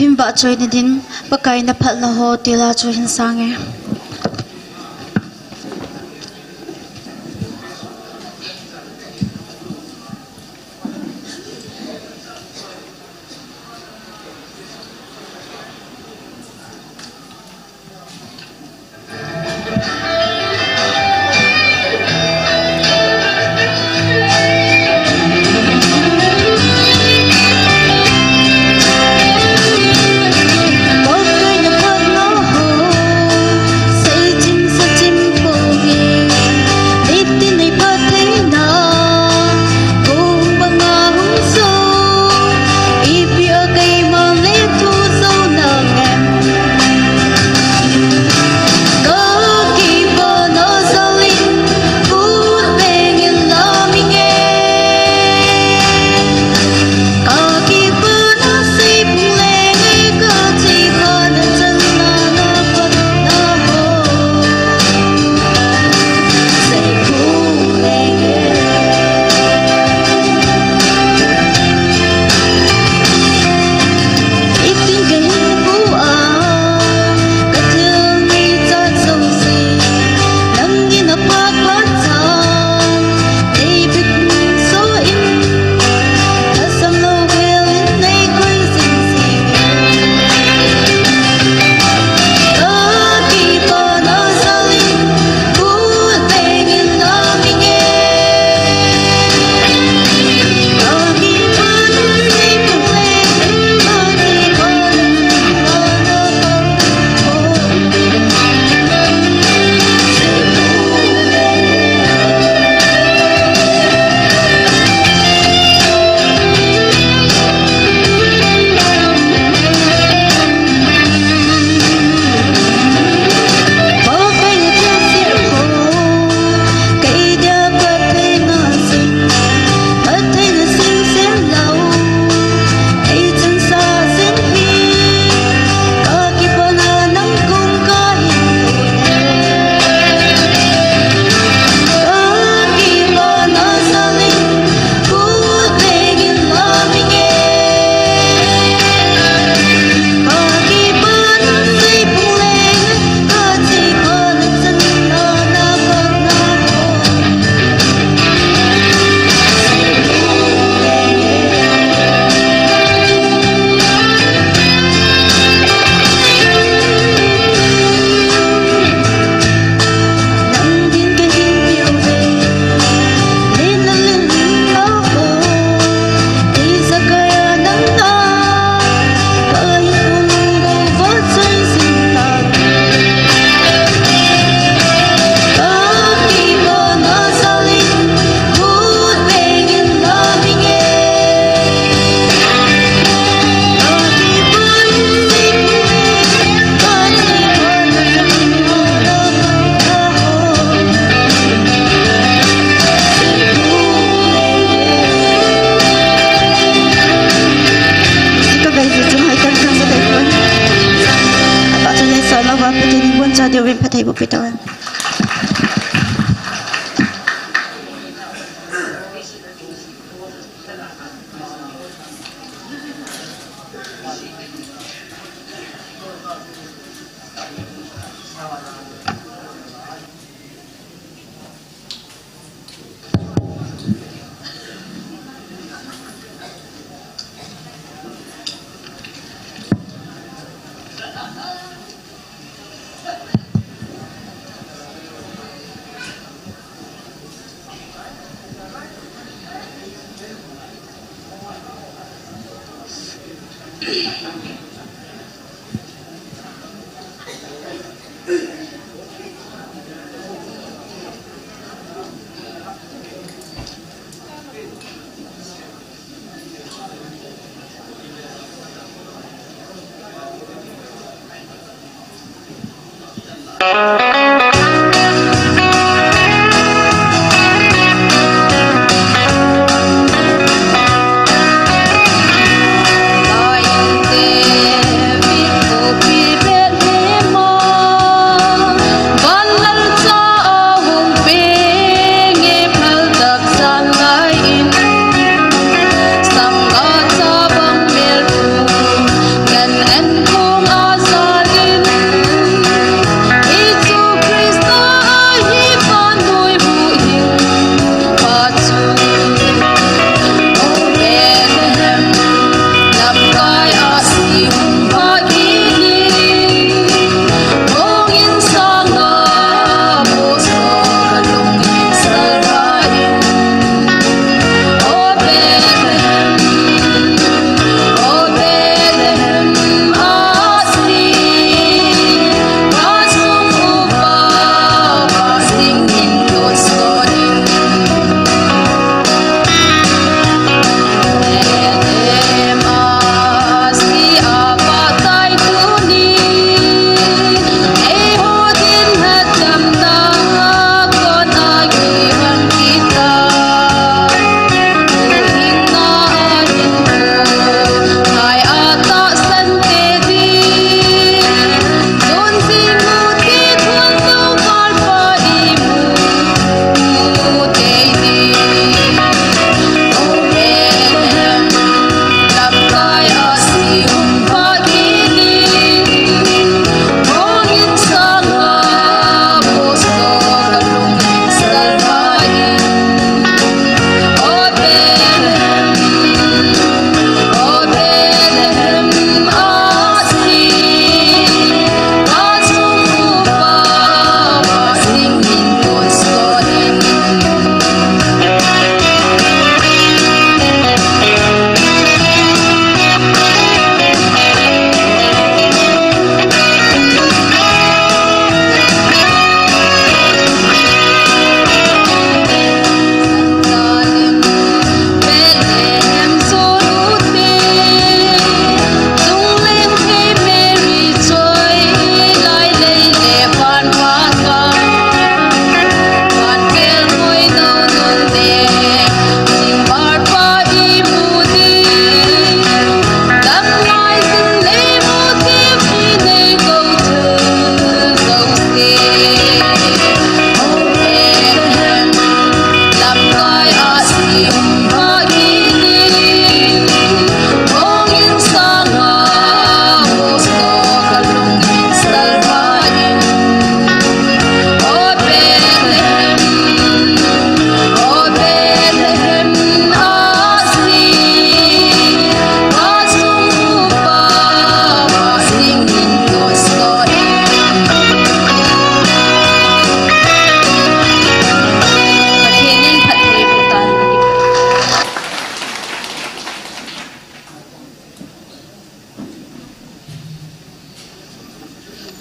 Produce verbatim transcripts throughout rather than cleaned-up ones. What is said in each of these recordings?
Min vahchoina din, Pakai na phatna ho, ti la chu hin sang e.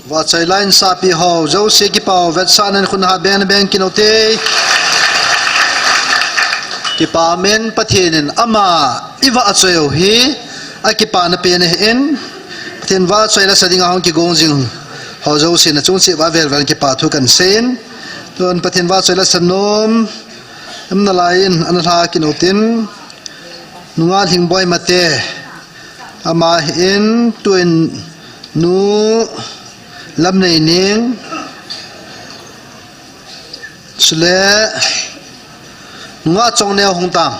Vahchoi lai in sapi ho jouse kipah u vetsahnan khut ha beng beng kinote. Kipa men Pathen in ama ivahchoi u hi akipana pen ahin, Pathen vahchoi la sa dinga hung kigong jing ho jouse nachung cheh uva vel vel in kipa thu kahin seiyin. Tun Pathen vahchoi la sa nom umna lai in ana lha kit utin, Nunga Lhingboi Mate, ama hin, tun Nu Lamneining, chule Nunga Chongneo hung tan.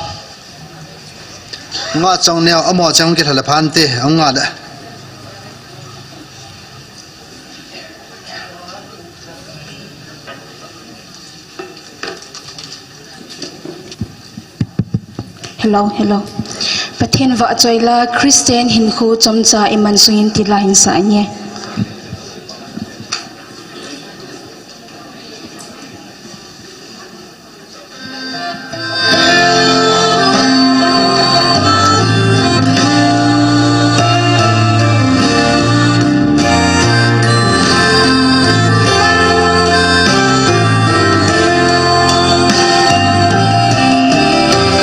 Nunga Chongneo, amaho cheng hung kilha le phante, ahung nga le. Hello, hello. Pathen vahchoi la Christian hinkho chomcha iman sungin ti la hin sa ange.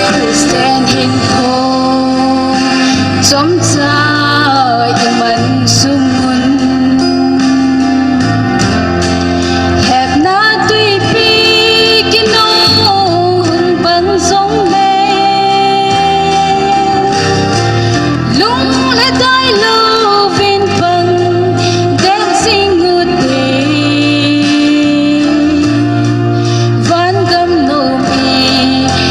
Christian hinkho chomcha iman sungun, hepna tuipi kinung hung bang jongle, lung le dai louvin pang det jing ute. Vangam nom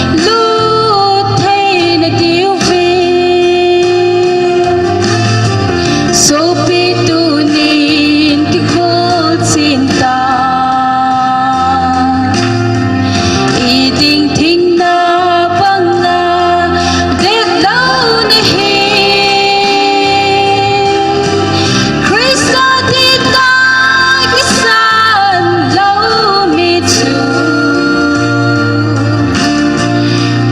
ilut thei nadiuvin, sopi tunin kikhol chin tan. Iding thingna banga det lou nahi, Christa thita kisan lou mi chu,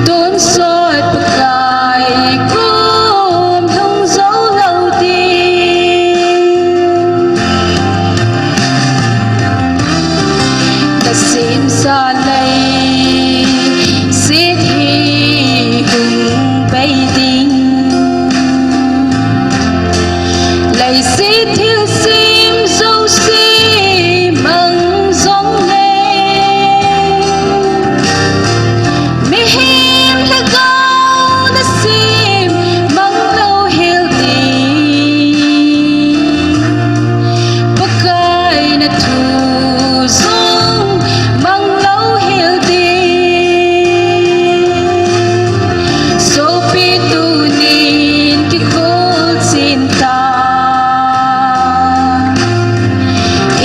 tonsot Pakai kom lhung jou lou ding. Nasemsa leiset hi hung bei ding, leiset thilsem jouse mang jongle, mihem lhagao nasem mang lou hel ding. Pakai nathu jong mang lou hel ding. Sopi tunin kikhol chin tan.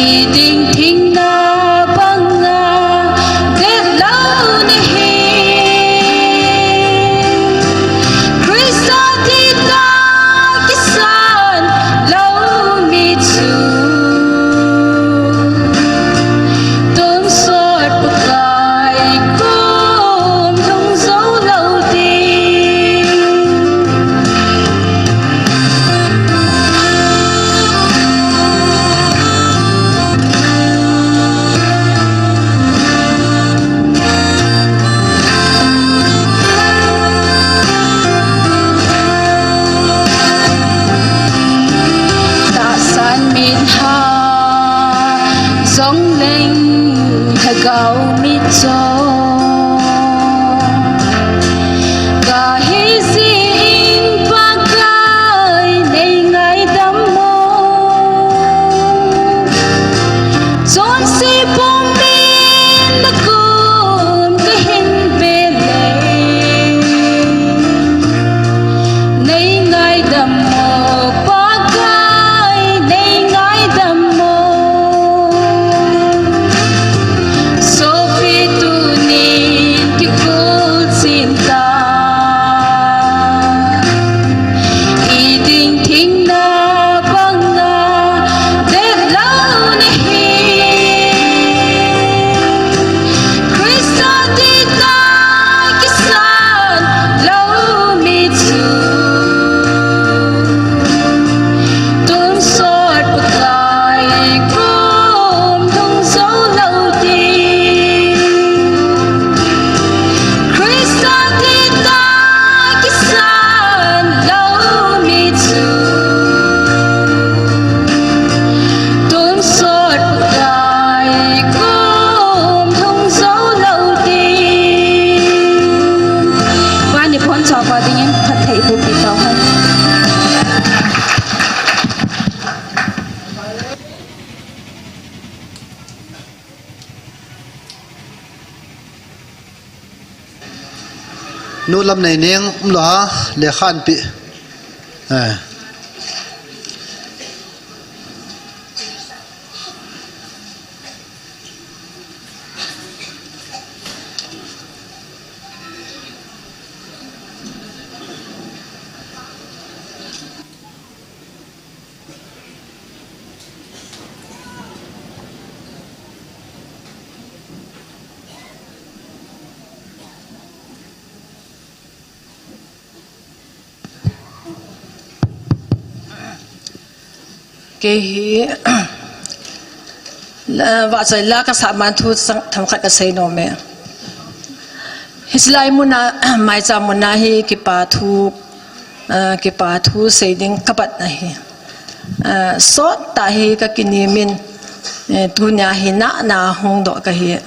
Iding thingna banga det lou nahi, Christa thita kisan lou mi chu, tonsot Pakai kom lhung jou lou ding. Tahsan mit ha jongleng lhagao mit chu kahi jin Pakai nei ngaidam mo. Chonse pumin nakom kahin ve le, nei ngaidam mo Pakai, nei ngaidam mo. Sopi tuni Nu Lamneining, umlou a, lekha anpe. Eh. Kei hi, la, vahchoi la kasah man thu sang, themkhat kasei nom e. Hiche lai muna, maicham muna hi kipa thu, ah, kipa thu sei ding kapat ahi. Ah, sot tah hi kakinemin, eh, tunia hi nana hung doh kahi.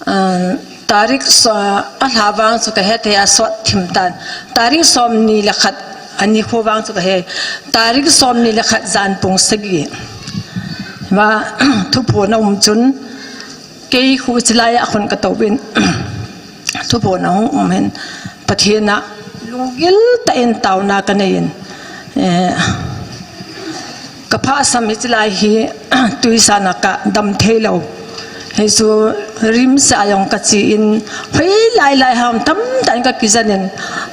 Ah, tarik so, alha vang chu kahe thei a, sot thim tan. Tarik somni le khat, ani kho vang chu kahe. Tarik somni le khat jan pung sagi. Va, thuphon aum chun, kei khu hiche lai a khun katouvin, thuphon ahung um hin, Pathen a lunggil tah in taona kanei in, eh, kaphasam hiche lai hi, tuisan a kadam thei lou. Hichu RIMS a jong kache in, hoilai lai ham tamtah in kakijen in,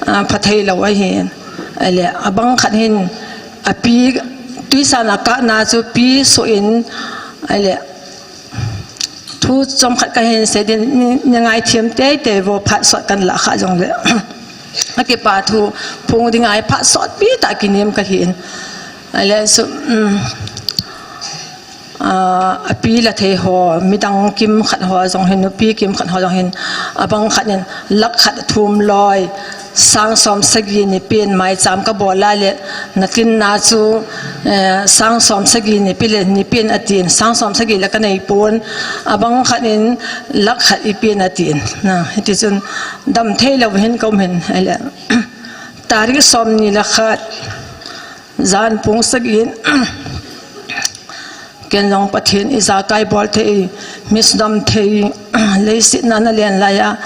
ah, pha thei lou ahi. Ahile, abang khat hin, api, tuisan a kana chu pi soh in, ahile, thu chomkhat kahin sei ding, nei, nei ngaithem teitei vo, phat sot kan lah kha jongle. Akipa thu phong ding ahi, phat sotpi tah kinem kahin. Ahile chu, um, ah, api la thei ho, midang kimkhat ho jong hin, nupi kimkhat ho jong hin, abang khat in lakh khat thum loi, sang som sagi ni pen maicham kabol a le, natinna chu, eh, sang som sagi ni pen le, ni pen atin, sang som sagi le kanei pon, abang khat in lakh khat ipen atin. Na, hiti chun dam thei lou hin kaum hin, ahile, tarik somni le khat, jan pung sagi in, ken jong Pathen ijakai bol thei, mi sudam thei, leiset a nalen lai a,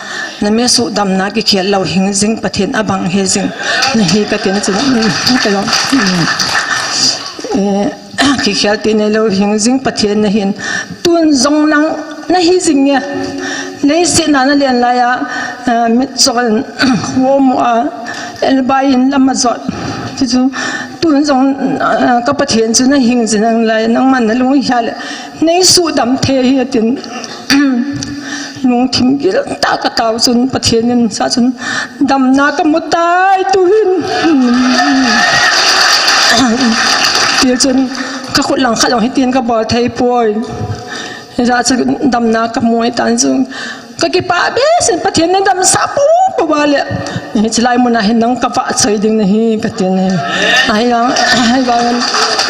nami sudamna kikhel lou hing jing Pathen abang he jing nahi katin chun, mm, ka jong, mm, eh, kikhel ti nei lou hing jing Pathen nahin, tun jong nang nahi jing e. Leiset a nalen lai a, eh, mitchon, huomo a, elbai in lam ajot. Ti chu, tun jong, ah, ka Pathen chu nahing jing nalai, nangman nalung hia le, nei sudam thei ahi atin. Lungthim gil tah a katao chun Pathen in sa chun damna kamu tai tuhin. Ti chun ka khut lang khat jong hitin kabol thei poi. Hijeh chun damna kamu ahitan chu kakipah behseh in, Pathen in damsah pou pou a le. Hiche lai mun a hin nang kavahchoi ding nahi kati ahi. Ahivang, ahivang,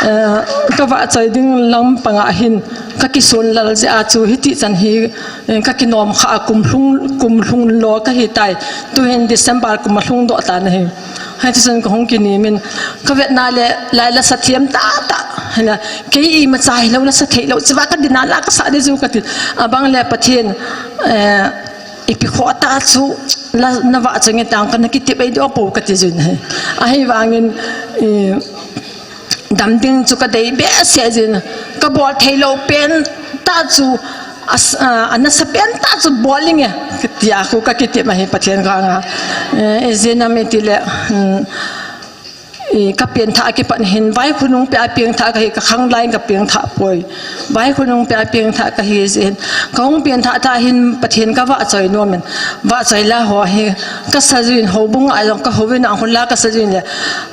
eh, kavahchoi ding lampang a hin kakisonlal jeh a chu hiti chan hi, eh, kakinom kha a kum lhung, kum lhung lou kahitai. Tuhin December kum alhung doh tan ahi. Hiti chun kahung kinemin, kavetna le lai lasa them tah tah. Hila, kei imacha hilou lasa theilou, chua kadin a la kasah ding chu kati. Abang le Pathen, eh, ipi khoh tah chu la, navahchoi nge tang kana kitep ei doh pou kati jun ahi. Ahivangin, eh, dam ding chu kadei behseh jin, kabol theilou pen tah chu, as-, a, anasa pen tah chu bol inge, tia khu kakitep ahi Pathen kanga. Eh, ijeh inem itile, hmm, i, kapengthah a kipat hin, vaikhonung peh a pengthah kahi, kakhang lai kapengthah poi. Vaikhonung peh a pengthah kahi jeh hin, kahung pengthah tah hin Pathen kavahchoi nomin, vahchoi la ho hi, kasa jin, houbung a jong kahou in, ahung la kasa jin le,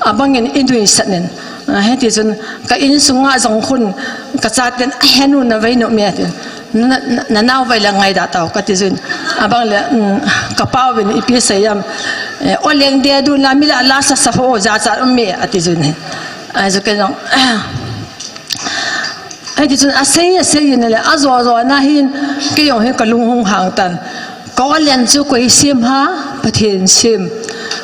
abangin inuisat in. Ah, hiti chun ka insunga jong khun kachaten, "Ahe nu, navei nom e?" tin. "Na, na, nanao vei le ngaida tao," kati jun. Abang le, um, kapauvin ipi asei em. Eh, "O leng de du la mi la la sa sa ho, jachat um e," ati jun ahi. Ahi chu ken jong, hiti chun asei, asei in le, ajo jo na hin, kei jong hi kalung hung hang tan. Ka olen chu koi sem ham, Pathen sem.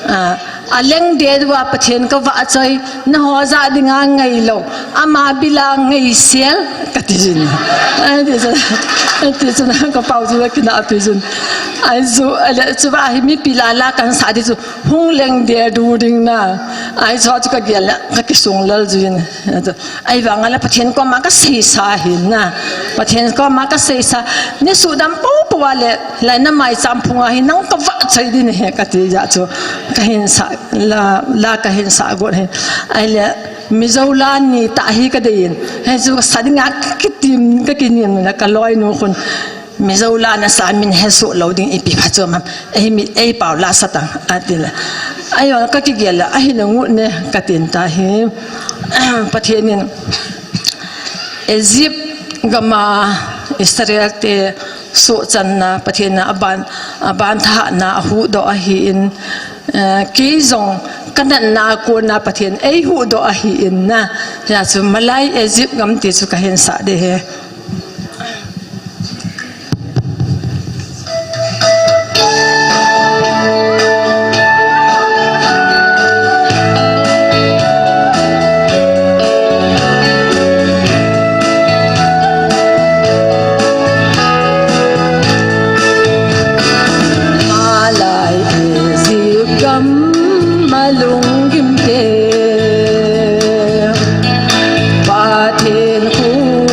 Ah, aleng de dua Pathen kavahchoi, naho jah dinga ngailou, ama bila ngaisel, Kati jin. Ai, ti chun, ti chun, ka pau chu kina pi jin. Ai chu, ale chu ba hi mipi la la kan sa di chu, hung leng de du ding na. Ai chu chu ka gel le, ka kisung lal jin. Ai chu, ai vang ale Pathen koma ka seisa hin na. Pathen koma ka seisa. Ni su dam po po ale, lai na mai cham phung a hi nang ka va chai di ni he kati ja chu. Ka hin sa, la, la ka hin sa got he. Ai le, Mizo la ni ta hi ka dei in. He chu ka sa ding a ka kitim, ka kinim na ka loi nu khun. Mizo la na sa min he su lo ding ipi kha chu mam. Ei mi, ei pau la sa tang, ati le. Ai yo ka kigel la, ahi na ngut ne, ka tin ta hi. Pathen in Egypt gam a Israel te suhchanna Pathen in aban, aban thahna ahuhdoh ahin, eh, kei jong ka natna a kona Pathen ei huhdoh ahin na. Hia chu malai Egypt gam ti chu ka hin sa de he. Malai Egypt gam a lunggim te, Pathen khuh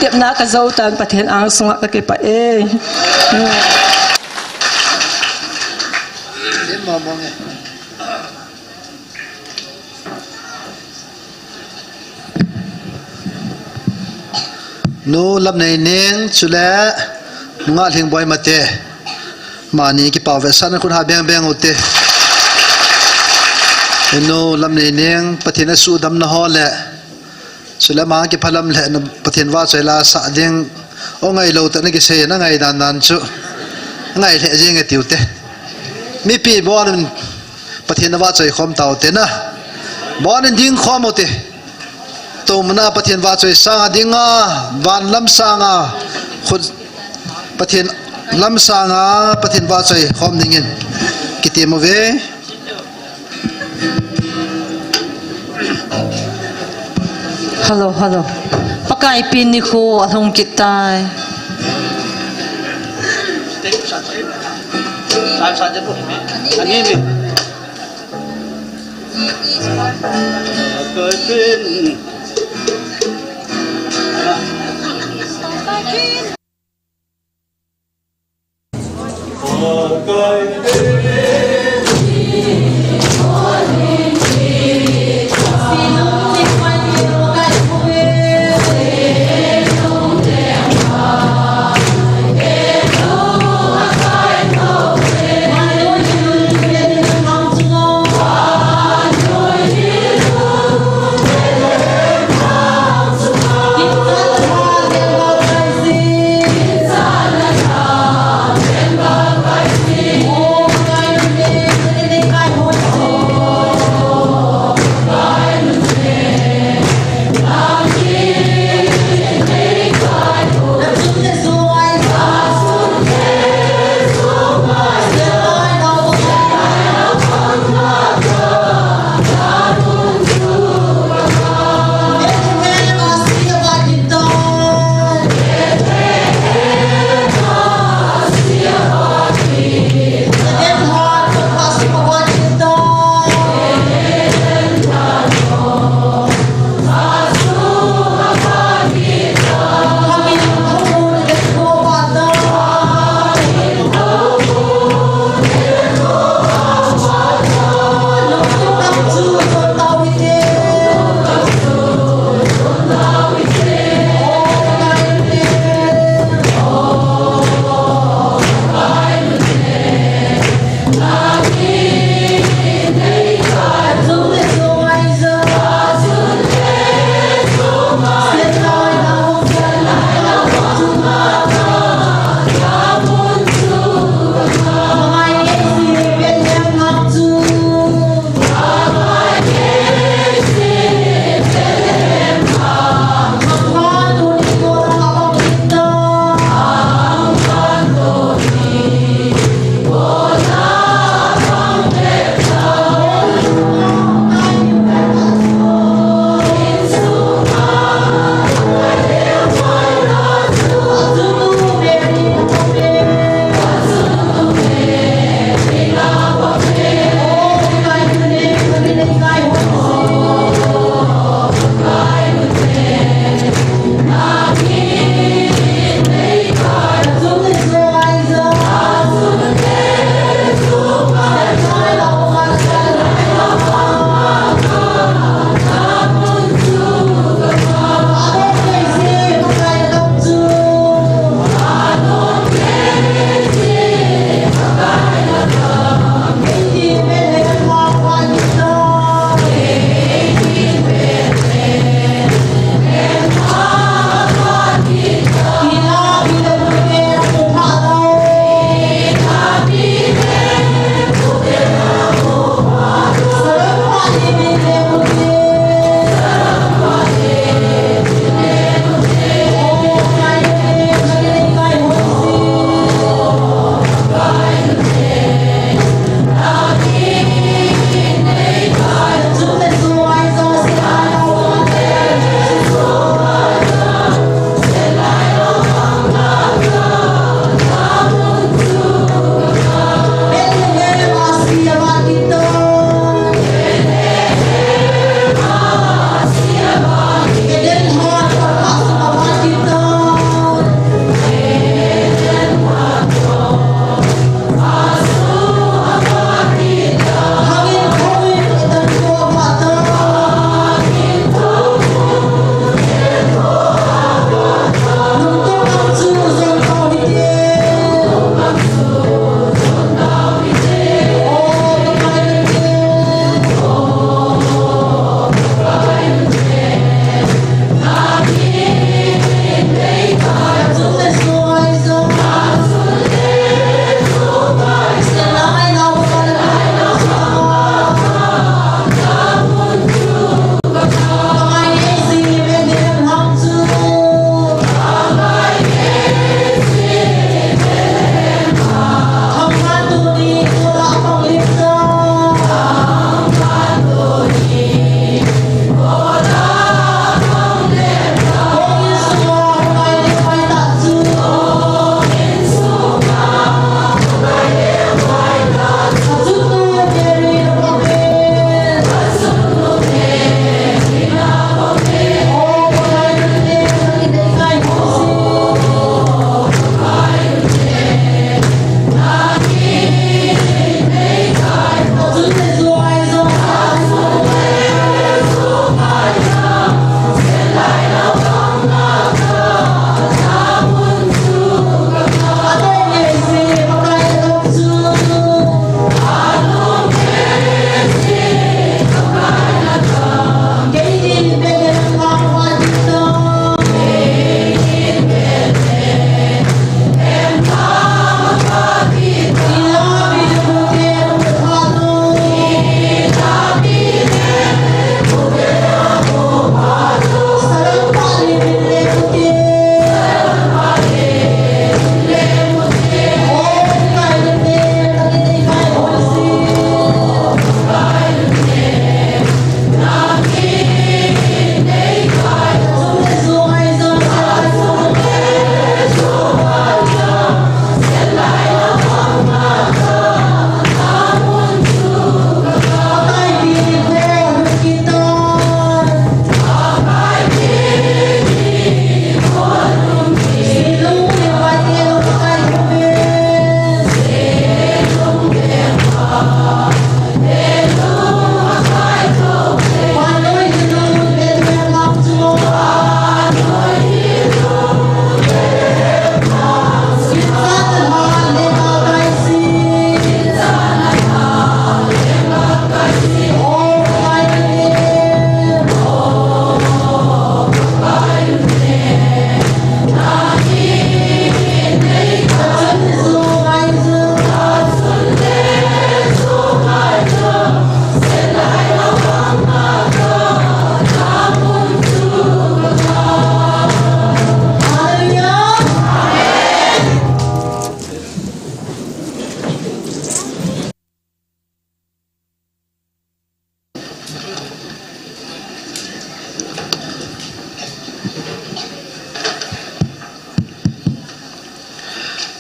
Tepna ka jou tan, Pathen angsunga ka kipah e. Nu Lamneining chule Nu Ngahlhingboi Mate. Amani kipah vetsahna khut ha beng beng ute. Nu Lamneining, Pathen in asuhdamna ho le, chule ama kiphalam le, na Pathen vahchoi la sah ding, o ngailou tah na kisei, na ngai dan dan chu, ngai lheh jeng e tiu te. Mipi bon in Pathen na vahchoi khom tau te na. Bon in ding khom u te. Tumna Pathen vahchoi sanga dinga, van lam sanga, khut Pathen lam sanga, Pathen vahchoi khom dingin kitem uve. Hello, hello. Pakai pen nikho alhung kit tai.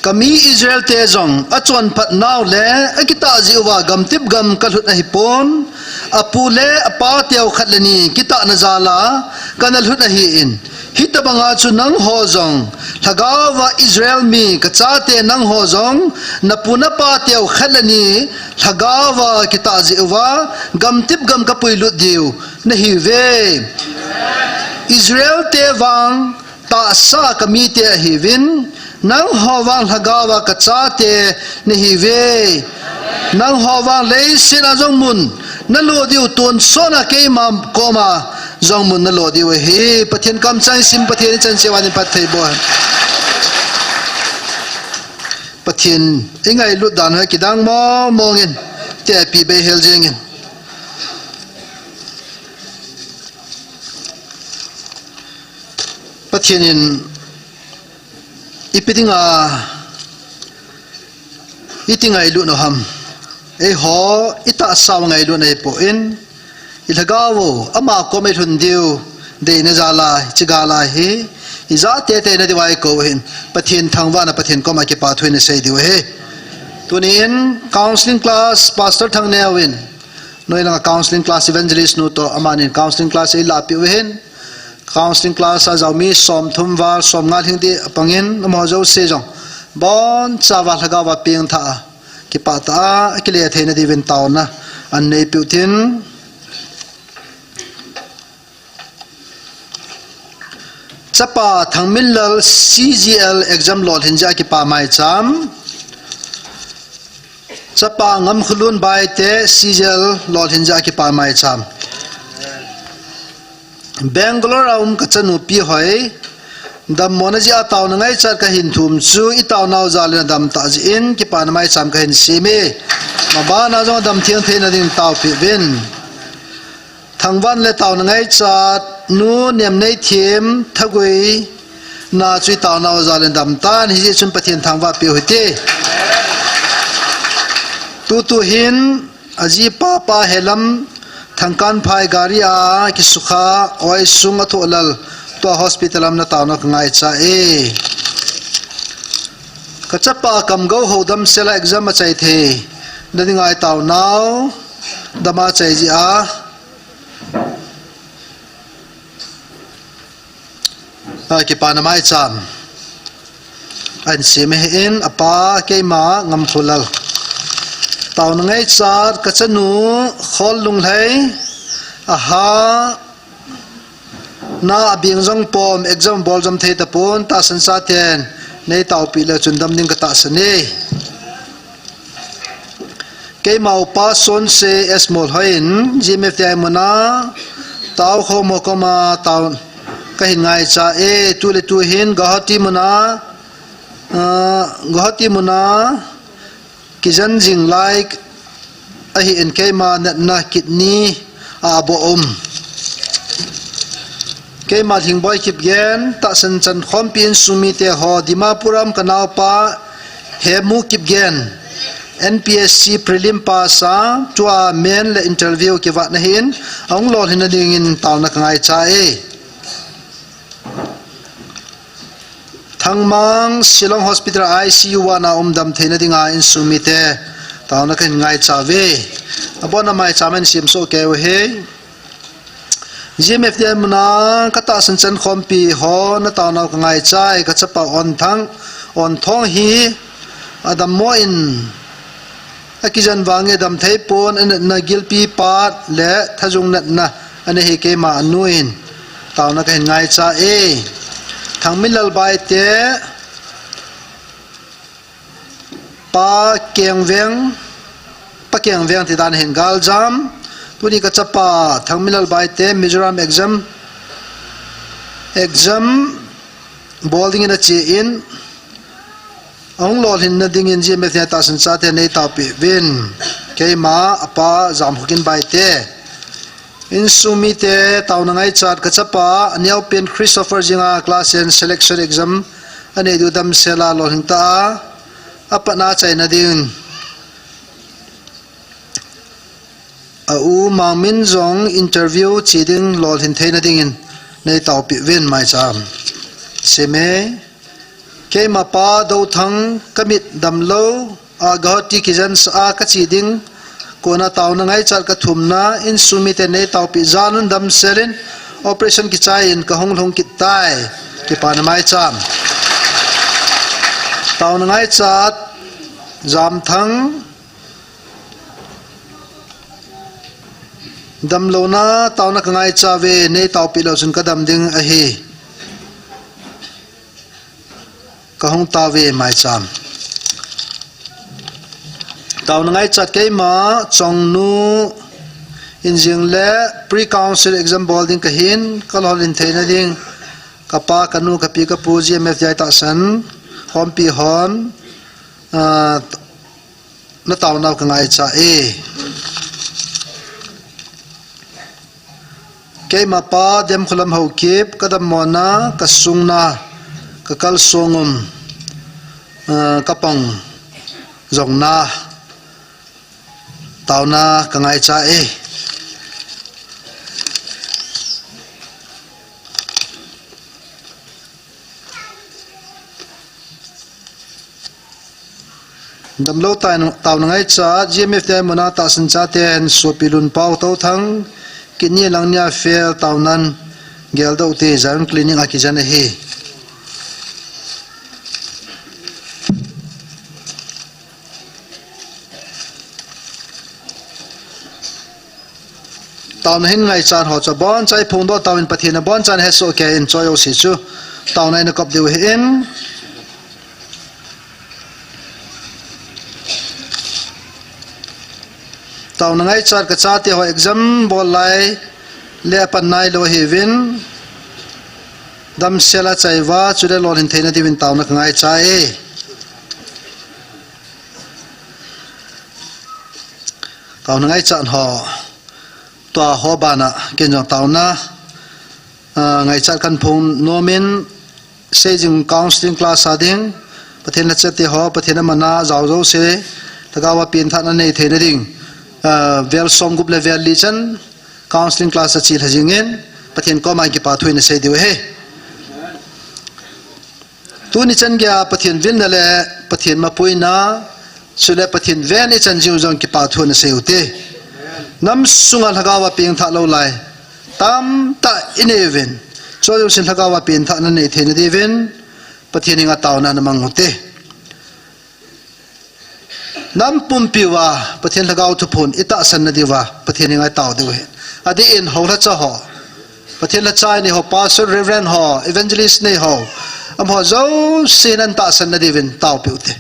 Kami Israel te jong achonphat nau le akitah jeh uva gamtip gam kalut ahipon, apu le apa teu khat le ni kitahna jal a kana lut ahin, hitobang a chu nangho jong lhagao va Israel mi kachate nangho jong napu napa teu khat le ni lhagao va kitah jeh uva gamtip gam kapuilut diu nahiuve. Israel te vang tahsa kamite ahiuvin, nangho vang lhagao va kachate nahiuve. Nangho vang leiset a jong mun nalo diu, tonsot a keima koma jong mun nalo diu ahi. Pathen kamcheng isim, Pathen ichan cheh uva eiphatthei boh hen. Pathen ingailut dan hi kidang mong mong in, tepi bei hel jeng in. Pathen in ipi dinga iti ngailut u ham? Eiho itahsa u ngailut ahipon, ilhagao u ama koma ilhun diu deina jal a, hiche gal a hi ijat teitei na diuva eikou hin, Pathen thangvahna, Pathen koma kipa thu in isei diu ahi. Tunin counseling class Pastor Thangneo in, noi langa counseling class evangelist nu toh, amanin counseling class eilahpeh u ahin. Counseling class a jaomi somthum val somnga lhing ding apangin, amaho jouse jong bonchauva lhagao va pengthah a, kipah tah a akile theina diuvin taona ahin neipeh u hitin. Chapa Thangminlal C G L exam lolhin jeh a kipa maicham. Chapa Ngamkholun Baite C G L lolhin jeh a kipa maicham. Bangalore a um kachanu Pi Hoi, dammona jeh a taona ngaichat kahin thum chu itaonau jal in adam tah jeh in kipana maicham kahin sem e. Mabana jong adam theng theina ding taopeh uvin. Thangvahna le taona ngaichat nu Nemneithem Thagoi na chu itaonau jal in adam tan, hijeh chun Pathen thangvah peh u hite. Tutu hin ajipa pa helam Thangkanphai gari a kisukha, oi sung athoh lal, tua hospital a um na taona kangaicha e. Kachapa Kamgou ho damsel a exam achai theina dinga itaonau, dam a achai jeh a a, kipana maicham ahin sem ahin, apa keima Ngamkholal. Taona ngaichat kachanu Khollunglhai, aha, na abeng jong pom, exam bol jom thei tapon, tahsan chaten neitaopeh leu chun dam ding katahsan e. Keima upa Sonse S Molhoi in G M F T I muna taokhom ho koma tao kahin ngaicha e, tu le tu hin Guwahati muna, ah, Guwahati muna kijen jing lai ahin, keima natna kidney a aboh um. Keima Lhingboi Kipgen, tahsan chankhompi insung mite ho, Dimapur a um kanaopa Hemu Kipgen, N P S C prelim pass a, tua main le interview kivat na ahin, ahung lolhin na dingin taona kangaicha e. Thangmang Shillong Hospital I C U ward a um dam theina dinga insung mite taona kahin ngaicha uve. Abona maicham in semsoh kei uhe. G M F T I muna katahsan chankhompi ho na taonau kangaicha e, kachapa Onthang, Onthong hi adammo in akijen vangin adam thei pon, anatna gilpi pat le thajung natna anei hi, keima anu in taona kahin ngaicha e. Thangminlal Baite, Pa Kengveng, Pa Kengveng ti dan hin galjam. Tuni kachapa Thangminlal Baite Mizoram exam, exam bol dingin ache in, ahung lolhin na dingin G M F T I tahsan chate neitaopeh uvin. Keima apa Jamkhokin Baite. Insung mite taona ngaichat kachapa aneopen Christopher Jinga, class ten selection exam anei diu damsel a lolhing ta a, apatna achaina ding. A u Mangmin jong interview che ding lolhin theina dingin neitaopeh uvin, maicham sem e. Keima pa Dothang, kamit damlou a Guwahati kijen sa a kache ding kona taona ngaichat kathumna, insung mite neitaopi jal un damsel in operation kichai in kahung lhung kit tai. Kipana maicham. Taona ngaichat Jamthang, damlouna taona kangaicha uve, neitaopi lou chun kadam ding ahi. Kahung taove maicham. Taona ngaichat keima Chongnu, injing le pre-council exam bol ding kahin, kalolhin theina ding kapa, kanu, kapi, kapu, G M F D I tahsan, Hompi hon, ah, nataonau kangaicha e. Keima pa Demkholam Haokip, kadammona, kasungna, kakalsong um, ah, kapang jongna, taona kangaicha e. Damlou tai, taona ngaichat G M F D I muna tahsan chaten, sopi Lunpao Touthang, kidney langnia fail, taonan geldoh te, Zion Clinic a kijen ahi. Taona hin ngaichat ho chu abonchan phongdoh tauvin, Pathen in abonchan hesoh keiyin, choi jouse chu taona in akop diu ahin. Taona ngaichat kachate ho exam bol lai le apan nailou ahiuvin, damsel a chaiuva chule lolhin theina diuvin taona kangaicha e. Taona ngaichat ho, tua ho bana ken jong taona, ah, ngaichat kahin phong nomin, seijing counseling class a ding, Pathen lhacha te ho, Pathen amana jao jouse, lhagao a pengthahna nei theina ding, ah, vel somgup le vel li chan counseling class a chelha jingin, Pathen koma kipa thu in asei diu ahi. Tuni chan geiya Pathen vilna le Pathen mapuina, chule Pathen ven ichan jiu jong kipa thu nasei ute. Nam sunga lhagao a pengthah lou lai tamtah inei uvin, choi jousen lhagao a pengthahna nei theina diuvin Pathen henga taona namang ute. Nam pumpi uva Pathen lhagao thuphon itahsan nadiuva Pathen henga tao diu ahi. Adeh in houlhacha ho, Pathen lhacha inei ho, pastor, reverend ho, evangelist nei ho, amaho jousen natahsan nadiuvin taopeh ute.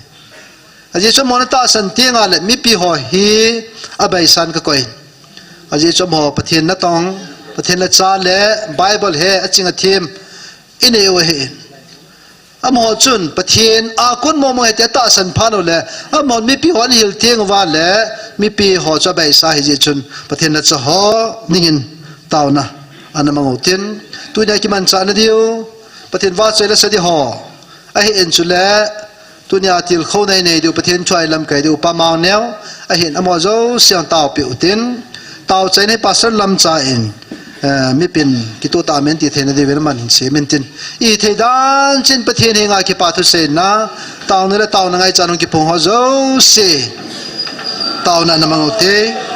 Ajeh chu amaho natahsan tengle mipi ho hi abaisan kakoi. Ajeh chu amaho Pathen natong, Pathen lhacha le Bible hi aching athem inei u ahi. Amaho chun Pathen a kon momo hiti atahsan phat uleh, amaho mipi ho anahil teng uva le, mipi ho chu abaisa ahi jeh chun Pathen lhacha ho dingin taona ana mang utin, tunia kimanchah nadiu Pathen vahchoi le sadi ho ahin, chule tunia tilkhouna inei diu Pathen thu a ilamkai diu Pa Mangneo ahin, amaho jouse taopeh utin, taochaina hi Pastor Lamcha in, eh, mipin kitoh tah amen ti theina diuvin aman hin semin tin. Ithei dan cheh in Pathen henga kipa thu seina, taona le taona ngaichat hung kiphong ho jouse taona namang ute.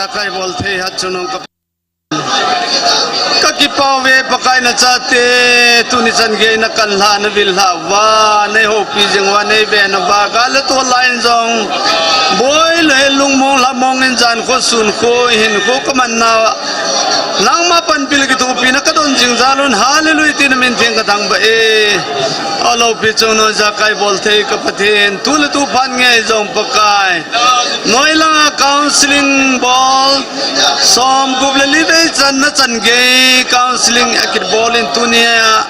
Kai bol thei hat chungnung ka, ka kipah uve Pakai, nachate tuni chan gei na kan lha, na vil lha uva, nei houpi jing uva, nei ve nauva, gal le tol lai in jong boi lou hel, lungmong lhamong in, jan kho sun kho hin kho ka man nauva, nangma panpi le kithopina ka don jing jal un, hallelujah, tina min theng ka thangvah e. Alopi chungnung jakai bol thei ka Pathen, tu le tu phat ngei jong Pakai, noi langa counseling bol, som gup le li vei channa chan gei counseling a kibol in, tunia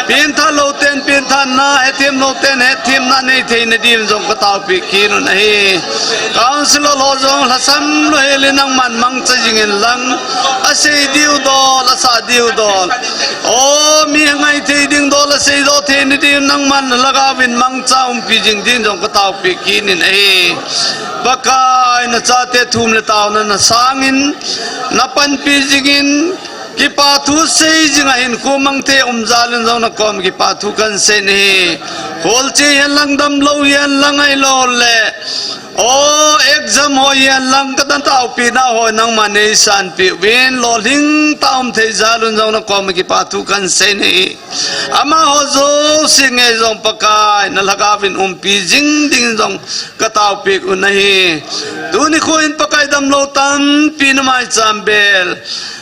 pengtha lou ten pengthana, hethem lou ten hethemna nei theina diuvin jong ka taopi kit un ahi. Counselor ho jong lhasam lou hel in nangman mangcha jing in lang, asei diu dol, asah diu dol, o mi ngai thei ding dol asei dol theina diuvin nangman lhagao vin mangcha umpi jing din jong ka taopi kit in ahi. Pakai, nachate thum le taona na sangin, na panpi jingin, kipa thu sei jing a hin kho mang thei um jal un jong na kom kipa thu kan sei in ahi. Hol che hihen lang, damlou hihen lang, ahilou le o exam ho hihen lang, ka taopi nau ho nangman nei sanpeh uvin, lolhing tah um thei jal un jong na kom kipa thu kan sei in ahi. Amaho jouse ngei jong Pakai, na lhagao vin umpi jing ding jong ka taopi un ahi. Tuni kho in Pakai, damlou tampi na maicham bel,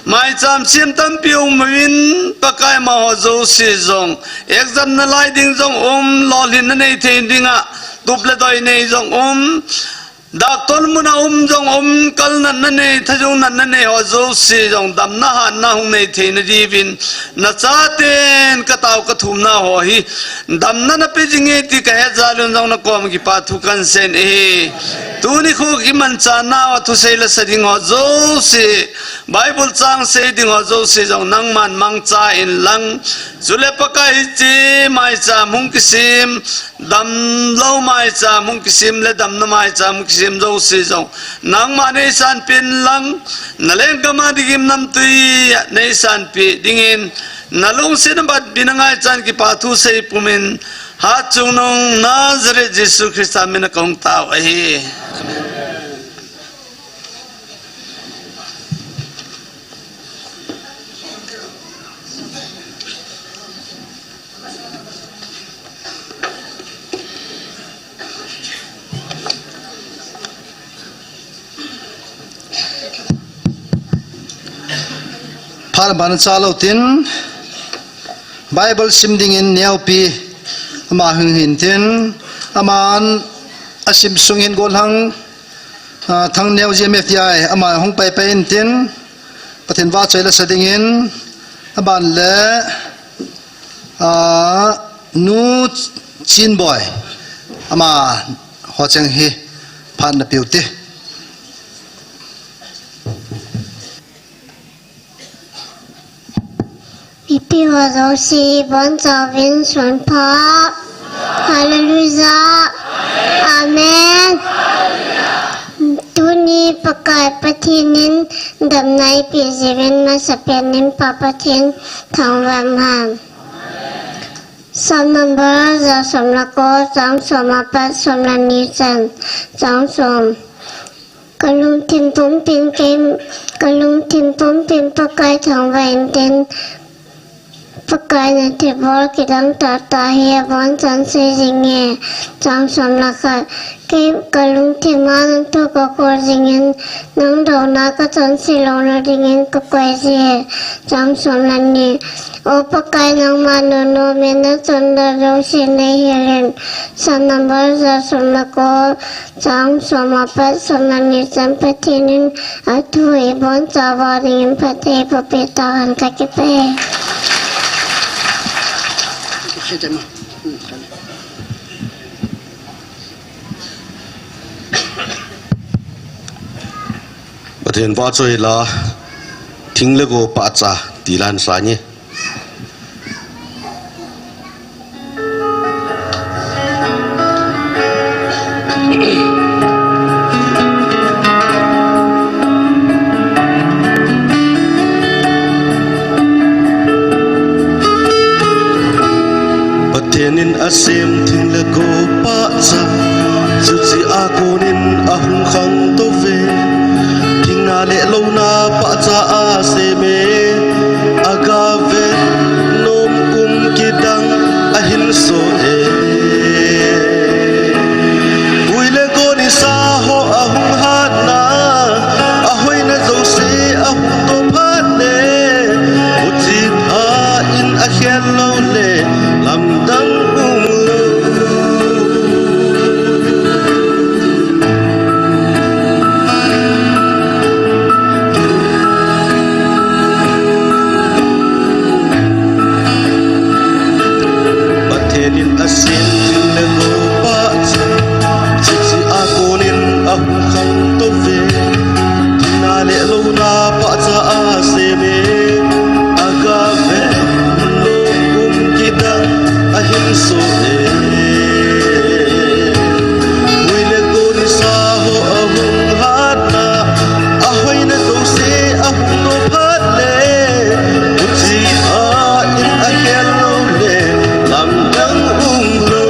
maicham sem tampi um uvin Pakai, amaho jouse jong exam na lai ding jong um, lolhinna nei thei ding a tup le doi nei jong um, doctor mun a um jong um, kal natna nei, thajung natna nei ho jouse jong damna hatna hung nei theina diuvin, nachaten ka tao ka thumna ho hi damna na pe jing e ti ka het jal un jong na kom kipa thu kan sei in ahi. Tuni kho kimanchah nauva thusei la sa ding ho jouse, Bible chang sei ding ho jouse jong nangman mangcha in lang, chule Pakai, hiche maicham hung kisem, damlou maicham hung kisem le damna maicham hung kisem jouse jong nangman nei sanpeh in lang, na lenggam a dingin namtui a nei sanpeh dingin, na lungset na batpi na ngaichan kipa thu sei pumin, hat chungnung Nazareth Jesu Christa min a ka hung tao ahi. Phat ban cha lou tin, Bible sim dingin Neopi ama hung hin tin, aman asim sungin golhang, ah, Thangneo G M F T I ama hung pai pai in tin, Pathen vahchoi la sa dingin, aban le, ah, Nu Chinboi amaho cheng hi phat na pe u te. Mipi ho jouse ibonchauvin sunpha. Hallelujah. Amen. Tuni Pakai Pathen in damna eipeh jeh uvin masapen in Pa Pathen thangvah in um hen. Psalm number ja som le ko, chang som apat som le ni chan, chang som. Ka lungthim pumpin kei, ka lungthim pumpin Pakai thangvah in tin, Pakai na thilbol kidang tahtah hi abonchan sei jing e. Chang som le khat. Kei ka lungthim a nang thu ka khol jingin, nang douna ka chonset louna dingin ka koi ji e. Chang som le ni. O Pakai, nangma nonom in nachonlou jouse nei hil in. Psalm number ja som le ko, chang som apat som le ni chan, Pathen in athu ibonchauva dingin phatthei eiboh peh tauhen, ka kipah e. Pathen vahchoi la, thing le go pahcha ti la hin sa nge. Pathen in asem thing le go pahcha, chuche a konin ahung khangtou ve. Thing Nale louna pahcha a sem e, agave nom um kidang ahin so e. Ui le gol nisa ho ahung hatna, ahoina jouse ahung to phat le, huchi pha in akhel lou le, lamdang um lou. Pathen in asin le lopa chu, chichi a konin ahung khang to ve. Nale louna pahcha a sem e, agave nom um kidang ahin so e. Ui le gol nisa ho ahung hatna, ahoina jouse ahung to phat le, huchi pha in akhel lou le, lamdang um lou.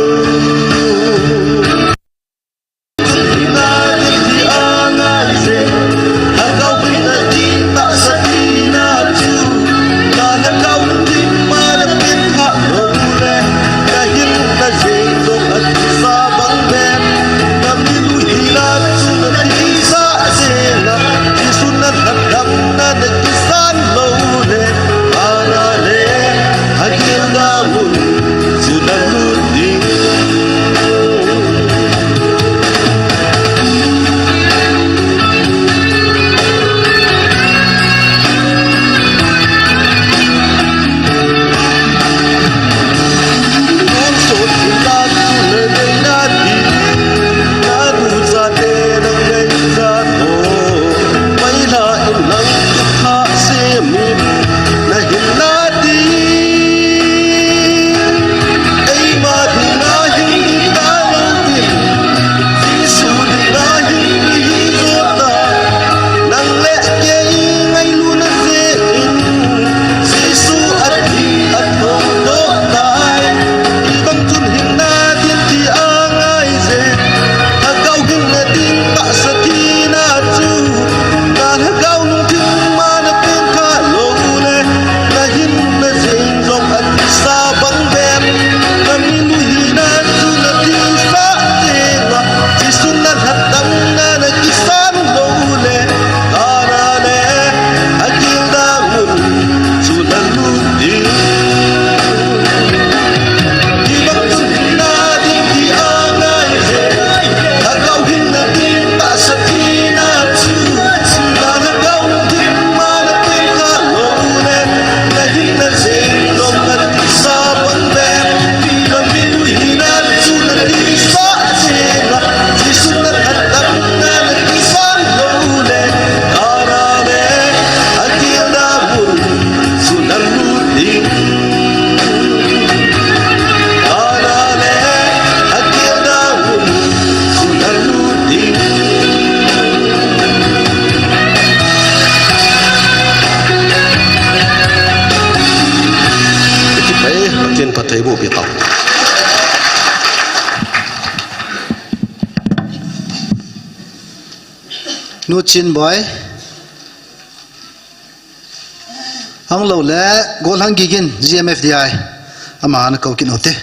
Pathen phattheiboh pi tau. Nu Chinboi. Hung lou le, Golhang Gigin, G M F D I. Ama ana kou kit u hite.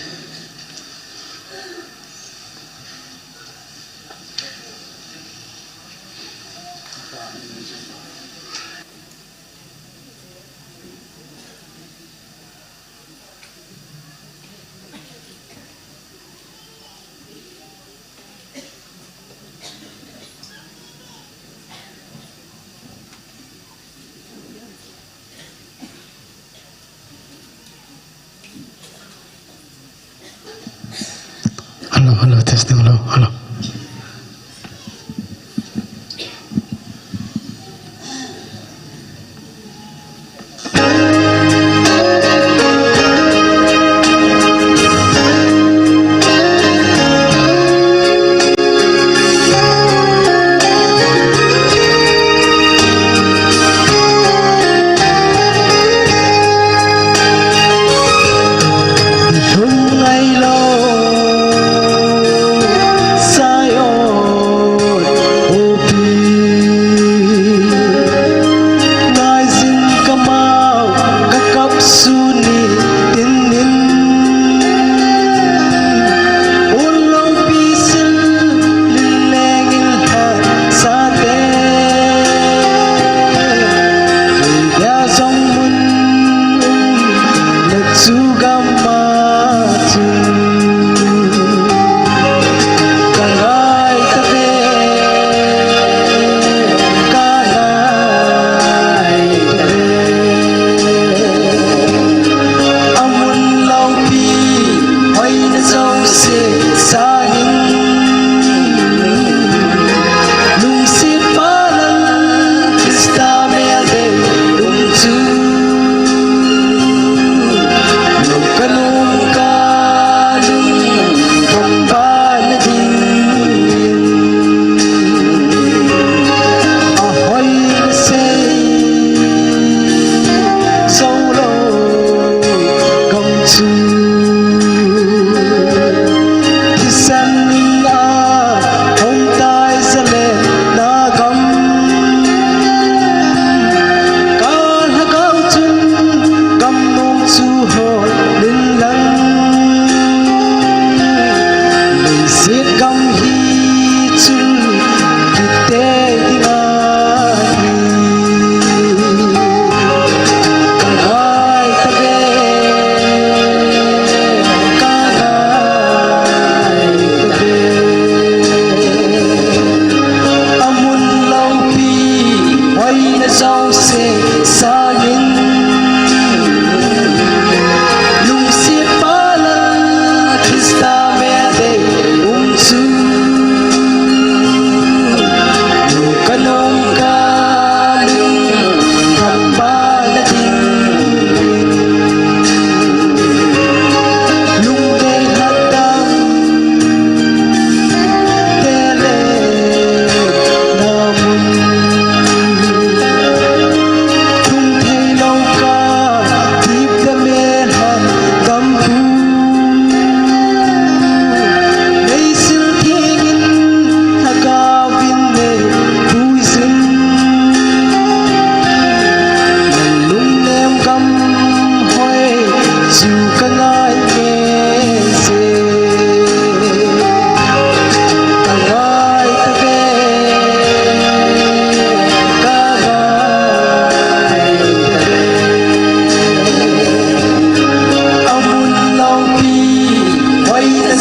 Hello, hello, testing, hello, hello.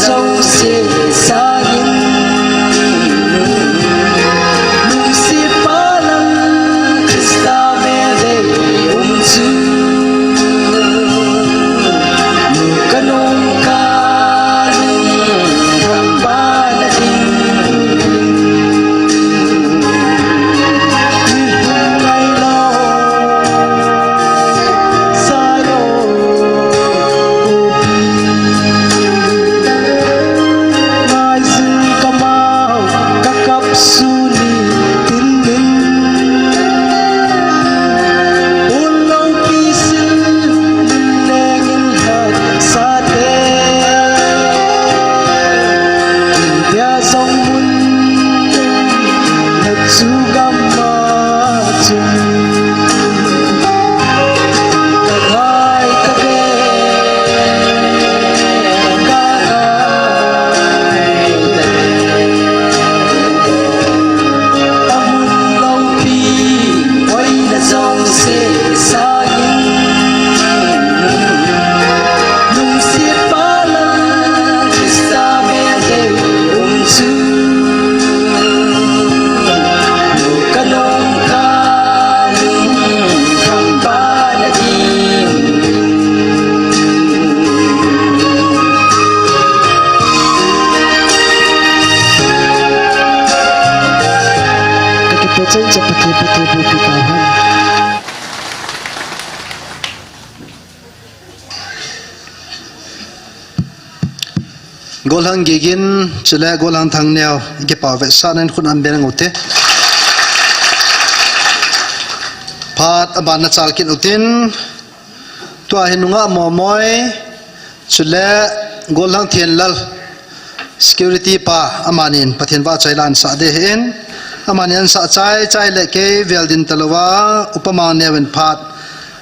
Sangin lungsipa lang Krista mel dei um chu nu kanung kalung gamba na ding. Golhang Gigin, chule Golhang Thangneo, kipah vetsahnan khut anbe nang ute. Phat aban nachal kit utin, tua hin nungah Momoi, chule Golhang Thienlal, security pa, amanin Pathen vahchoi la ansah ding ahin, amanin ansah chai chai le kei vel ding talouva, Upa Mangneo in phat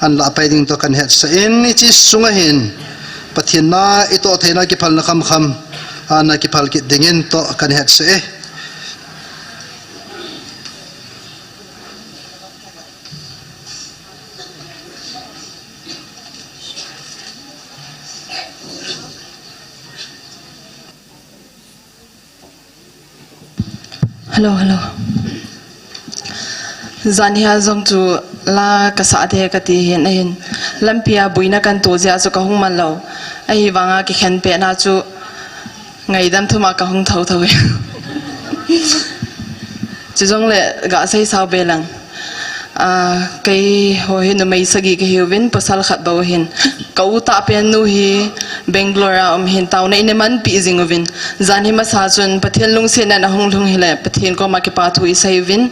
anlah pai ding toh kahin hetsah in, hiche sunga hin Pathen na itoh theina kiphalna khamkham ana kiphal kit dingin toh kahin hetsah e. Hello, hello. Janhi a jong chu la kasah ding kati hin, ahin lampia buina kahin to jeh a chu kahung man lou. Ahivanga kikhen pehna chu ngaidam thum a kahung thotho e. Chujongle gasei sao be lang. Ah, keiho hi numei sagi kahiuvin, pasal khat bou ahin. Ka u tahpen nu hi Bangalore a um ahin, taona in eimanpi jing uvin. Janhi masa chun Pathen lungsetna in ahung lhung hile, Pathen koma kipathu isei uvin.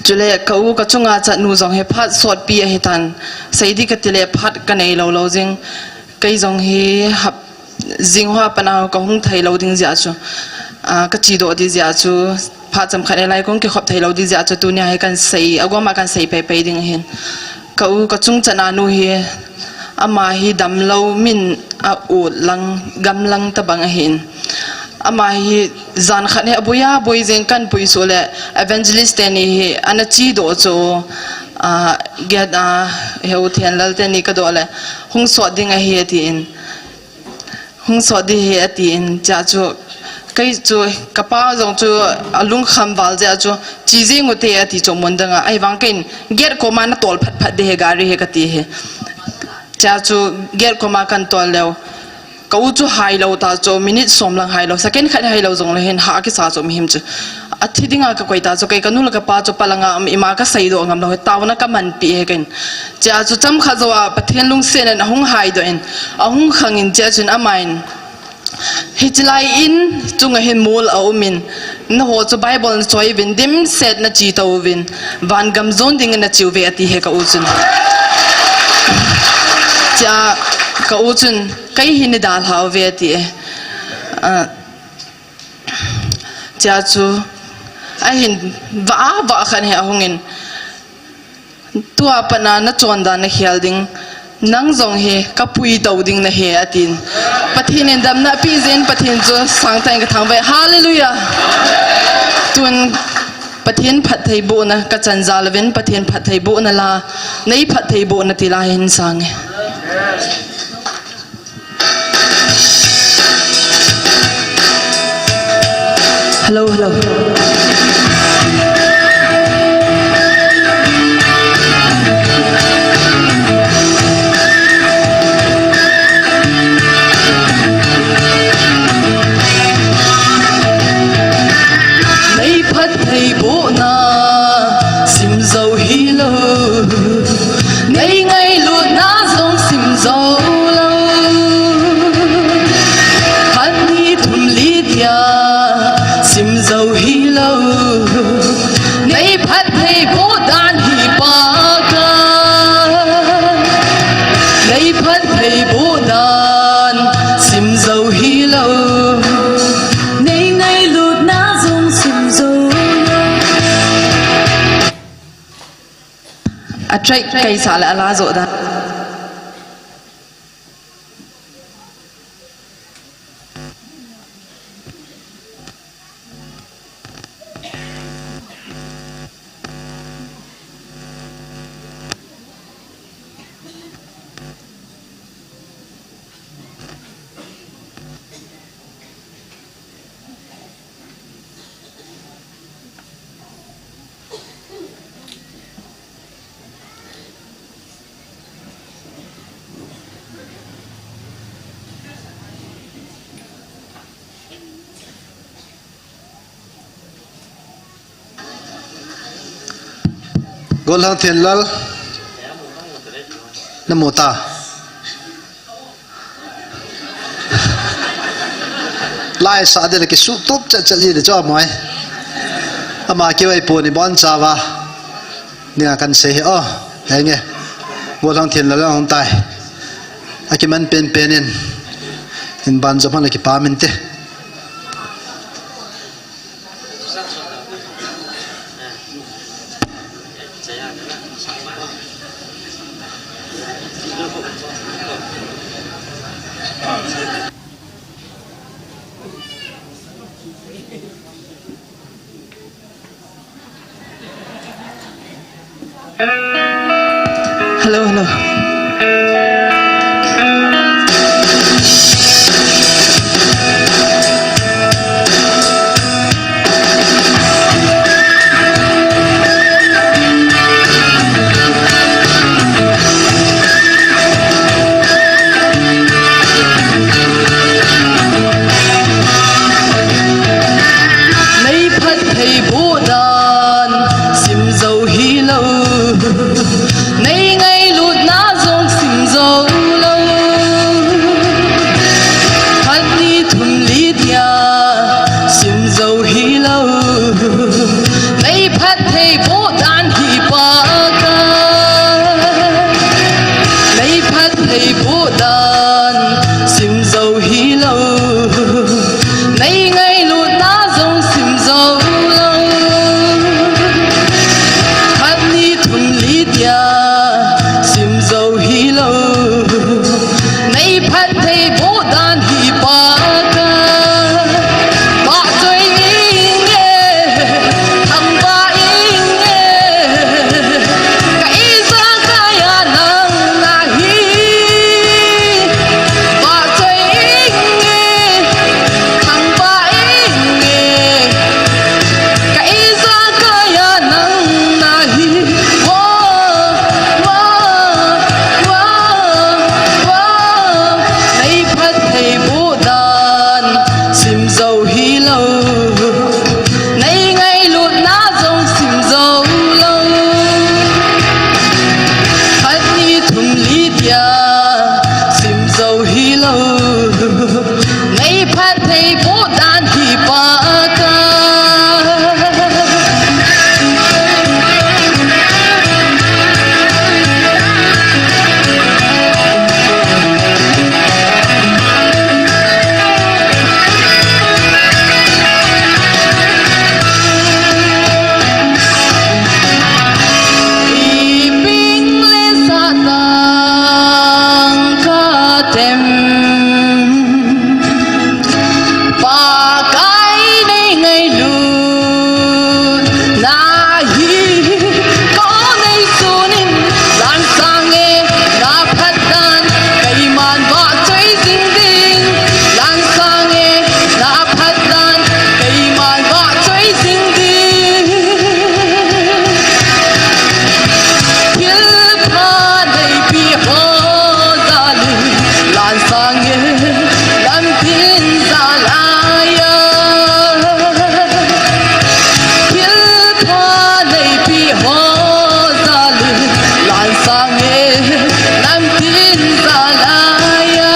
Chule ka u kachunga chatnu jong hi phat sotpi ahitan. Sei ding katile phat kanei lou lou jing. Kei jong hi hap Jing hoa pat a kahung thei lou ding jeh a chu, ah, kachedoh ding jeh a chu, phat chomkhat nilai kahung kikhop thei lou ding jeh a chu, tunia hi kahin sei, agoma kahin sei pei pei ding ahin. Ka u, kachung chatna nu hi, ama hi damlou min a u lang, gamlang tabang ahin. Ama hi jan khat hi aboi aboi jing kahin puisuh le, evangelist teni hi ana chedoh chu, ah, get, ah, heu Thienlal teni kadoh le, hung sot ding ahi atin. Hung sot ding ahi atin, chea chu, kei chu, kapa jong chu, alungkham val jeh a chu, che jing ute ati chu mun dang a, ahivang keiin, gate koma natol phat phat ding ahi gari hi kati ahi. Chea chu, gate koma kahin tol leu. Ka u chu hailou ta chu, minute som lang hailou, second khat hailou jongle hin, ha kisa chu mihem chu. Athi dinga kakoi ta chu, kei kanu le kapa chu, palanga, um, ima kaseidoh ngam lou, taona kamanpi ahi keiin. Chea chu chomkhat jou a Pathen lungsetna in ahung haidoh in, ahung khang in chea chun amahin, hiche lai in chunga hin mol aum in, nangho chu Bible nachoi uvin, dimset nache tou uvin, van gam jon ding nache uve ati ahi ka u chun. Chea ka u chun, kei hi nei dalha uve ati e. Ah, Chea chu, ahin vah a vah khat hi ahung in, tua pat a nachon dan nakhel ding, nang jong hi kapui tou ding nahi atin. Pathen in damna apeh jeh in Pathen chu sangtah in kathangvah e. Hallelujah! Tun Pathen phattheibohna kachan jal uvin Pathen phattheibohna la, nei phattheibohna ti la hin sang e. Hello, hello. Nei phattheibohna sim jou hilou, nei ngailutna jong sim jou lou. Khat ni thum li tia sim jou hilou, nei phattheiboh dan hi Pakai. Nei phattheiboh dan sim jou hilou, nei ngailutna jong sim jou lou. A track kaisah le ala jo dan. Golhang Thenlal, namu ta. Lai sa de le kisutup chat chat ji de chu amai. Ama kivaipo ni bonchauva dinga kahin sei hi o. Henge. Golhang Thenlal ahung tai. Akiman penpen in. In banjo man le kipah inte. Hello, hello. Nei phattheiboh dan sim jou hilou, nei ngailutna jong sim jou lou. Khat ni thum li tia sim jou hilou, nei phattheiboh dan hi Pakai. Nei phattheiboh dan sim jou hilou, nei ngailutna jong sim jou lou. Khat ni thum li tia sim jou hilou, nei phattheiboh dan hi Pakai. Vahchoi inge, thangvah inge, ka ijakai a nang nahi. Vahchoi inge, thangvah inge, Sange, lamtin jalaiya, thilpha neipi ho jalin, lan sange, lamtin jalaiya.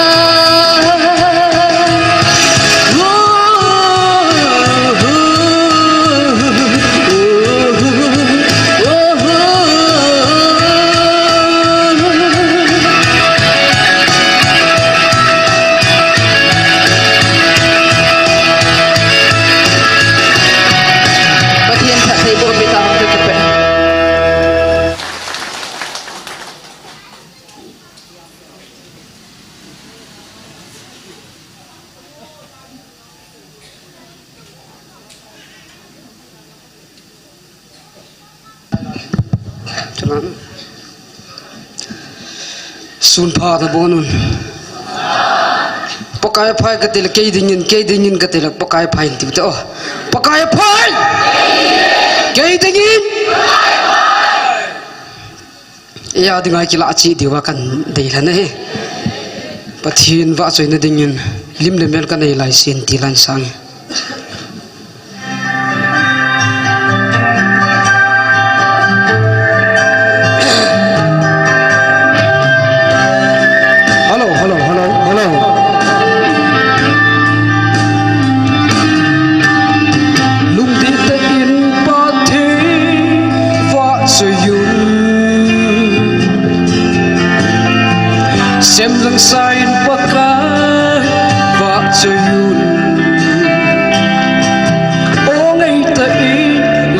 Pathen phattheiboh pi tao, ka kipe. Sun pha nabon un. Pakai phai kati le kei dingin, kei dingin kati le Pakai phai in tiu te o. Pakai phai! Kei dingin! Eia dinga kilah cheh diuva kan dei lhon ahi. Pathen vahchoina dingin lim le mel kanei lai sen ti lan sang. Hello, hello, hello, hello. Lungdei tah in Pathen vahchoi un. Semlang sa in Pakai vahchoi un. Ong ei tah in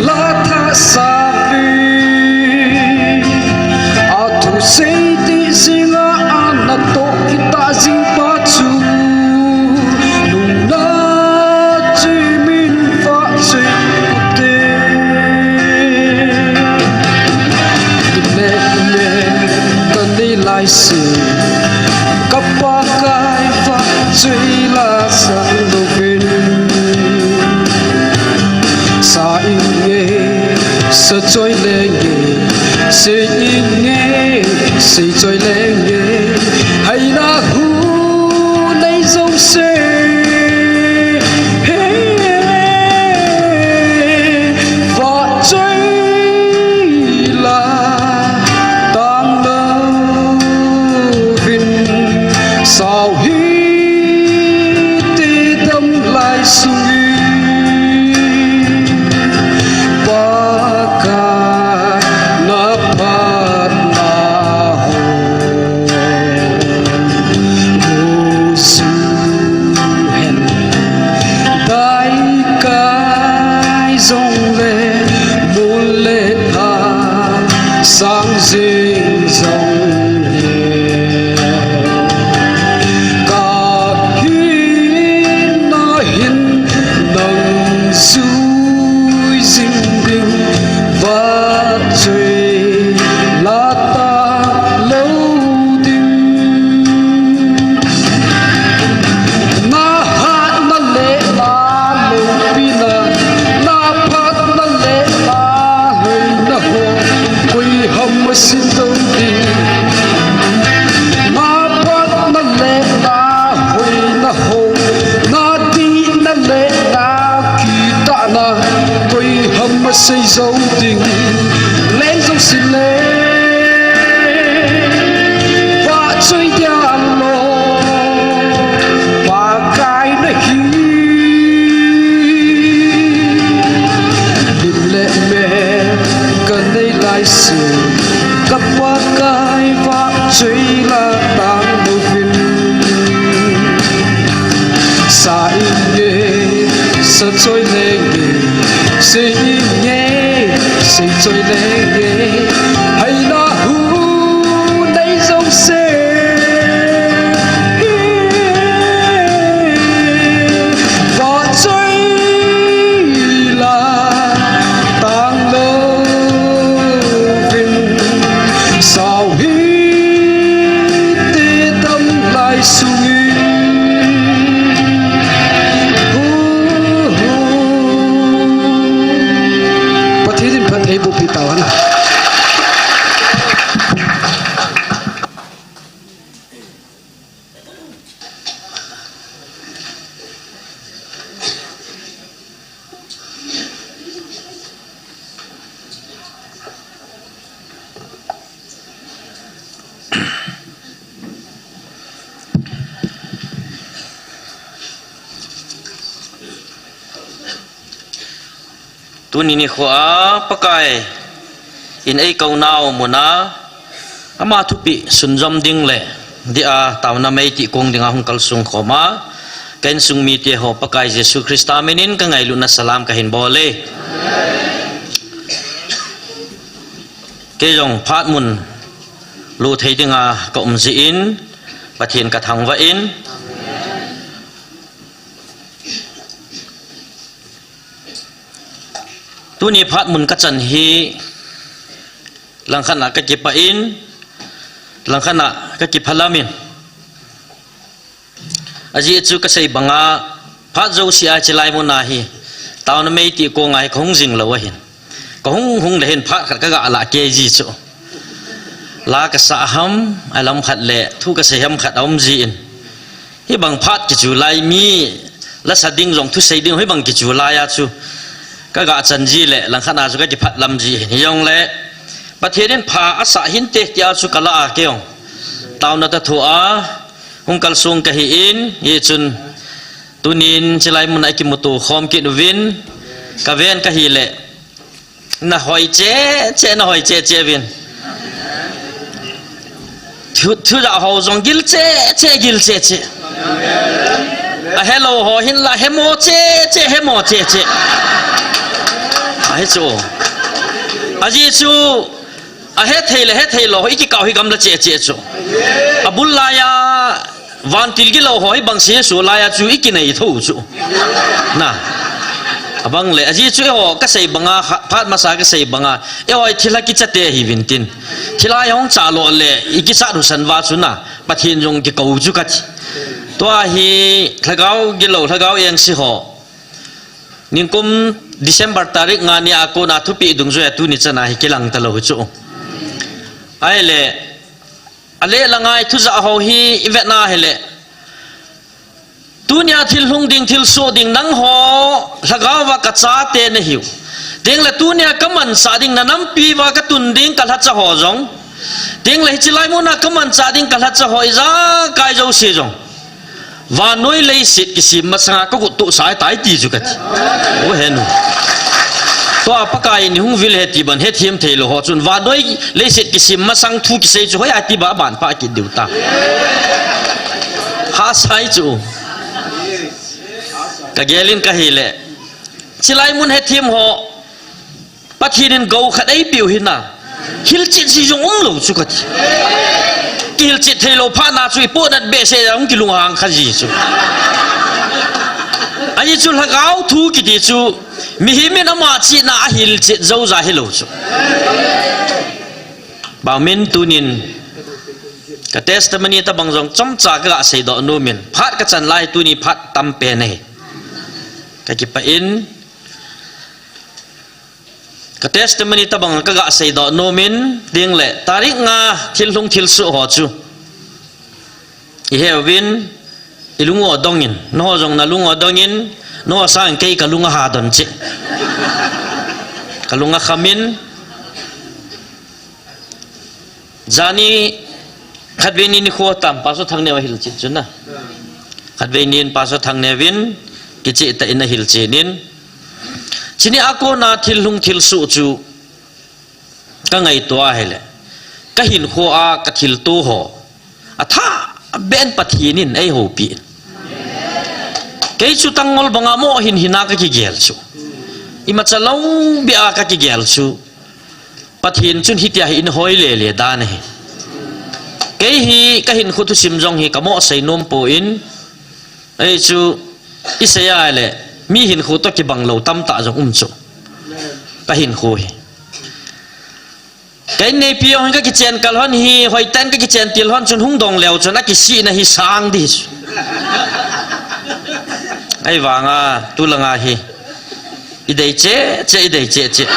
la thah sa ve. Athu sei tijing a, anatoh kitah jing pa chu lungna chim in vahchoi u te. Lim le mel kanei lai sen, ka Pakai vahchoi la sang louvin. Sa inge, sa choi lenge, sei inge, sei choi lenge, haina hu nei jouse, he, vahchoi la tang louvin, sao hi ti dam lai sung in, Pakai na phatna ho musu hen. Dai kai jong le, mul le tha sang jing jong le, ka hinna hin nang jui jing ding, vahchoi la tang lou ding. Na hatna le na loupina, na phatna le na hoina ho, koi ham asei jou ding. Na phatna le na hoina ho, na dihna le na kitahna, koi ham asei jou ding. Leng jouse le vahchoi dia lo, Pakai nahi. Lim le mel kanei lai sen, ka Pakai vahchoi la tang louvin. Sa inge, sa choi lenge, sei inge, sei choi lenge, haina hu nei jouse, vahchoi la tang louvin, sao hi ti dam lai sung in. Hu, hu. Pathen in phattheiboh pi ta. Tuni nikho a Pakai in eikou nau mun a ama thupeh sunjom ding le dia taona meiti kong dinga hung kalsong khom a, ka insung mite ho Pakai Jesu Christa min in ka ngailutna salam kahin bol e. Kei jong phat mun lut thei dinga ka um jeh in Pathen ka thangvah in, tuni phat mun ka chan hi langkhat a ka kipah in, langkhat a ka kiphalam in. Ajeh chu ka sei banga phat jouse a chilai mun a hi taona meiti kong a hi ka hung jing lou ahin. Ka hung hung le hin phat khat ka ga lah kei ji chu. La ka sa ham, alam khat le thu ka sei ham khat a um jin. Hibang phat kichu lai mi, la sa ding jong thusei ding hibang kichu lai a chu ka ga chan ji le langkhat a chu ka kiphalam ji hin. Hijongle Pathen in pha asah hinte tia chu ka la a kei jong taona ta thu a hung kalsong kahi in, hichun tunin chilai mun a kimuto khom kit uvin, ka ven kahi le na hoi cheh cheh, na hoi cheh cheh uvin. Thu, thu ja ho jong gil cheh cheh, gil cheh cheh. A helou ho hin la hemo cheh cheh, hemo cheh cheh. Ahi chu. Ajeh chu, a hethei le hethei lou, i kikah hi gamla cheh cheh chu. A bul lai a, vantil gilou ho hibang sesu lai a chu i kinei tho chu. Na. Abang le, ajeh chu eiho ka sei banga, phat masa ka sei banga. Eiho thilha kicha te hi vin tin. Thilha hung cha lou le, i kicha du san va chu na. Pathen jong kikou chu ka ti. Tua hi, lhagao gilou, lhagao eng si ho. Ningkum December tarik nga ni a kona thupeh dungjuia tuni chan a hi kilang talou chu. Ahile, a le la ngai thu ja ho hi i vet na hile. Tunia thil hung ding, thil soh ding nangho, lhagao va ka chate na hiu. Tengle tunia ka mansa ding na nampi va ka tun ding ka lhacha ho jong. Tengle hichi lai mun a ka mansa ding ka lhacha ho ijakai jouse jong. Vannoi leiset kisem masanga ka got tohsa tai ti chu ka ti. O henu. Tua Pakai in hung vil he ti ban hethem thei lou ho chun vannoi leiset kisem masang thu kisei chu hoiya ti ba ban pa kit diu ta. Hahsa e chu. Ka gel in ka hi le. Chilai mun hethem ho. Pathen in gou khat eipeu hi na. Hilchet ji jong um lou chu ka ti. Kihilchet thei lou phat na chu i pohnat behseh a hung kilunghang kha ji chu. Ajeh chu lhagao thu kiti chu. Mihem in ama chihna a hilchet jou ja hi lou chu. Bang min tunin. Ka testimony tabang jong chomcha ka ga seidoh nom in. Phat ka chan lai tuni phat tam pen ahi. Ka kipah in. Ka testimony tabang ka ga seidoh nom in, tengle, tarik nga thil lhung thil soh ho chu. I he uvin, i lung u adong in, nangho jong na lung u adong in, nangho sang kei ka lung aha don cheh. Ka lung akham in, Jani khatvei ni nikho tam, Pastor Thangneo ahilchet chu na. Khatvei nin Pastor Thangneo vin kicheh tah in ahilchen in. Chuni a kona thil lhung thil soh chu ka ngaito ahile. Ka hinkho a ka thilto ho. Athah beh in Pathen in eihoupi in. Kei chu tangngol banga mo hin hina ka kigel chu. Imacha lou beh a ka kigel chu. Pathen chun hitia hi in hoi lele dan ahi. Kei hi ka hinkho thusim jong hi ka mo sei nom poi. Ei chu i sei a le mi hinkho toh kibang lou tamtah jong um chu. Ka hinkho hi. Ka inneipi jong hin ka kichen kal hon hi, hoiten ka kichen til hon chun hung dong leu chun a kisihna hi sang di chu. Ahivanga, tulanga hi. I dei cheh cheh, i dei cheh cheh.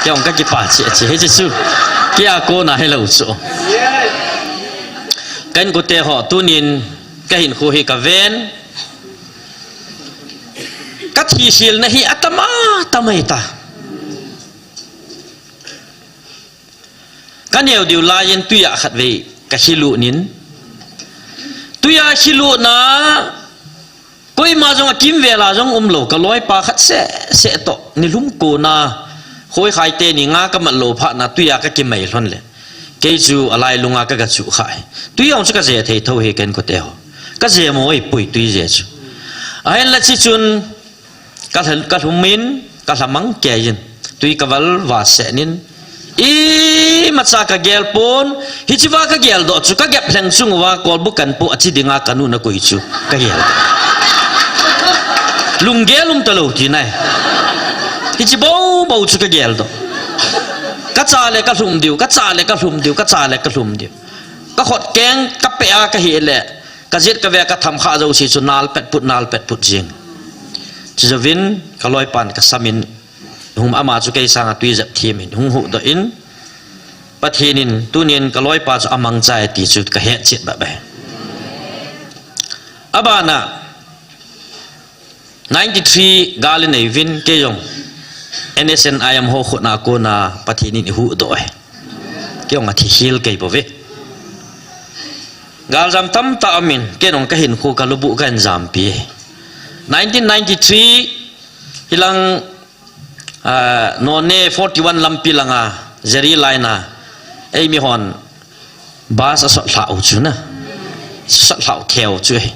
Kei jong ka kipah cheh cheh, hiche chu. Kei a kona hilou chu. Ka inkote ho, tunin ka hinkho hi ka ven. Ka thikhelna hi atam a tam ahi ta. Ka neo diu laiyin tuiya khatvei ka khilut in. Tuiya khilutna Koima jong akimvel a jong umlou, ka loipa khat seh seh toh, nilhum kona, khoi khai teni nga ka mat lou phat na, tui a ka kimai lhon le. Kei chu alailung a ka ga chu kha e. Tui jong chu ka je thei tho hi ken kote ho. Ka je mo ei pui tui je chu. Ahin la chi chun, ka lha-, ka lhum in, ka lhamang kei in, tui ka val va seh nin, imacha ka gel pon, hichi va ka gel doh chu, ka gep lheng chung uva, kolbu kan pu a chi dinga ka nu na koi chu, ka gel doh. Lunggel um ta lou ti nai. Hichi bou bou chu ka gel doh. Ka cha le ka lhum diu, ka cha le ka lhum diu, ka cha le ka lhum diu. Ka khut keng, ka pe a ka hi le, ka jet ka ve ka tham kha jo si chu nal pet put, nal pet put jing. Chi jo vin, ka loipan ka samin, hung ama chu kei sanga tui jep thimin, hung hu doh in, Pathen in tunin ka loipa chu amang chai ti chu ka het chet ba bai. Abana, ninety-three gal in ei vin kei jong N S N I M ho khut na kona Pathen in i hu doh e. Kei jong athi hil kei bo ve. Gal jam tam ta amin, kei jong ka hin khu ka lubu ka en jam pi. Nineteen ninety-three, hilang, ah, Noney forty-one lampi langa, Jerry line a, ei mi hon, bus a sot hlau chu na. Sot hlau theu chu e.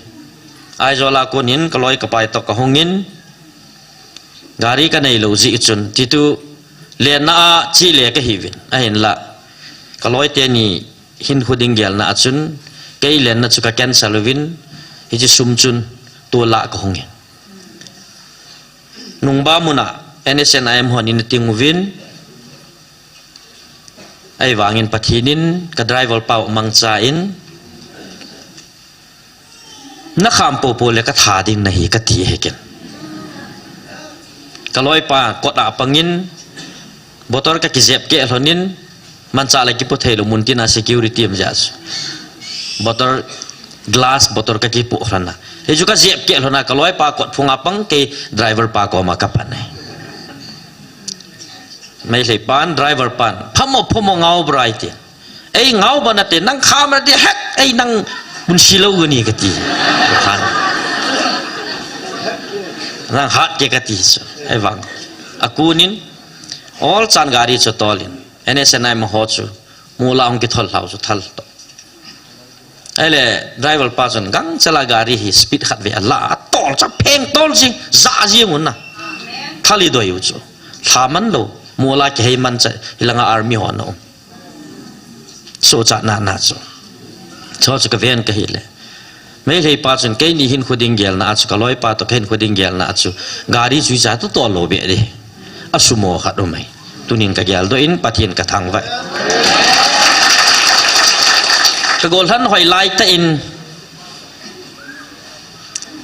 Aizawl a konin, ka loi ka pai toh ka hungin, gari ka nei lou ji chun, titu lenna a chi le ka hi vin, ahin la, ka loi teni hin khu ding gelna a chun, kei lenna chu ka cancel uvin, hichi sum chun, tu la ka hungin. Nungba muna, N S N I M hon in ting uvin, ahivangin Pathen in ka driver pa u mangcha in, na kham popo le ka tha ding nahi ka ti he ken. Ka loipa kot a pangin, bottle ka kijep ke lhonin, mancha le kipu thei lou mun tina security em ja chu. Bottle, glass bottle ka kipu lhona. Hichu ka jep ke lhona, ka loipa kot phunga pang kei driver pa koma ka pan e. Meitei pan, driver pan, phamo, phamo ngau brai ti. Ei ngau ba nate, nang kham ra ti hek, ei nang mun si lou gani ka ti. Khan. Nang hat ke ka ti chu. Ahivang. Akunin, ol chan gari chu tolin. N S N I M ho chu. Mula hung kithol hlau chu thal to. Ahile, driver pa chun gangchela gari hi speed khat ve ala, atol cha pheng tol jing, ja jing un na. Thal i doi u chu. Lha man lou, mula kihei man cha, hilanga army ho na um. Sohcha na na chu. Chu chu ka ven ka hi le. Meitei pa chun keini hin khu ding gelna a chu, ka loipa toh ka hin khu ding gelna a chu, gari chu cha tu tol lou be de. A sumo khat um e. Tunin ka gel doh in Pathen ka thangvah. Ka gollhang hoi lai tah in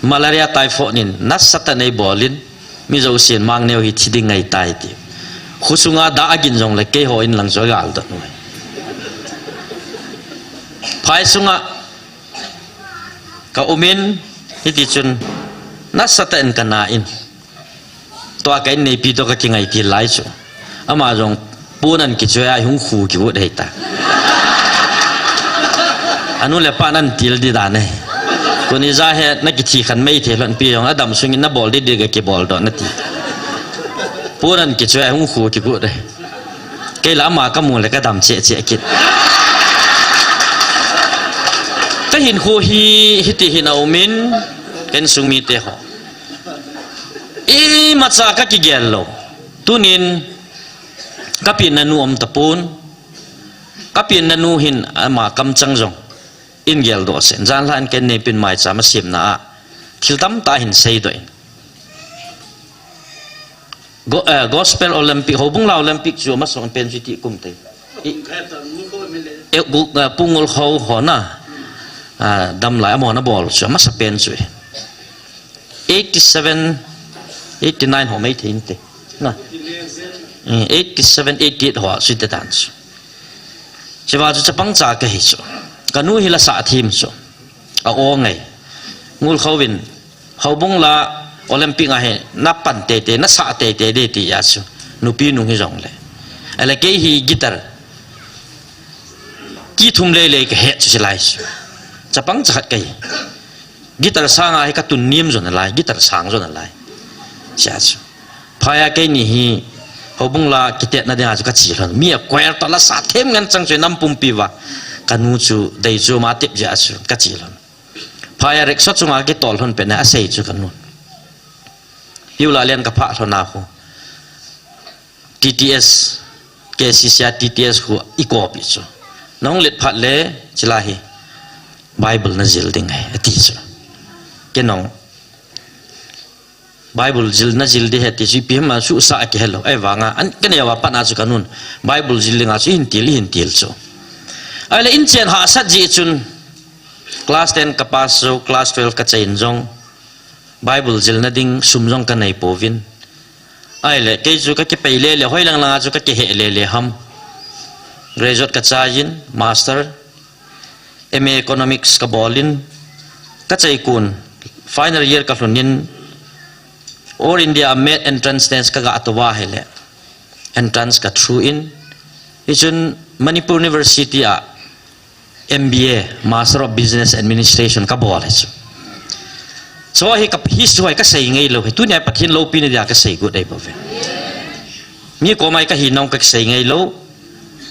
malaria typhoid in nasatah in ei bol in mi jousen mang neo hi thi ding ngai tai ti. Khusunga da agin jongle keiho in lang chu agal doh nui. Phai sunga ka um in hiti chun nasatah in ka na in. Tua ka inneipi toh ka kingai til lai chu. Ama jong pon an kichoi a hung khu kivut hei ta. Anu le apan an til di dan e. Tuni ja hi na kithi khan Meitei lhonpi jong adam sungin na bol di di ka kibol doh na ti. Pon an kichoi a hung khu kivut e. Kei la ama ka mu le ka dam cheh cheh kit. Ka hin khu hi hiti hin a um in, ka insung mite ho. Imacha ka kigel lou. Tunin ka penna nu um tapon. Ka penna nu hin ama kamchang jong in gel doh sen. Jan lha in ka inneipi in maicham a semna a thil tamtah hin sei doh in. Go-, eh, Gospel Olympic, Houbung la Olympic chu amasa pen chu ti kum te. I, e, gu-, eh, Pu Ngulkhou ho na, ah, damlai amaho na bol chu amasa pen chu e. Eighty-seven, eighty-nine ho mai thei inte. Na. Eh, eighty-seven, eighty-eight ho chu te dan chu. Chuva chu chapang cha ka hi chu. Ka nu hi la sa thim chu. A o ngai. Ngulkhou in Houbung la Olympic a hi na pan teitei, na sa teitei de ti a chu. Nupi nung hi jongle. Ahile kei hi guitar. Ki thum lei lei ka het chu silai chu. Chapang cha khat ka hi. Guitar sanga hi katun nim jo nalai, guitar sang jo nalai. Sia chu. Phai a keini hi, houbung la kitetna dinga chu kache lhon. Mi a choir toh la sa them ngen chang chu nam pumpi va. Kanu chu, dei chu ma tep jia chu, kache lhon. Phai a rickshaw chunga kitol lhon pet na asei chu kanun. Hiu la lian kaphah lhon a khu. T T S, K C C a T T S khu i copy chu. Nahung let phat le, chila hi. Bible najil ding ahi, ati chu. Kei nong. Bible jil najil ding ahi ti chu ipi ham a suhsa a kihelou. Ahivanga, an, kaneo a pat na chu kanun. Bible jil dinga chu ihin til, ihin til chu. Ahile inchen hahsat jeh chun. Class ten kapass jou, class twelve kachai in jong. Bible jilna ding sum jong kanei pouvin. Ahile, kei chu kakipei lele, hoilang langa chu kakihei lele ham. Graduate kachai in, master, M A economics kabol in, kachai kon, final year kalhun in, All India met entrance test kaga tou va ahile, entrance ka through in, hichun Manipur University a M B A, Master of Business Administration kabol ahi chu. Chu hi ka history hi kasei ngeilou ahi. Tunia Pathen loupina dia kasei got ahi bouve. Mi koma kahi nong kasei ngeilou.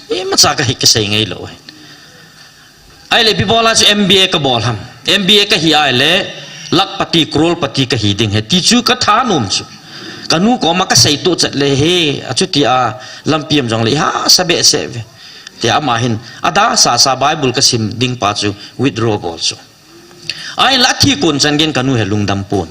Imacha kahi kasei ngeilou ahi. Ahile ipi bola chu M B A kabol ham. M B A kahi ahile, lakhpati, crorepati kahi ding ahi. Ti chu kathanom chu. Kanu koma kasei toh chet le hi, achuti a lampi am jongle, hahsa behseh ve. Tia ama hin, adang sasa Bible kasim ding pa chu withdraw bol chu. Ahinla athi kon chan geiyin kanu hi lungdam pon.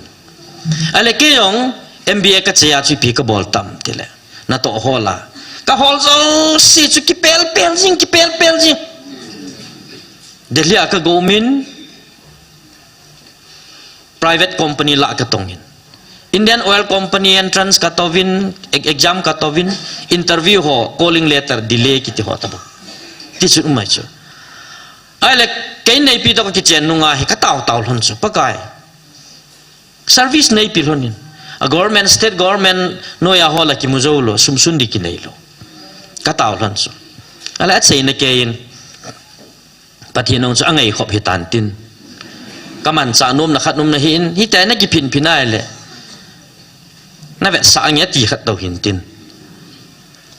Ahile kei jong M B A kachai a chu ipi kabol tam tile. Natoh hol a. Kahol jouse chu kipelpel jing, kipelpel jing. Delhi a kaga um in, private company lah katong in. Indian Oil Company entrance katouvin, e-, exam katouvin, interview ho, calling letter delay kiti ho tabou. Tichun um ahi chu. Ahile, kei neipi toh kakichen nunga hi katao tao lhon chu, Pakai. Service neipi lhon in. A government, state government noiya ho la kimu jou lou, sum sun ding kinei lou. Katao lhon chu. Ahile acheina keiyin. Pathen nung chu angaikhop hitan tin. Kamanchah nomna khat um nahi in, hitia nakiphinphin ahile. Navetsah ange ti khat tou hin tin.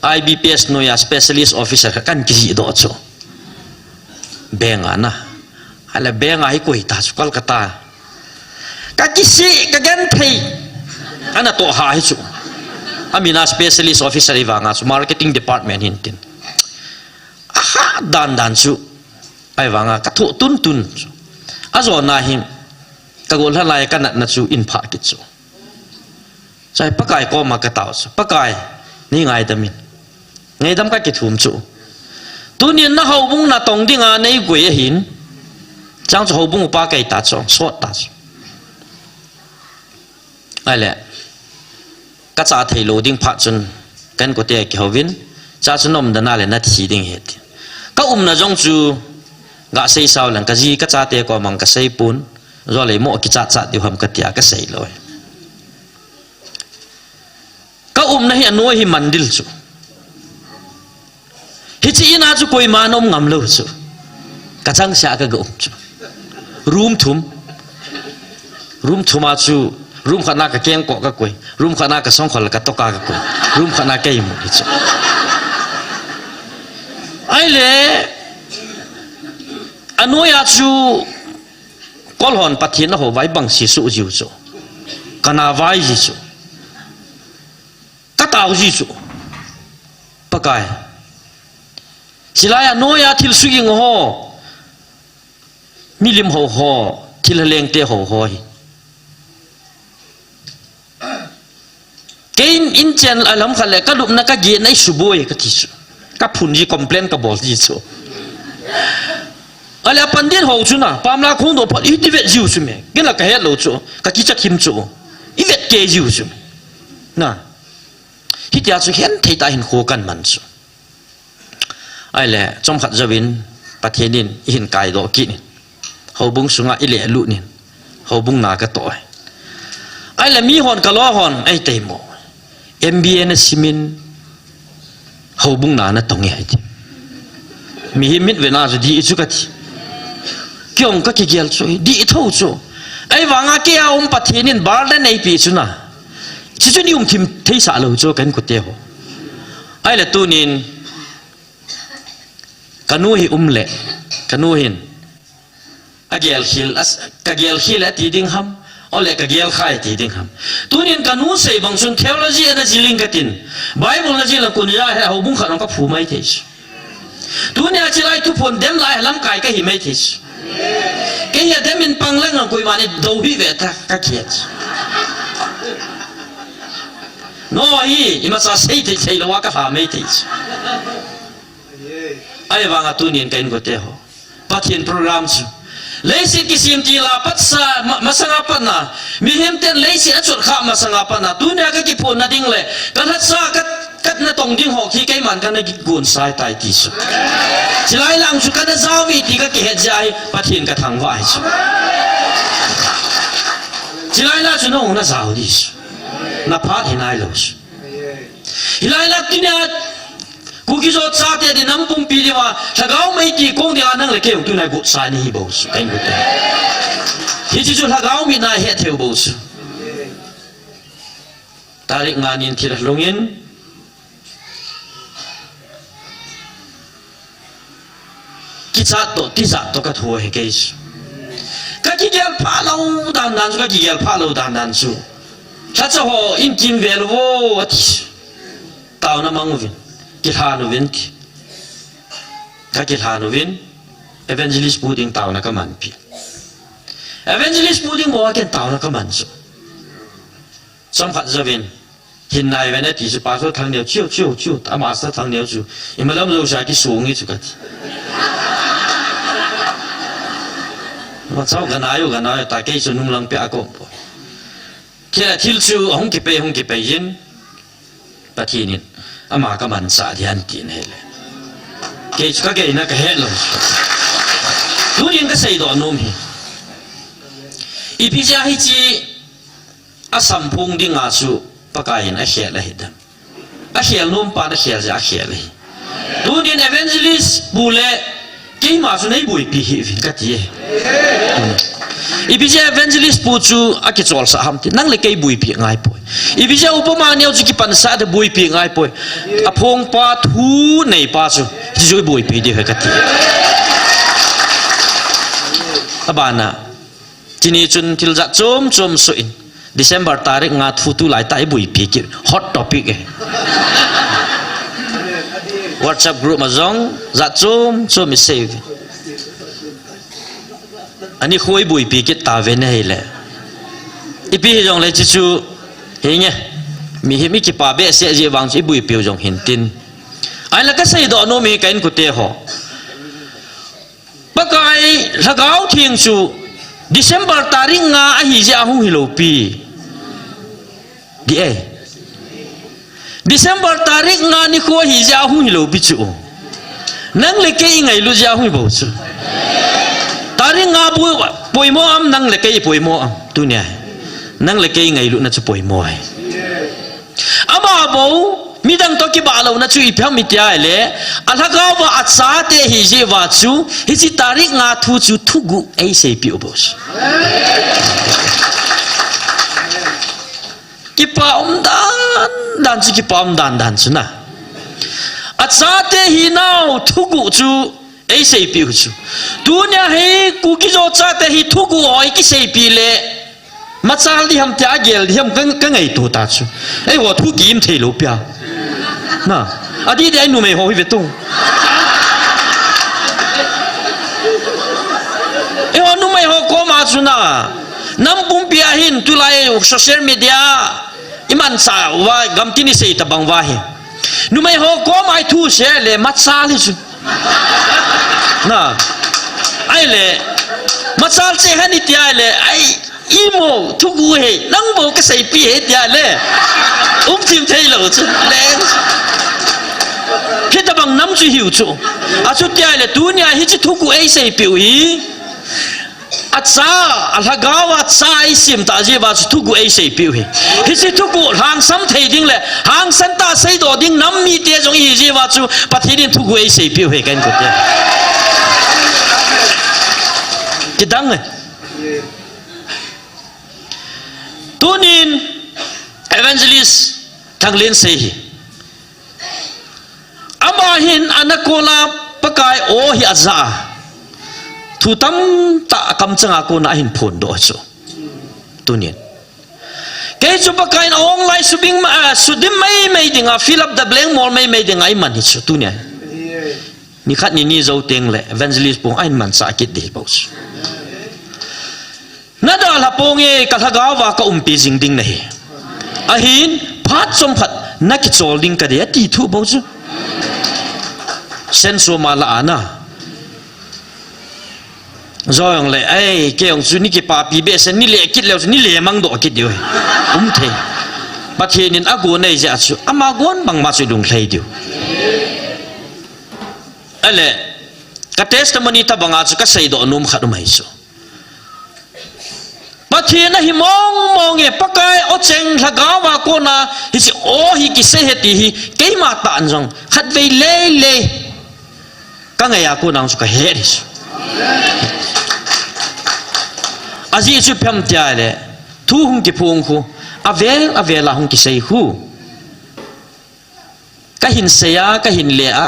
I B P S noiya specialist officer khat kan kijih doh chu. Bank a na. Ahile bank a hi koi ta chu Kolkata. Kakisih, kagenthei. Anatoh ha hi chu. Amin a specialist officer ahivanga chu marketing department hin tin. Aha, dan dan chu. Ahivanga kathoh tuntun chu. Ajona hi. Kagol lhalai kanatna chu in phah kit chu. Chai Pakai koma katao chu. Pakai, nei ngaidam in. Ngaidam kakithum chu. Tunin na houbung natong dinga neikoi ahin. Chang chu houbung upa kahi ta chu, sot ta chu. Ahile. Kacha theilou ding phat chun, kainkote kihouvin, cha chu naumdan a le nathi ding ahi ti. Kaumna jong chu, gasei sao leng, kaji kachate komang kaseipon, jole mo kichat chat diu ham katia kaseilou. Kaumna hi anoi hi mandir chu. Hiche in a chu koima ana um ngam lou chu. Kachangseh a kaga um chu. Room thum. Room thum a chu, room khatna kakengkoh kakoi. Room khatna kasongkhol katoka kakoi. Room khatna keimu hi chu. Ahile, anoiya chu, kol hon Pathen ahou vai bang si suh jiu chu. Kana vai ji chu. Katao ji chu. Pakai. Hilaiya noiya thil suging ho. Milim hou ho. Thil halengte hou ho hi. Keiin inchen a lam khat le kalupna kagehna isuboi kati chu. Kaphun ji complain kabol ji chu. Ahile apan din hou chu na. Pamla khong doh phat iti vet jiu chu me. Kei la kahet lou chu. Kakicha khim chu. Ivet kei jiu chu. Na. Hitia chu hen thei ta hin kho kaman chu. Ahile, chomkhat jouvin, Pathen in, ihin kaidoh kit in. Houbung sunga ilelut in. Houbung na katoh e. Ahile, mihon kalo hon, ei teimo. M B A nasimin, houbung na natong e, ati. Mihem mitvet na chu dih chu kati. Kei jong kakigel chu, dih thou chu. Ahivanga kei a um Pathen in burden eipeh chu na. Chuchu i umthim theisah lou chu ka inkote ho. Ahile tunin kanu hi um le, kanu hin agelkhel, as-, kagelkhel ati ding ham, ole kagelkhai ati ding ham. Tunin kanu sei bang chun theology ana jil ing katin, Bible ana jil a kon a hi houbung khat a kaphu mai thei chu. Tunia chilai thuphon dem lai lamkai kahi mai thei chu. Kei hi adem in pang leng a koima ni dou hi ve ta ka kiat. No hi, imacha sei thei thei lou a kalha mai thei chu. Ahivanga tunin ka inkote ho, Pathen program chu, leiset kisem til a patsa ma-, masanga patna, mihem ten leiset achot kha masanga patna, tunia kakiphonna ding le kalhacha ka, kana tong ding ho hi keiman kana kigonsai tai ti chu. Chilai lang chu kana jao uve ti kakihet jeh a hi Pathen kathangvah ahi chu. Chilai lang chu nahung najao di chu. Naphat hinailou chu. Hilai lah tunia Kuki-Zo chate di nam pumpi diuva lhagao mei kikong dia nang le kei jong tunia gotsa nahi bou chu, ka inkote. Hiche chu lhagao mitna hetthei u bou chu. Tarik nga nin thil lhung in, kichat toh, tijat toh kathu ahi kei chu. Kakigel phah lou dan dan chu, kakigel phah lou dan dan chu. Lhacha ho in kimvel uvo ati chu. Taona mang uvin, kilhan uvin ti. Kakilhan uvin, Evangelist Pu Ding taona kamanpi. Evangelist Pu Ding bou a ken taona kaman chu. Chomkhat jouvin, hin nai ve nati chu, Pastor Thangneo, chiu, chiu, chiu, a Master Thangneo chu, imalam jousea kisong e chu kati. Machau ganai u, ganai u, ta kei chu nunglang peh a kaum poi. Kei a thil chu ahung kipei, hung kipei jin, Pathen in ama kamanchah ding ahi tin ahile. Kei chu kageina kahet lou. Tunin kaseidoh nom hi, ipi jeh a hiche asamphong dinga chu Pakai in akhel ahi dem. Akhel nom pan akhel jeh a akhel ahi. Tunin Evangelist Pu le keima chu neiboipi hih uvin kati e. Ipi jeh a Evangelist Pu chu akicholsah ham ti, nang le kei boipi ngai poi. Ipi jeh a Upa Mangneo chu kipansah te, boipi ngai poi. Aphongpa, thu neipa chu, hichu iboipi diu ahi kati. Abana, tuni chun thil jat chom chom soh in, December tarik nga thu tulai tah iboipi kit, hot topic e. WhatsApp group a jong jat chom chom isei uve. Anikho iboipi kit tauve ahile. Ipi hijongle chuchu hinge. Mihem ikipa behseh jeh vang chu iboipiu jong hintin. Ahinla kaseidoh nom hi ka inkote ho, Pakai Lhagao Theng chu December tarik nga ahi jeh a hung hilou pi. Di e. December tarik nga nikho ahi jeh a hung hilou pi chu. Nang le kei ingailut jeh a hung hi bou chu. Tarik nga bu poimo am, nang le kei ipoimo am tunia? Nang le kei ingailutna chu poimo ahi. Ama bou, midang toh kibahlouna chu ipi ham iti ahile, alhagao va achate ahi jeh uva chu, hiche tarik nga thu chu thuguh eiseipeh u bou chu. Kipa um dan dan chu, kipa um dan dan chu na. Achate hinau thuguh chu eiseipeh u chu. Tunia hi Kuki-Zo chate hi thuguh ho ikiseipeh le machal ding ham tia agel ding ham ka, kangaito ta chu. Eiho thu kiim theilou pia. Na, adih dih a inumei ho hi ve tu. Eiho numei ho koma chu na, nam pumpi a hin tulai social media imanchah uva gamtin isei tabang uva hi, numei ho koma ithu sei le machal hi chu. Na, ahile, machal cheh hen iti ahile, ai, imo, thuguh ahi, nang bou kaseipeh ahi tia le, umthim theilou chu le. Hitabang nam chu hiu chu. Achuti ahile tunia hiche thuguh eiseipeh u hi, acha, alhagao a cha eisem tah jeh uva chu thuguh eiseipeh u hi. Hiche thuguh lhangsam thei ding le hangsan tah seidoh ding nam mite jong ihi jeh uva chu Pathen in thuguh eiseipeh u hi ka inkote. Kidang e. Tunin Evangelist Thanglensei hi, ama hin ana kona Pakai aw hi aja a, thu tamtah akamchanga kona ahin phondoh chu. Tunin kei chu Pakai in a-ong lai subing ma, ah, sudim maimai dinga, fill up the blank mol maimai dinga iman hi chu tunia. Nikhat nini jou tengle Evangelist Pong ahin manchah kit ding hi bou chu. Nadalha ponge, ka lhagao-a ka umpi jing ding nahi. Ahin, phat chomkhat nakichol ding kadei, ati thu bou chu. Senso ma la ana. Jong le, ei, kei jong chu ni kipapi behseh, ni le kit leu chu, ni le mangdoh kit diu ahi. Um thei. Pathen in agon ahi jeh chu, ama gon bangma chu lunglhai diu. Ale, ka testimony tabanga chu kaseidoh nom khat um ahi chu. Pathen ahi mong mong e, Pakai aw cheng lhagao-a kona hiche aw hi kisei ahi ti hi, keima tah in jong khatvei leilei kangaiya kona chu kahet ahi chu. Ajeh chu ipi ham itile, thu hung kiphong khu, avel avel a hung kisei khu. Kahin sei a, kahin le a,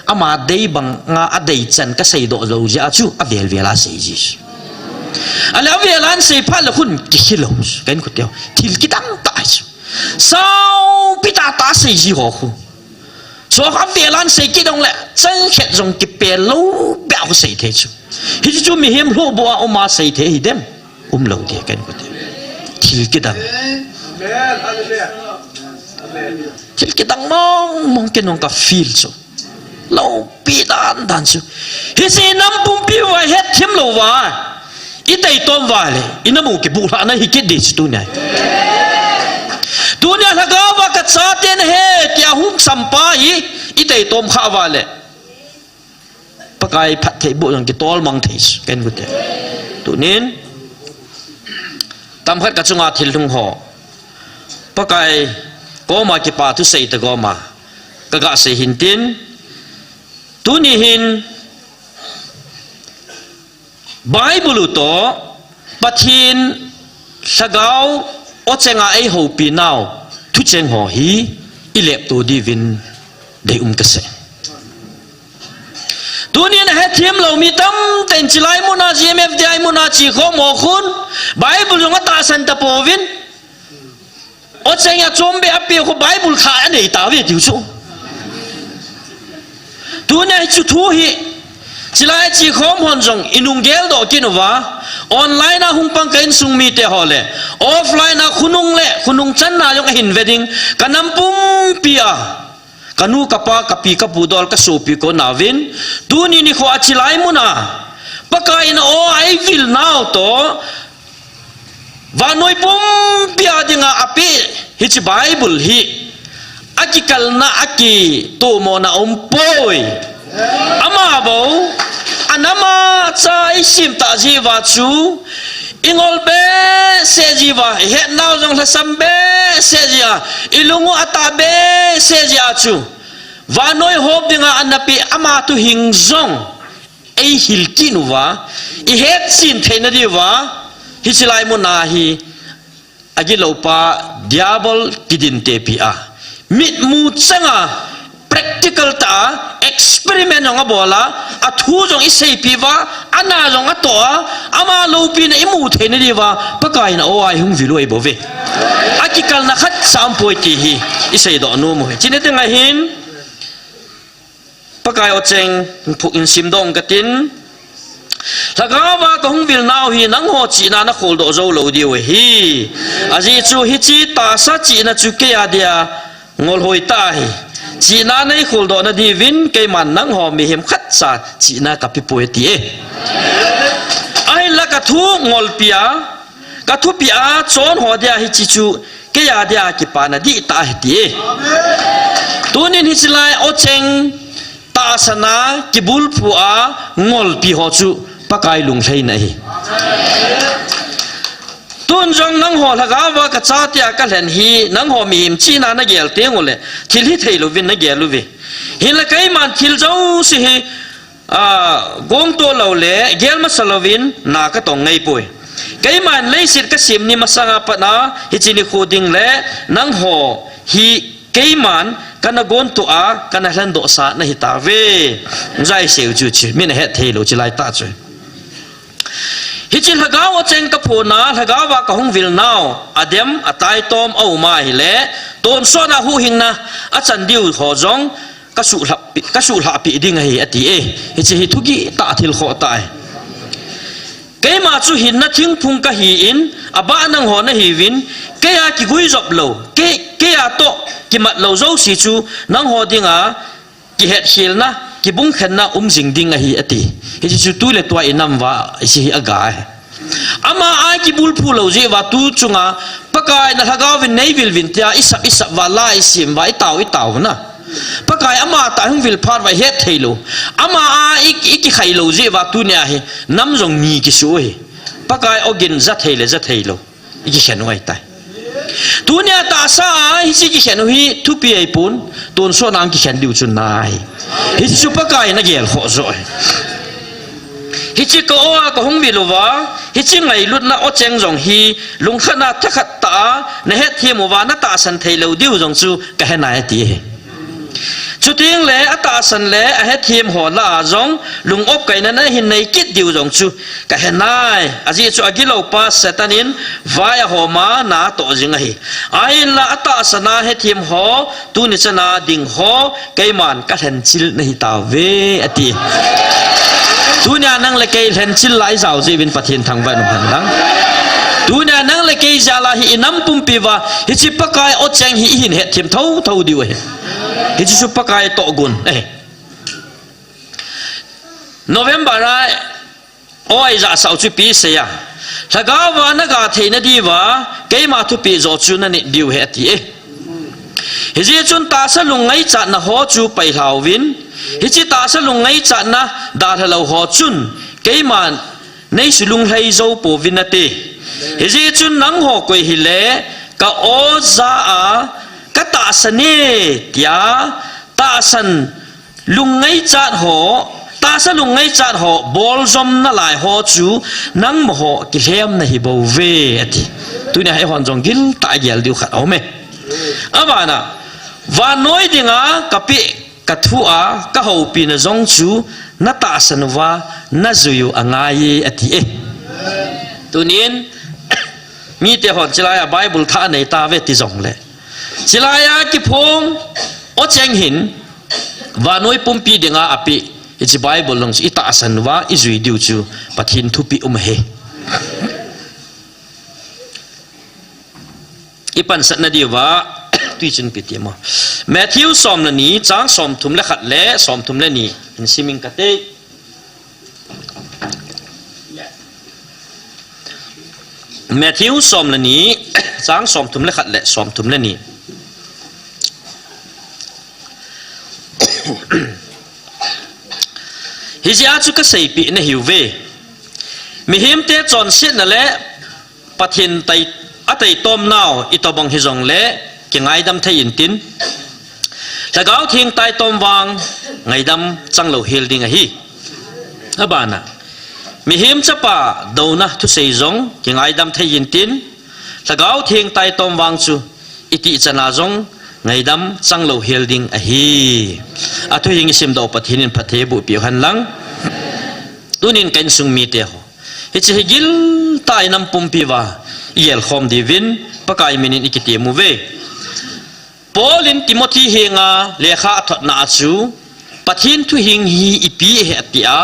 ama dei banga adei chan kaseidoh jou jeh a chu avel vel a sei ji. Ale avel a ahin sei phat le khun kikhel lou. Kahin khu teo, thil kidang tah chu. Saupi tahtah sei ji ho khu. Chu avel a ahin sei kit jongle, chang khat jong kipel lou beh a khu sei thei chu. Hichu mihem lhohboh a um a sei thei hidem. Um lou ding, kahin khu teo. Thil kidang. Amen. Hallelujah. Amen. Thil kidang mong mong kei nung ka feel chu. Loupi dan dan chu. Hiche inam pumpi uva hetthem lou uva, itei tom uva le, inamu kibulhah na hi kit ding chu tunia. Tunia lhagao-a ka chaten ahi tia hung sampa hi, itei tom kha uva le, Pakai phattheiboh jong kitol mang thei chu, kahin khu teo. Tunin, tamkhat ka chunga thil lhung ho, Pakai koma kipa thusei tah koma kaga sei hin tin, tuni hin Bible u toh Pathen lhagao aw chenga eihoupi nau thucheng ho hi ilepto diuvin deium kasei. Tunin ahetthem lou mi tamtah in chulai muna G M F D I muna chekhom ho khun Bible jong atahsan tapouvin, aw cheng a chom beh a pe khu Bible kha anei tauve tiu chu. Tunia hiche thu hi, chulai chekhom hon jong inung geldoh kit uva, online a hung pang ka insung mite ho le, offline a khonung le khonung channa jong ahin ve ding, ka nam pumpi a, ka nu, ka pa, ka pi, ka pu dol, ka sopi kon nauvin, tuni nikho a chulai muna Pakai in aw a eivil nau toh, vannoi pumpi a dinga apeh hiche Bible hi akikalna, akitomona aumpoi. Ama bou, anam a cha isim tah jeh uva chu, ingol behseh jeh uva, ihetnau jong lhasam behseh jeh a, ilung u atah behseh jeh a chu, vannoi hop dinga ana peh ama thuhing jong eihil kit uva, ihetchen theina diuva, hiche lai muna hi, agilou pa Diabol kidin tepi a, mitmu changa practical tah a experiment jong abol a, athu jong iseipeh uva, ana jong atoh a, ama loupina imu theina diuva Pakai in aw a eihung vil u ahi bouve. Akikalna khatcha aumpoi ti hi iseidoh nom u ahi. Chuni tenga hin Pakai aw cheng phuh in simdoh katin, lhagao-a kahung vil nau hi nangho chihna nakholdoh jou lou diu ahi. Ajeh chu hiche tahsa chihna chu keiya dia ngolhoi tah ahi. Chihna neikholdoh na diuvin keiman nangho mihem khatcha chihna kapepoi ati e. Ahinla kathu ngolpi a, kathupeh a chon ho dia hiche chu keiya dia kipana dihtah ahi ati e. Tunin hiche lai aw cheng tahsan a kibulphu a ngolpi ho chu Pakai lunglhaina ahi. Tun jong nangho lhagao-a kachate a kalhen hi nangho mihem chihna nagel teng ule thil hithei louvin nagel uve. Hinla keiman thil jouse hi, a, gongto lou le gel masa louvin na katong ngai poi. Keiman leiset kasem ni masanga pat a hiche nikho ding le nangho hi keiman kana gontoh a kana lhendohsa nahitauve. Jaiseu chu chu, min ahet theilou chilai tah chu. Hiche lhagao acheng kaphon a, lhagao a kahung vil nau, adem, ataitom, aum ahile, tonsot a huhhingna achan diu ho jong kasuhlhah pi, kasuhlhah pi ding ahi, ati e. Hiche hi thuki tah thil khoh tah e. Keima chu hinna thingphung kahin, abah nangho nahiuvin, keiya kiguijop lou, kei, keiya toh kimat lou jouse chu, nangho dinga, kihetkhelna, kibungkhenna um jing ding ahi, ati. Hiche chu tu le tua inam uva, hiche hi aga e. Ama a kibulphu lou jeh uva tu chunga, Pakai na lhagao vin nei vil vin tia, isap isap uva, la isim uva, itao itao na. Pakai ama tah hung vil phat uva het theilou. Ama a i, ikikhai lou jeh uva tunia hi, nam jong ni kisu hi. Pakai ogin ja thei le ja theilou. Ikikhen u ahitai. Tunia tahsa a hiche kikhen u hi thupi ahipon, tonsot a kikhen diu chu nai. Hiche chu Pakai in agel khoh joh e. Hiche ka o a kahung vil uva, hiche ngailutna o cheng jong hi, lungkhat a thakhat tah a, nahetthem uva, natahsan theilou diu jong chu kahe nai ati e. Chuteng le atahsan le ahetthem ho lah a jong lung-op kaina nahin nei kit diu jong chu kahe nai. Ajeh chu agilou pa Satan in vai ahom a na atoh jing ahi. Ahinla atahsan a hetthem ho, tuni chan a ding ho, keiman kalhenchil nahitauve, ati. Tunia nang le kei lhenchil la ijao jeh uvin Pathen thangvah in um hen lang. Tunia nang le kei jal a hi inam pumpi uva, hiche Pakai o cheng hi ihin hetthem thotho diu ahi. Hiche chu Pakai tohgon ahi. November a o ijahsah u chu ipi asei a, lhagao va naga theina diuva, keima thupeh jo chu nanit diu ahi ati e. Hijeh chun tahsa lung ngaichatna ho chu pailhauvin, hiche tahsa lung ngaichatna dalha lou ho chun, keiman neisulunglhai jou pouvin ati. Hijeh chun nangho koi hile, ka o ja a, katahsan e, tia, tahsan lung ngaichat ho, tahsa lung ngaichat ho, boljom nalai ho chu, nangma ho kilhem nahi bouve, ati. Tunia eihon jong giltah a gel diu khat aume. Abana, vannoi dinga kapeh, kathu a, kahoupina jong chu, natahsan uva, najui u angai e, ati e. Tunin, mite hon chilai a Bible thah anei tauve ti jongle. Chilai a kiphong, o cheng hin, vannoi pumpi dinga apeh, hiche Bible jong chu itahsan uva, ijui diu chu, Pathen thupeh um ahi. Ipansatna diuva, tui chun ipi ti mo. Matthew som le ni, chang somthum le khat le, somthum le ni, in sim ing kate. Matthew som le ni, chang somthum le khat le, somthum le ni. Hijeh a chu kaseipeh nahiuve. Mihemte chonsetna le Pathen tai, ataitom nau itobang hijongle kingaidam thei intin. Lhagao Theng taitom vang ngaidam changlou hel ding ahi. Abana, mihem chapa douna thusei jong kingaidam thei intin. Lhagao Theng taitom vang chu itih chana jong ngaidam changlou hel ding ahi. Athu hing isimdoh Pathen in phatthei boh peh u hen lang. Tunin ka insung mite ho, hiche hi giltah a inam pumpi uva igelkhom diuvin Pakai minin ikitem uve. Paul in Timothy henga lekha athotna a chu, Pathen thuhing hi ipi ahi atia,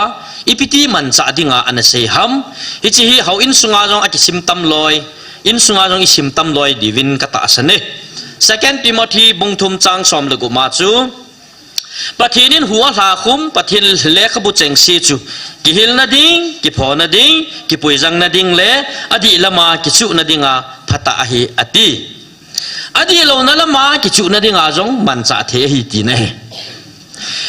ipi ti manchah dinga ana sei ham. Hiche hi hou insunga jong akisim tam loi, insunga jong isim tam loi diuvin katahsan e. Second Timothy bung thum chang som le gup ma chu, Pathen in hu alhakhum, Pathen lekhabu chengse chu, kihilna ding, kiphona ding, kipuijangna ding le, adih lama kichuhna dinga phatah ahi ati. Adihlouna lama kichuhna dinga jong manchah thei ahi tina ahi.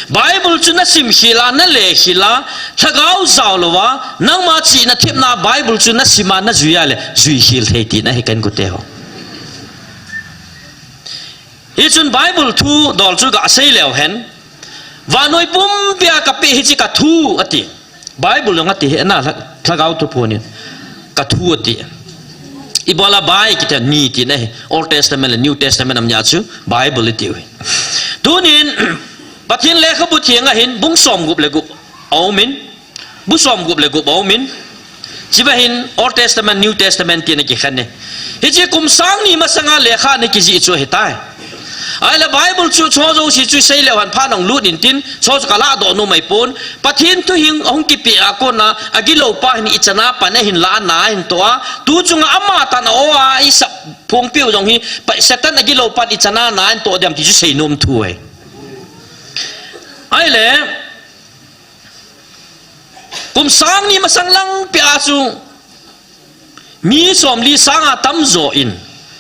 Bible chu nasim khel a, nale khel a, lhagao jao louva, nangma chihna thepna Bible chu nasim a, najui a le, jui khel thei tina ahi ka inkote ho. Hichun Bible thudol chu gasei leu hen. Vannoi pumpia kapeh hiche kathu ati. Bible jong ati hi na lha-, lhagao thuphon in. Ka thu ati. Ibola Bai kiti ni tina hi. Old Testament le New Testament amnia chu Bible itiu hi. Tunin, Pathen lekhabu theng ahin bung som gup le gup aumin. Bu som gup le gup aumin. Chiva hin Old Testament, New Testament tina kikhen e. Hiche kum sang ni masanga lekha ana kijih chu ahitai. Ahile Bible chu cho jouse chu seileu hen phat nong lut intin, cho chu kaladoh nom ahipon. Pathen thu hin hung kipe a kona, agilou pa hin ichan a pan ahin lah a na ahin toh a. Tu chunga ama tan a o a isap phongpiu jong hi, pa, Satan agilou pan ichan a na ahin toh diam ti chu seinom thu ahi. Ahile, kum sang ni masang lang pia chu, mi somli sanga tamjo in,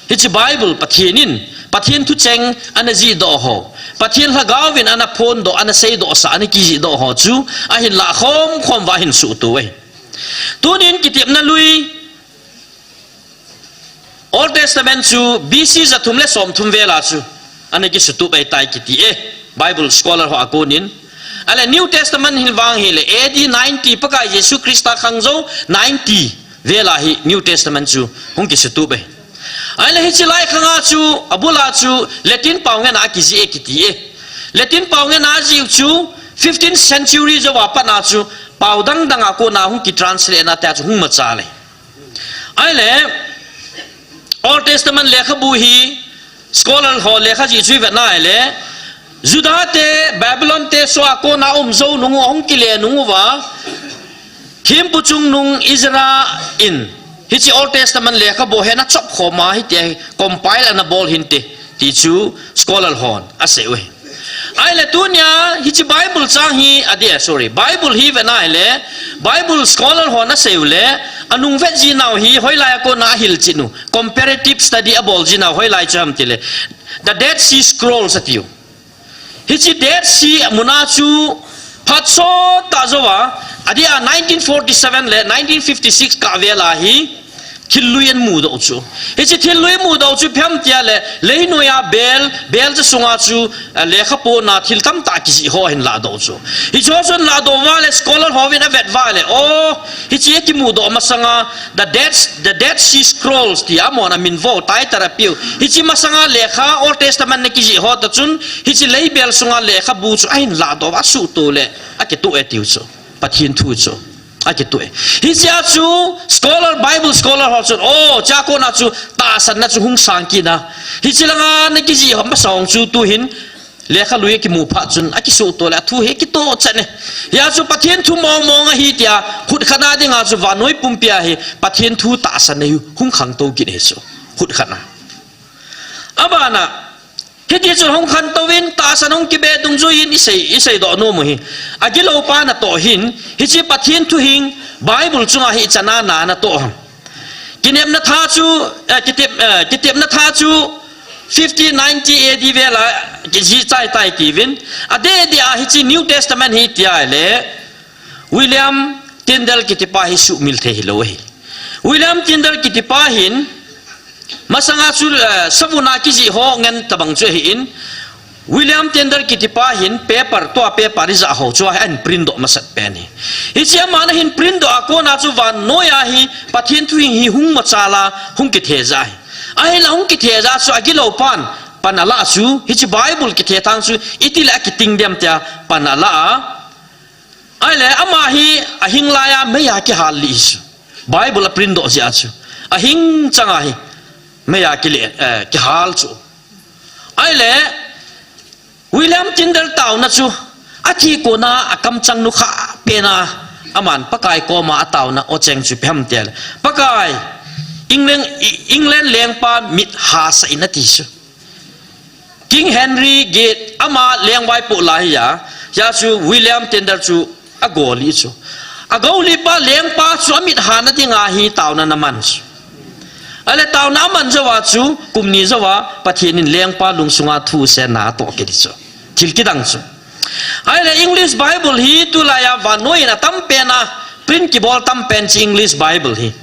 hiche Bible Pathen in, Pathen thucheng ana jihdoh ho, Pathen lhagaovin ana phondoh, ana seidoh sah, ana kijihdoh ho chu, ahin lah khomkhom uva ahin suhto e. Tunin kitepna lui, Old Testament chu B C jathum le somthum vela chu ana kisutup ahitai kiti e, Bible scholar ho a konin. Ahile New Testament hin vang hile A D ninety, Pakai Jesu Christa khang jou ninety vela hi New Testament chu hung kisutup e. Ahile hiche lai khanga chu, abula chu Latin pao ngen a akijih e kiti e. Latin pao ngen a ajih u chu fifteenth century jouva pat a chu pao dang dang a kona hung kitranslate na tia chu hung machal e. Ahile, Old Testament lekhabu hi scholar ho lekha jih chu ivet na ahile, Juda te, Babylon te soh a kona um jou nung u, ahung kile nung uva, thempu chungnung Ezra in, hiche Old Testament lekhabu hi ana chop khom a, hitia hi compile ana bol hinte, ti chu scholar hon asei u ahi. Ahile tunia, hiche Bible chang hi, adia, sorry, Bible hi vet na ahile, Bible scholar hon asei u le, anung vet ji nau hi, hoilai a kona ahilchet u, comparative study abol ji nau, hoilai chu ham tile, The Dead Sea Scrolls atiu. Hiche Dead Sea muna chu, phat sot tah jouva, adia nineteen forty-seven le nineteen fifty-six kah vela hi, thil lui ana mudoh u chu. Hiche thil lui mudoh u chu ipi ham tia le, leinoi a bel, belcha sunga chu, eh, lekha pona thil tamtah kijih ho ahin lahdoh u chu. Hiche ho chu ana lahdoh uva le scholar hovin avet uva le, o, hiche akimudoh masanga, The Dead, The Dead Sea Scrolls tia amahon amin vo, title apeu. Hiche masanga lekha Old Testament ana kijih ho toh chun, hiche leibel sunga lekhabu chu ahin lahdoh uva asuhto le, akitoh e tiu chu. Pathen thu chu. Akitoh e. Hichea chu scholar, Bible scholar ho chun, o, chea kona chu tahsanna chu hung sang kit na. Hiche langa ana kijih ho masa hung chu tuhin lekha lui akimu phat chun akisuhto le athu hi akitoh chan e. Hia chu Pathen thu mong mong ahi tia khut khat a dinga chu vannoi pumpi a hi Pathen thu tahsanna hi hung khangtou kit ahi chu. Khut khat a. Abana, hiti chun hung khantou in, tahsan hung kibe dungjuiyin isei, iseidoh nom u hi. Agilou pa natoh hin, hiche Pathen thu hin, Bible chunga hi ichan a na natoh ham. Kinepna tha chu, eh, kitep, eh, kitepna tha chu, fifteen ninety A D vela, kijih chai tai tiuvin. Adeh deh a hiche New Testament hi tia le, William Tyndale kitipa hi suhmil thei hilou ahi. William Tyndale kitipa hin, masanga chu, eh, savuna kijih ho ngen tabang chu ahin, William Tyndale kitipa hin paper, tua paper ijah ho chu ahin print doh masat pen ahi. Hiche aman ahin print doh a kona chu vannoi a hi Pathen thu hi hung machal a hung kithejah ahi. Ahinla hung kithejah chu agilou pan, pan alah chu, hiche Bible kithethang chu, itile akiting dem tia pan alah a, Ahile, ama hi ahing laiya meiya kihal lih chu. Bible a print doh jeh a chu. Ahing changa hi meiya kile, eh, kihal chu. Ahile, William Tyndale taona chu, athi kona akamchang nu kha pena, aman Pakai koma ataona ocheng chu ipi ham tile, Pakai, England, England lengpa mit hahsa in ati chu. King Henry the Eighth ama lengvaipoh lai ahi a, hia chu William Tyndale chu agol lih chu. Agol lih pa lengpa chu amit hahna dinga hi taona ana man chu. Ahile taona aman jouva chu, kum ni jouva, Pathen in lengpa lungsunga thu senna atoh kit chu. Thil kidang chu. Ahile English Bible hi tulaiya vannoi in atam pena, print kibol tam pen chu English Bible hi.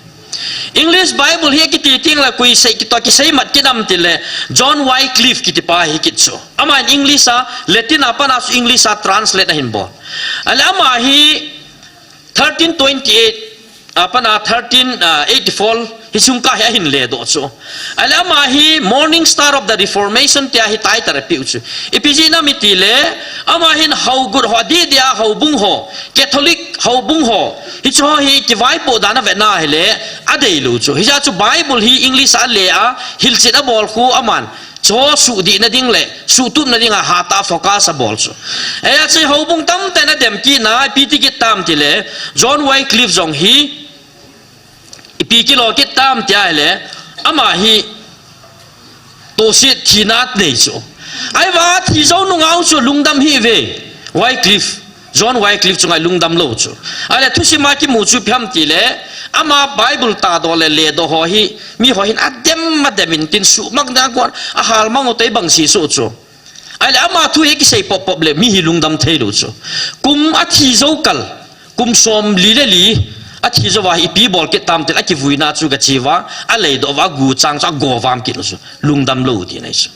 English Bible hi kiti teng le koi sei kitoh kisei mat kit ham tile John Wycliffe kitipa hi kit chu. Aman English a, Latin a pat a chu English a translate ahin bol. Ahile ama hi thirteen twenty-eight a, pana thirteen, a, eighty-four hi sung kah hi ahin ledoh chu. Ahile ama hi Morning Star of the Reformation tia hi title apeh u chu. Ipi jeh ham itile, ama hin hogut ho, adeh deh a houbung ho, Catholic houbung ho, hiche ho hi kivaipoh dan avetna hile, adeilou chu. Hijeh chun Bible hi English a ale a, hilchet abol khu aman, chu suhdihna ding le suhtupna dinga hatah a focus abol chu. Hijeh chun houbung tamtah in adem kitna, ipi ti kit tam itile, John Wycliffe jong hi, ipi kilo kit tam tia ahile, ama hi tohset thina anei chu. Ahivang thi jou nunga chu lungdam hih uve, Wycliffe, John Wycliffe chunga lungdam lou chu. Ahile thusim a kimu chu ipi ham itile, ama Bible tahdoh le ledoh ho hi, mi ho hin adem adem in tin suhmang ding a kon, ahal mang u tei bang si soh chu. Ahile ama thu hi kisei pop pop le mi hi lungdam theilou chu. Kum athi jou kal, kum somli le li, athi jouva hi ipi bol kit tam itile akivuina chu gache uva, aleidoh uva, aguchang chu agovam kit lou chu. Lungdam lou tina ahi chu.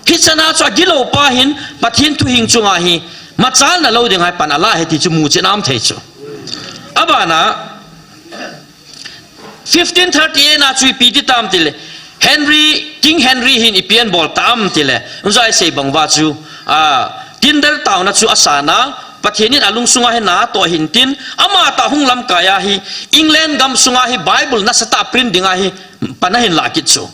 Hichana chu agilou pa hin, Pathen thuhing chunga hi, machalna lou dinga hi pan ala ahi ti chu muchet aum thei chu. Abana, fifteen thirty-eight na chu ipi ti tam itile, Henry, King Henry hin ipi abol tam itile, unjai sei bang uva chu, a, Tyndale taona chu asana, Pathen in alungsunga hi natoh ahin tin, amatah hung lamkai a hi, England gam sunga hi Bible nasatah print dinga hi, pan ahin lah kit chu.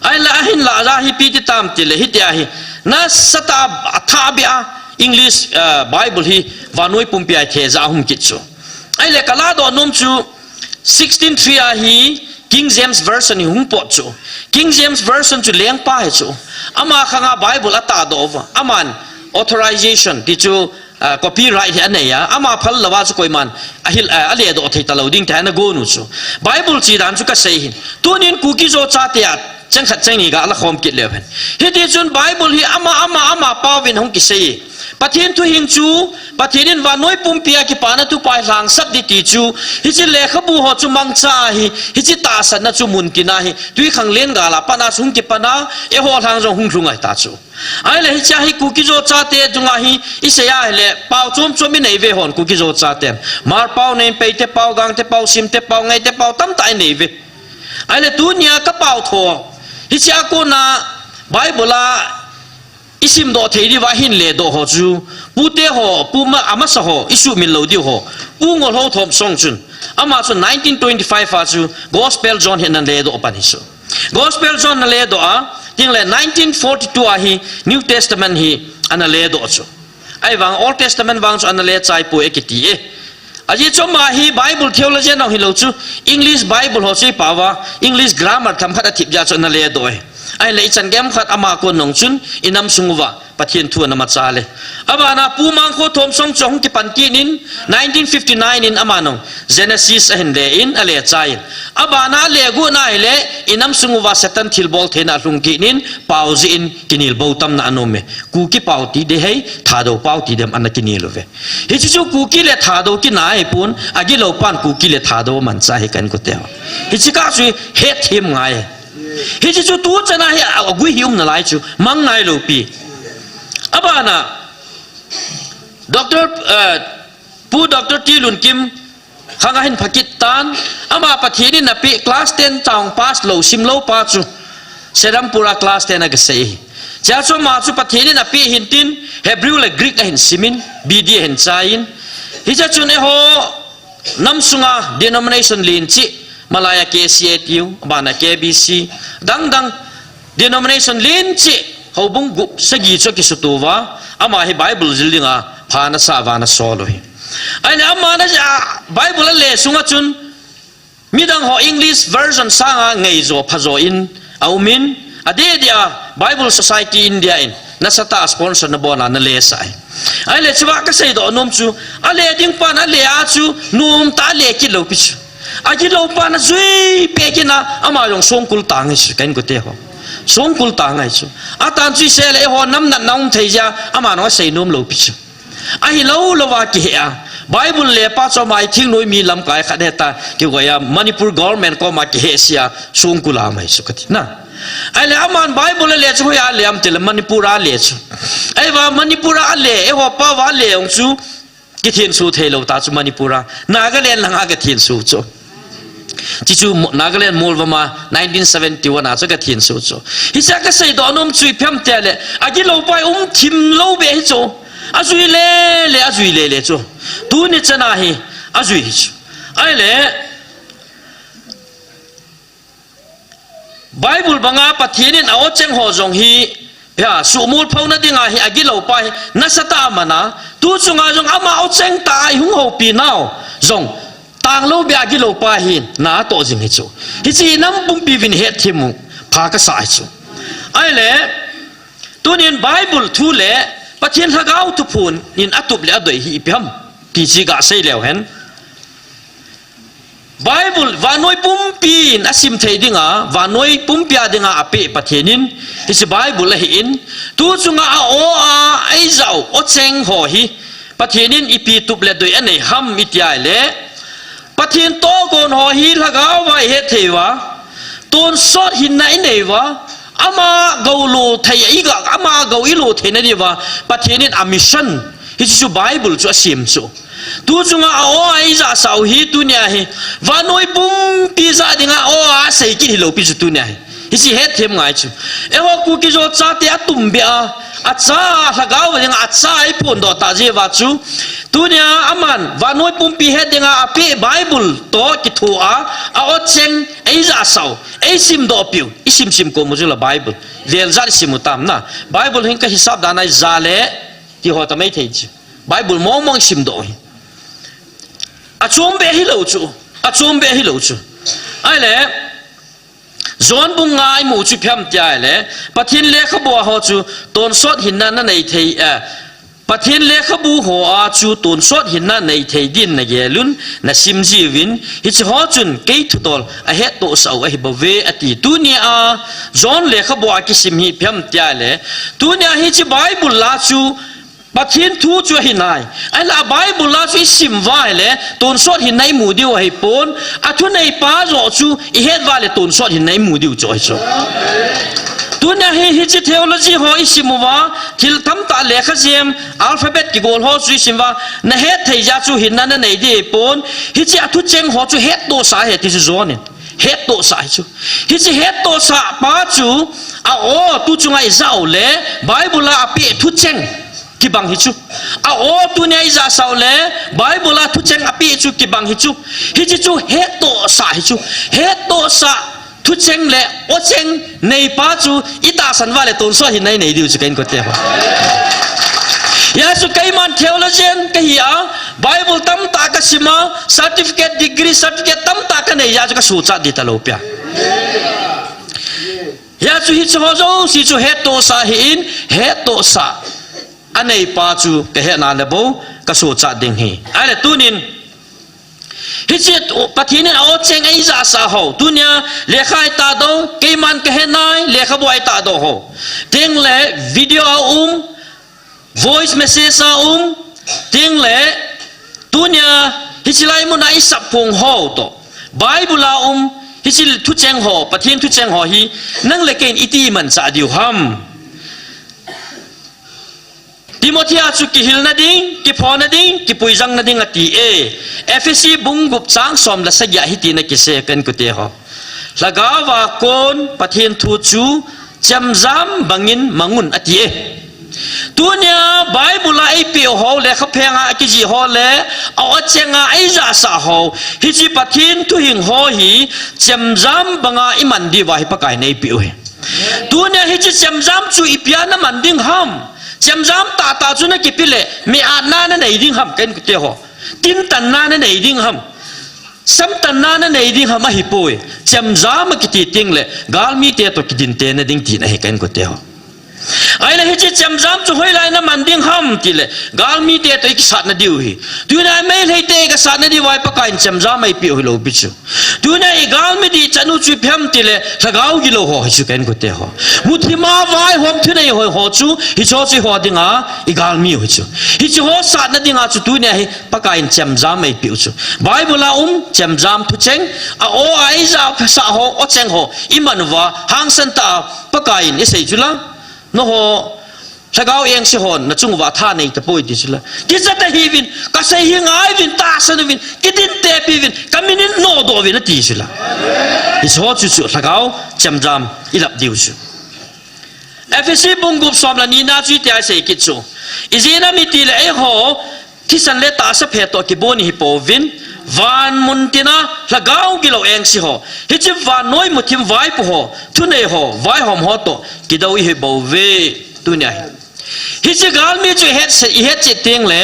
Ahinla, ahin lah a hi ipi ti tam itile, hitia hi, nasatah a athah beh a, English, a, Bible hi, vannoi pumpi a hi thejah a hung kit chu. Ahile kaladoh nom chu, sixteen three a hi King James Version hi hung pot chu. King James Version chu lengpa ahi chu. Ama khanga Bible atahdoh uva. Aman authorization ti chu, a, copyright hi anei a. Ama phal louva chu koiman ahil, a, aledoh thei talou ding tia ana gon u chu. Bible che dan chu kasei hin. Tunin Kuki-Zo chate a cheng khat cheng ni ga lakhom kit leu hen. Hitichun Bible hi ama, ama, ama paovin hung kisei. Pathen thuhing chu, Pathen in vannoi pumpi a kipana thupha lhangsap ding ti chu, hiche lekhabu ho chu mangcha ahi, hiche tahsanna chu muntina hi, twikhanglen gal a pat a chu hung kipan a, eiho lhang jong hung lhung ahi ta chu. Ahile hichea hi Kuki-Zo chate chunga hi, isei a ahile, pao chom chom inei uve hon Kuki-Zo chaten. Hmar pao nei, Paite pao, Gangte pao, Simte pao, Ngaite pao, tamtah inei uve. Ahile tunia kapao tho, hichea kona Bible a isimdoh thei diuva ahin ledoh ho chu, pute ho, pu ma, amasa ho, isuhmil lou diu ho, Pu Ngolhou Thomsong chun, ama chu nineteen twenty-five a chu Gospel John hi ana ledoh pan ahi chu. Gospel John ana ledoh a, tin le nineteen forty-two a hi New Testament hi ana ledoh chu. Ahivang Old Testament vang chu ana le chai poi akiti e. Ajeh chu ama hi Bible theologian jong hilou chu, English Bible ho chu apao uva, English grammar themkhat athip jeh a chu ana ledoh e. Ahile ichan gei khat ama kon nung chun, inam sung uva Pathen thu ana machal e. Abana Pu Mangkho Thomsong chu ahung kipan kit in, nineteen fifty-nine in ama nung Genesis ahin le in, ale chai in. Abana ale got na ahile, inam sung uva Satan thilbol theina alhung kit in, pao jeh in kinel bou tamna ana um e. Kuki pao ti ding ham, Thadou pao ti ding ham ana kinel uve. Hiche chu Kuki le Thadou kinai pon, agilou pan Kuki le Thadou amanchah ahi kan kote ho. Hiche kah chu hetthem ngai. Hiche chu tuchan a hi agui hi um nalai chu, mang nailou pi. Abana, Doctor, eh, Pu Doctor T Lunkim, khang ahin pha kit tan, ama Pathen in apeh class ten chang pass lou, sim lou pa chu, Serampore a class ten agasei. Chea chu ama chu Pathen in apeh ahin tin, Hebrew le Greek ahin sim in, B D ahin chai in. Hichea chun eiho nam sunga denomination len cheh, malai a K C A tiu, abana K B C, dang dang, denomination len cheh, houbung gup sagi chu akisuto uva, ama hi Bible jil dinga pha ana sa uva ana sol u ahi. Ahile ama na, a, Bible ale sunga chun, midang ho English version sanga ngaijo phajo in aum in, adeh deh a Bible Society India in nasatah a sponsor ana bol a ana lesah e. Ahile chua kaseidoh nom chu, ale ding pan ale a chu, nomtah a ale kit lou pi chu. Agilou pan ajui peh kit na, ama jong songkul tang ahi chu, kan kote ho. Songkul tang ahi chu. Atan chu isei le eiho nam natna um thei jeh a, ama jong asei nom lou pi chu. Ahilou louva kihe a, Bible le pa chu ama hi thingnoi mi lamkai khat ahi ta, kigoi a, Manipur government koma kihetsah a, songkul a um ahi chu kati na. Ahile aman Bible ale chu hoiya ale ham tile Manipur a ale chu. Ahivang Manipur a ale, eiho pao va ale jong chu, kithenso theilou ta chu Manipur a. Nagaland langa kithenso chu. Chuchu Mo-, Nagaland Molvom a nineteen seventy-one a chu ka thinso chu. Hichea ka seidoh nom chu ipi ham tia le, agilou pa hi um thim lou beh hi chu. Ajui le le, ajui le le chu. Tuni chana hi, ajui hi chu. Ahile, Bible banga Pathen in a-o cheng ho jong hi, ya, suhmol phouna dinga hi agilou pa hi, nasatah a aman a, tu chunga jong ama o cheng tah a ihung houpi nau jong, tanglou beh a agilou pa hi, na atoh jing hi chu. Hiche hi nam pumpi uvin hetthem u, pha kasa hi chu. Ahile, tunin Bible thu le, Pathen Lhagao thuphon in atup le adoi hi ipi ham, ti chu ga sei leu hen. Bible, vannoi pumpi in asim thei dinga, vannoi pumpi a dinga apeh Pathen in, hiche Bible ahin, tu chunga a-o a, eijah u, o cheng ho hi, Pathen in ipi tup le doi anei ham iti ahile, Pathen tohgon ho hi Lhagao va ihet thei uva, tonsot hinna inei uva, ama gou lo thei, iga, ama gou ilo theina diuva, Pathen in a mission, hiche chu Bible chu asem chu. Tu chunga a-o a eijahsah u hi tunia hi, vannoi pumpi jah dinga a-o a asei kit hilou pi chu tunia hi. Hiche hetthem ngai chu. Eiho Kuki-Zo chate atumbeh a, acha Lhagao va dinga acha eiphondoh tah jeh uva chu. Tunia aman vannoi pumpi het dinga apeh Bible toh kitho a, a-o cheng eijahsah u, eisimdoh piu, isim sim kom u chu la Bible. Vel jat isim u tam na. Bible hin ka hisap dan a ija le, ti ho tamai thei chu. Bible mong mong isimdoh hi. Achom beh hilou chu. Achom beh hilou chu. Ahile, John bung nga imu chu ipi ham tia ahile, Pathen lekhabu a ho chu tonsot hinna nanei thei, eh, Pathen lekhabu ho a chu tonsot hinna nei thei din nagelun, nasim jiuvin, hiche ho chun kei thutol ahettohsah u ahibouve ati. Tunia John lekhabu a kisim hi ipi ham tia ahile, tunia hiche Bible a chu Pathen thu chu ahinai. Ahile a Bible a chu isim uva ahile, tonsot hinna imu diu ahipon, athuneipa joh chu ihet uva le tonsot hinna imu diu chu ahi chu. Tunia hi, hiche theology ho isim uva, thil tamtah lekha jem, alphabet kigol ho chu isim uva, nahet thei jeh a chu hinna nanei ding ahipon, hiche athucheng ho chu hettohsah ahi ti chu John in. Hettohsah ahi chu. Hiche hettohsah pa chu, a-o tu chunga ijah u le, Bible a apeh thucheng kibang hi chu. A-o tunia ijahsah u le, Bible a thucheng apeh chu kibang hi chu. Hiche chu hettohsah hi chu. Hettohsah thucheng le o cheng neipa chu itahsan uva le tonsot hinna inei diu chu ka inkote ho. Hijeh chun keiman theologian kahi a, Bible tamtah kasim a, certificate, degree, certificate tamtah kanei jeh a chu kasochat ding talou pi a. Hijeh chun hiche ho jouse chu hettohsah ahin, hettohsah aneipa chu kahetna le bou kasochat ding ahi. Ahile tunin, hiche Pathen in a-o cheng eijahsah ho, tunia lekha itahdoh, keiman kahenai, lekhabu a itahdoh ho. Tengle video a um, voice message a um, tengle tunia hiche lai muna isap phong ho toh, Bible a um, hiche thucheng ho, Pathen thucheng ho hi, nang le kei in iti imanchah diu ham. Timothy a chu kihilna ding, kiphona ding, kipuijangna ding ati e. Ephesi bung gup chang som le sagi a hitin akisei ka inkote ho. Lhagao a kon Pathen thu chu chemjam bangin mang un ati e. Tunia Bible a eipeh u ho, lekhapheng a kijih ho le, a-o cheng a eijahsah ho, hiche Pathen thuhing ho hi chemjam banga iman diuva hi Pakaiyin eipeh u ahi. Tunia hiche chemjam chu ipi a naman ding ham? Chemjam tahtah chu nakipe le, mi atna nanei ding ham ka inkote ho? Tintanna nanei ding ham? Samtanna nanei ding ham? Ahipoi. Chemjam akiti tengle, galmite toh kidintena ding tina ahi ka inkote ho. Ahile hiche chemjam chu hoilai naman ding ham tile, galmite toh ikisatna diu ahi. Tunia Meiteite ikasatna diuva hi Pakaiyin chemjam eipeh u hilou pi chu. Tunia igalmi dihchan u chu ipi ham tile, lhagao gilou ho hi chu ka inkote ho. Muthim a vaihom thunei ho, ho chu, hiche ho chu eiho dinga igalmi u hi chu. Hiche ho satna dinga chu tunia hi Pakaiyin chemjam eipeh u chu. Bible a um chemjam thucheng, a-o a eijahsah ho, o cheng ho iman uva, hangsan tah a Pakaiyin isei chu la. Nangho Lhagao engse hon nachung uva tha nei tapoi ti chu la. Kicha tahiuvin, kasei hi ngaiuvin, tahsan uvin, kidin tepiuvin, kamin in nodoh uvin ati chu la. Hiche ho chu chu lhagao chemjam ilap diu chu. Ephesi bung gup som le ni na chu itia asei kit chu. Ijeh inem itile eiho thisan le tahsa phe toh kibon ihi pouvin, van mun tina lhagao gilou engse ho, hiche vannoi muthim vaipo ho, thunei ho, vaihom ho toh kidou ihi bouve. Tunia hi, hiche galmi chu ihet se, ihet chet tengle,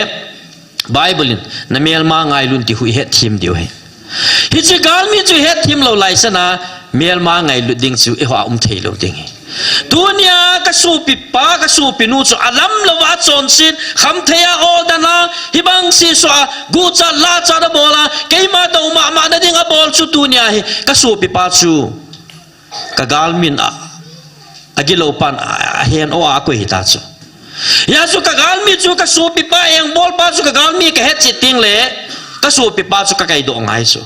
Bible in, "Na melma ngailut in," ti hu ihet them diu ahi. Hiche galmi chu ihet them lou lai sanga, melma ngailut ding chu eiho a um thei lou ding ahi. Tunia kasopipa, kasopinu chu alam louva achonset, khamthei a, oldana, hibang sesoh a, guhcha, lahcha ana bol a, keima dou mama na ding abol chu tunia hi, kasopipa chu kagalmin a, agilou pan a, ahen o a akoi hita chu. Hijeh chun kagalmi chu kasopipa, engbolpa chu kagalmi kahet chet tengle, kasopipa chu kakaidoh ngai chu.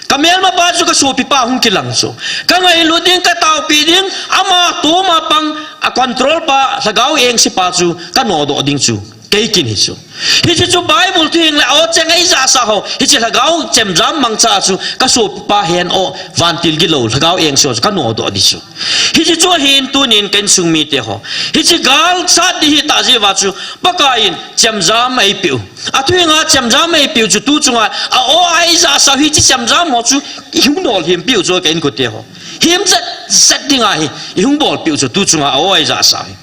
Kamelmapa chu kasopipa hung kilang chu. Kangailut ding, kataopi ding, ama toma pang, a control pa, lhagao engsepa chu kanodoh ding chu kei kin hi chu. Hiche chu Bible thuhing le aw cheng a ijahsah ho, hiche lhagao chemjam mangcha chu kasopipa hen o, vantil gilou, lhagao engse ho chu kanodoh ding chu. Hiche chu ahin tunin ka insung mite ho, hiche gal chat ding hitah jeh uva chu Pakaiyin chemjam eipeh u. Athuhinga chemjam eipeh u chu tu chunga a aw a ijahsah u hiche chemjam ho chu ihung nolhempeh u chu ka inkote ho. Hemjat jat dinga hi ihung bolpeh u chu tu chunga a aw a ijahsah u hi.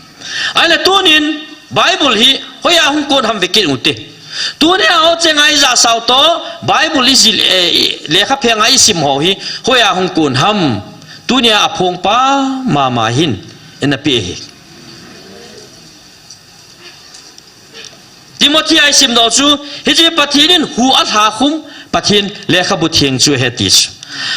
Ahile tunin Bible hi hoiya hung kon ham vekit ute. Tunia aw chenga ijahsah u toh Bible ijil, eh, lekha phenga isim ho hi hoiya hung kon ham. Tunia aphongpa mama hin eina pe hi. Timothy a isimdoh chu, hiche Pathen in hu alhakhum, Pathen lekhabu theng chu ahi ti chu.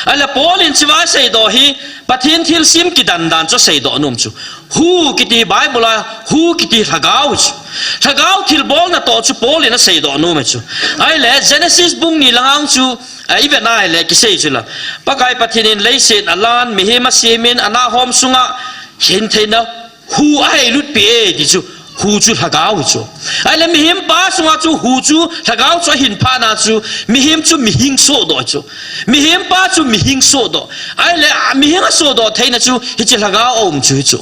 Ahile Paul in hichea aseidoh hi, Pathen thilsem kidan dan chu aseidoh nom chu. Hu kiti Bible a, hu kiti lhagao chu. Lhagao thilbolna toh chu Paul in aseidoh nom chu. Ahile Genesis bung ni langa chu, a, ivet na ahile kisei chu la. Pakai Pathen in leiset alan, mihem asemin, anahhom sunga hintheina hu aheilut peh e ti chu, hu chu lhagao chu. Ahile mihempa sunga chu hu chu lhagao chu ahin phatna chu, mihem chu mihing sohdoh chu. Mihempa chu mihing sohdoh. Ahile, a, mihing asohdoh theina chu, hiche lhagao aum chu hi chu.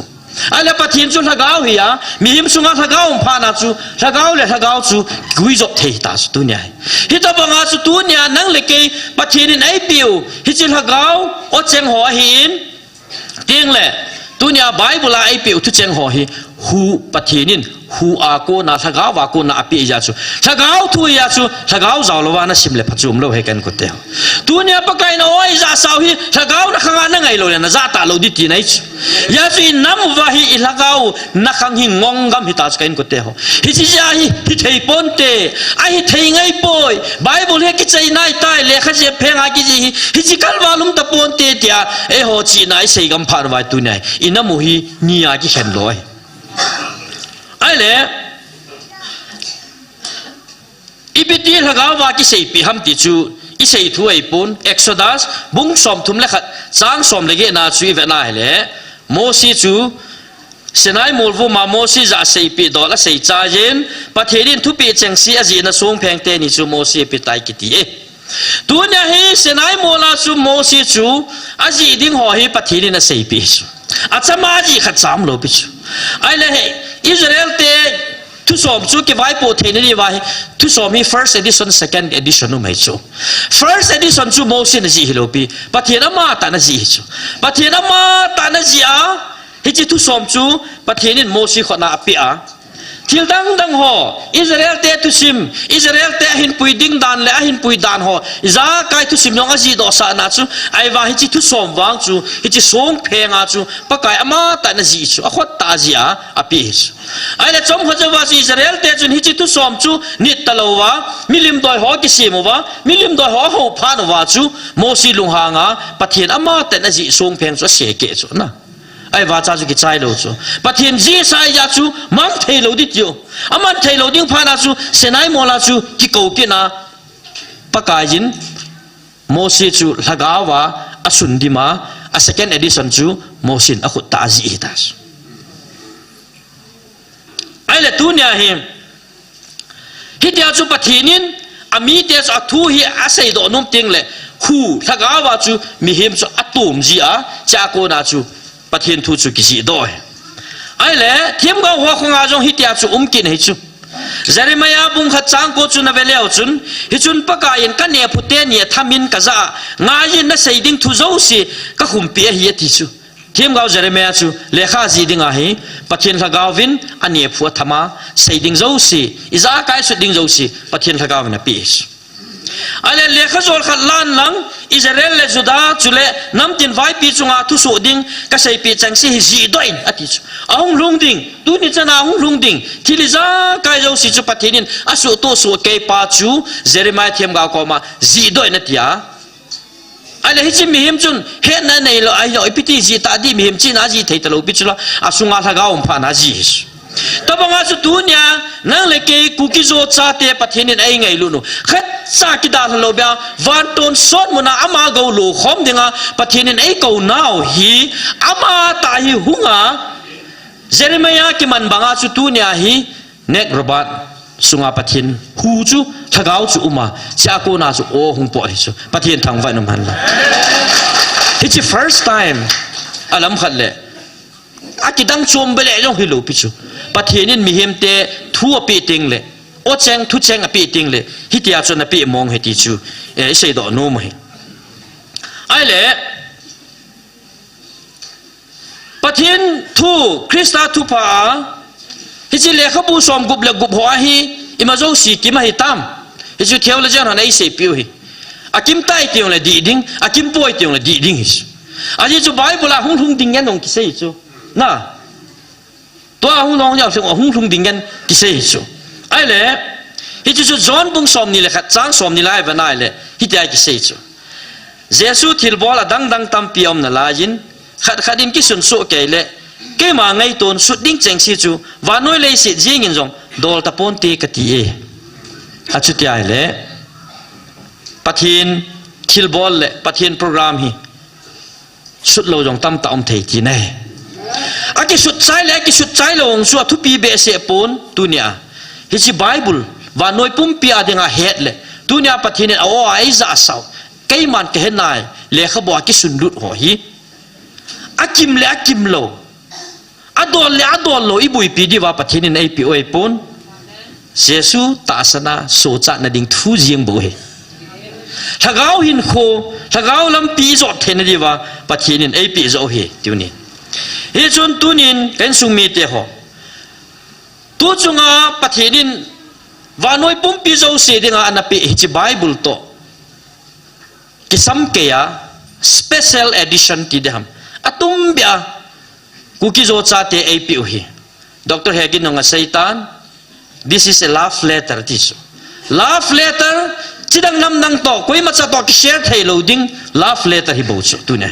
Ahile Pathen chu lhagao ahi a, mihem sunga lhagao aum phatna chu, lhagao le lhagao chu kiguijop thei ta chu tunia hi. Hitobanga chu tunia nang le kei Pathen in eipeh u, hiche lhagao, aw cheng ho ahin, tengle, tunia Bible a eipeh u thucheng ho hi, hu Pathen in, hu a kona, lhagao a kona apeh jeh chu. Lhagao thu jeh chu, lhagao jao louva nasim le phachom lou ahi ka inkote ho. Tunia Pakaiyin aw a ijahsah u hi, lhagao nakhanga nangai lou le, najah talou ding tina ahi chu. Hijeh chu inam uva hi, ilhagao nakhang hi ngong gam hita chu ka inkote ho. Hiche jeh a hi, hithei ponte, ahithei ngaipoi. Bible hi kichai nai tai, lekha jep phenga kijih hi, hiche kalval um taponte tia, eiho chihna isei gam phat uva tunia hi, inam u hi, nia kikhen lou ahi. Ahile, ipi ti lhagao va kiseipeh ham ti chu, isei thu ahipon, Exodus, bung somthum le khat, chang som le get na chu ivet na ahile, Mosi chu, Sinai molvuma Mosi jah a seipeh dol asei chaiyin, Pathen in thupeh chengse ajihna songpheng teni chu Mosi apetai kiti e. Tunia hi Sinai mola chu Mosi chu ajih ding ho hi Pathen in aseipeh chu. Achama ajih khatcha umlou pi chu. Ahile hi Israel te thusom chu kivaipoh theina diuva hi thusom hi first edition, second edition um ahi chu. First edition chu Mosi in ajih hilou pi, Pathen amatah in ajih hi chu. Pathen amatah in ajih a, hiche thusom chu Pathen in Mosi khutna apeh a. Thil dang dang ho, Israel te thusim, Israel te ahinpui ding dan le ahinpui dan ho, ijakai thusim jong ajihdoh sahna chu, ahivang hiche thusom vang chu, hiche songphenga chu, Pakai amatah in ajih chu, akhut tah a ajih a, apeh hi chu. Ahile chomkhat jouva chu Israel te chun hiche thusom chu nit talouva, milim doi ho kisem uva, milim doi ho ahou phat uva chu, Mosi lunghanga, Pathen amatah in ajih songpheng chu ase keh chu na. Ahivang chu kichai lou chu. Pathen jihsa ahi jeh chu mang thei lou ding tiu. Aman thei lou ding phat na chu Sinai mola chu kikou kit na. Pakaiyin Mosi chu lhagao va asun dim a, a second edition chu Mosi in akhut tah a ajih hita chu. Ahile tunia hi, hitia chu Pathen in, amite chu athu hi aseidoh nom teng le, hu, lhagao a chu mihem chu atom ji a, chua kona chu Pathen thu chu kijihdoh hi. Ahile, themgao ho khonga jong hitia chu um kit ahi chu. Jeremiah bung khat chang ko chu nave leu chun, hichun Pakai in kanephu teni athamin kajah a, ngaiyin nasei ding thu jouse kakhumpi ahi ati chu. Themgao Jeremiah chu lekha jih ding ahi, Pathen lhagao vin anephu athama, sei ding jouse, ijakai sut ding jouse, Pathen lhagao vin ape chu. Ahile lekha jol khat lan lang, Israel le Judah chule namtin vaipi chunga thusoh ding kaseipeh chengse hi jihdoh in ati chu. Ahung lhung ding, tuni chana ahung lhung ding, thil ijakai jouse chu Pathen in asuhtoh soh keipa chu Jeremiah themgao koma jihdoh in atia. Ahile hiche mihem chun hetna neilou, ahilou, ipi ti jih tadi mihem china ajih thei talou pi chula, asunga lhagao um phatna ajih hi chu. Tobanga chu tunia, nang le kei Kuki-Zo chate Pathen in eingailut u. Khatcha kidalha lou beh a, van tonsot muna ama gou lo khom dinga Pathen in eikou nau hi, amatah hi hunga, Jeremiah kiman banga chu tunia hi, Nag Rabbah sunga Pathen hu chu, lhagao chu uma, chua kona chu o hung pot hi chu. Pathen thangvah in um hen lang. Hiche first time, alam khat le. Akidang chom beh le jong hilou pi chu. Pathen in mihemte thu apeh teng le, o cheng, thu cheng apeh teng le, hitia chu ana peh mong ahi ti chu, eh, iseidoh nom ahi. Ahile, Pathen thu, Christa thupha a, hiche lekhabu somgup le gup ho a hi, ima jouse kim ahi tam. Hichu theologian hon eiseipeh u ahi. Akim tai teng le dih ding, akim poi teng le dih ding hi chu. Ajeh chu Bible a hung lhung ding ngen jong kisei chu. Na. Tua hung long jao seng hung lhung ding ngen kisei hi chu. Ahile, hichu chu John bung somni le khat chang somni lai vena ahile, hitia kisei chu. Jesu thilbol adang dang tampi aum nalaiyin, khat khat in kisun soh kei le, keima ngaiton sut ding chengse chu, vannoi leiset jeng in jong dol taponte kati e. Achuti ahile, Pathen thilbol le Pathen program hi, sut lou jong tamtah um thei tina ahi. Akisut chai le, akisut chai lou jong chu athupi behseh pon tunia. Hiche Bible, vannoi pumpi a dinga het le, tunia Pathen in a-o a eijah asah u. Keiman kahe nai, lekhabu a kisun lut ho hi. Akim le akim lou. Adol le adol lou iboipi diuva Pathen in eipeh u ahipon. Jesu tahsan a sochatna ding thu jeng bou ahi. Lhagao hinkho, lhagao lampi ijot theina diuva Pathen in eipeh joh u ahi, tunin. Hichun tunin, ka insung mite ho. Tu chunga Pathen in vannoi pumpi jouse dinga ana peh hiche Bible toh. Kisam kei a, special edition ti ding ham. Atum beh a, Kuki-Zo chate eipeh u ahi. Doctor Hegin in jong asei tan, this is a love letter ti chu. Love letter, chidang namdang toh, koimacha toh kishare thei lou ding, love letter hi bou chu, tunia.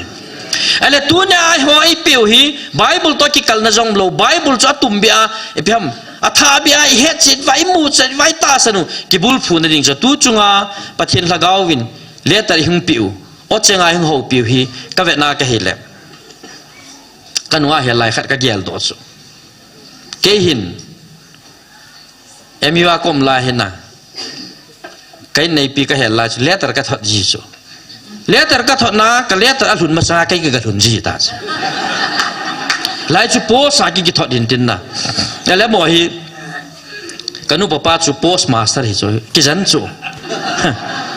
Ahile tunia eiho eipeh u hi, Bible toh kikalna jong lou, Bible chu atum beh a, ipi ham, athah beh a, ihet chet uva, imu chet uva, itahsan u, kibulphuna ding chu, tu chunga, Pathen lhagao vin, letter ihung peh u, o chenga ihung houpi u hi, kavetna kahi le. Kanu a hel lai khat kagel doh chu. Kei hin, M U a kaum lai hin a. Ka in neipi kahel lai chu, letter kathot ji chu. Letter kathotna, ka letter alhun masanga kei kagalhun ji ta chu. Lai chu post a ki, kithot hin tin na. Ahile amaho hi, Kanu papa chu postmaster hi chu, kijen chu.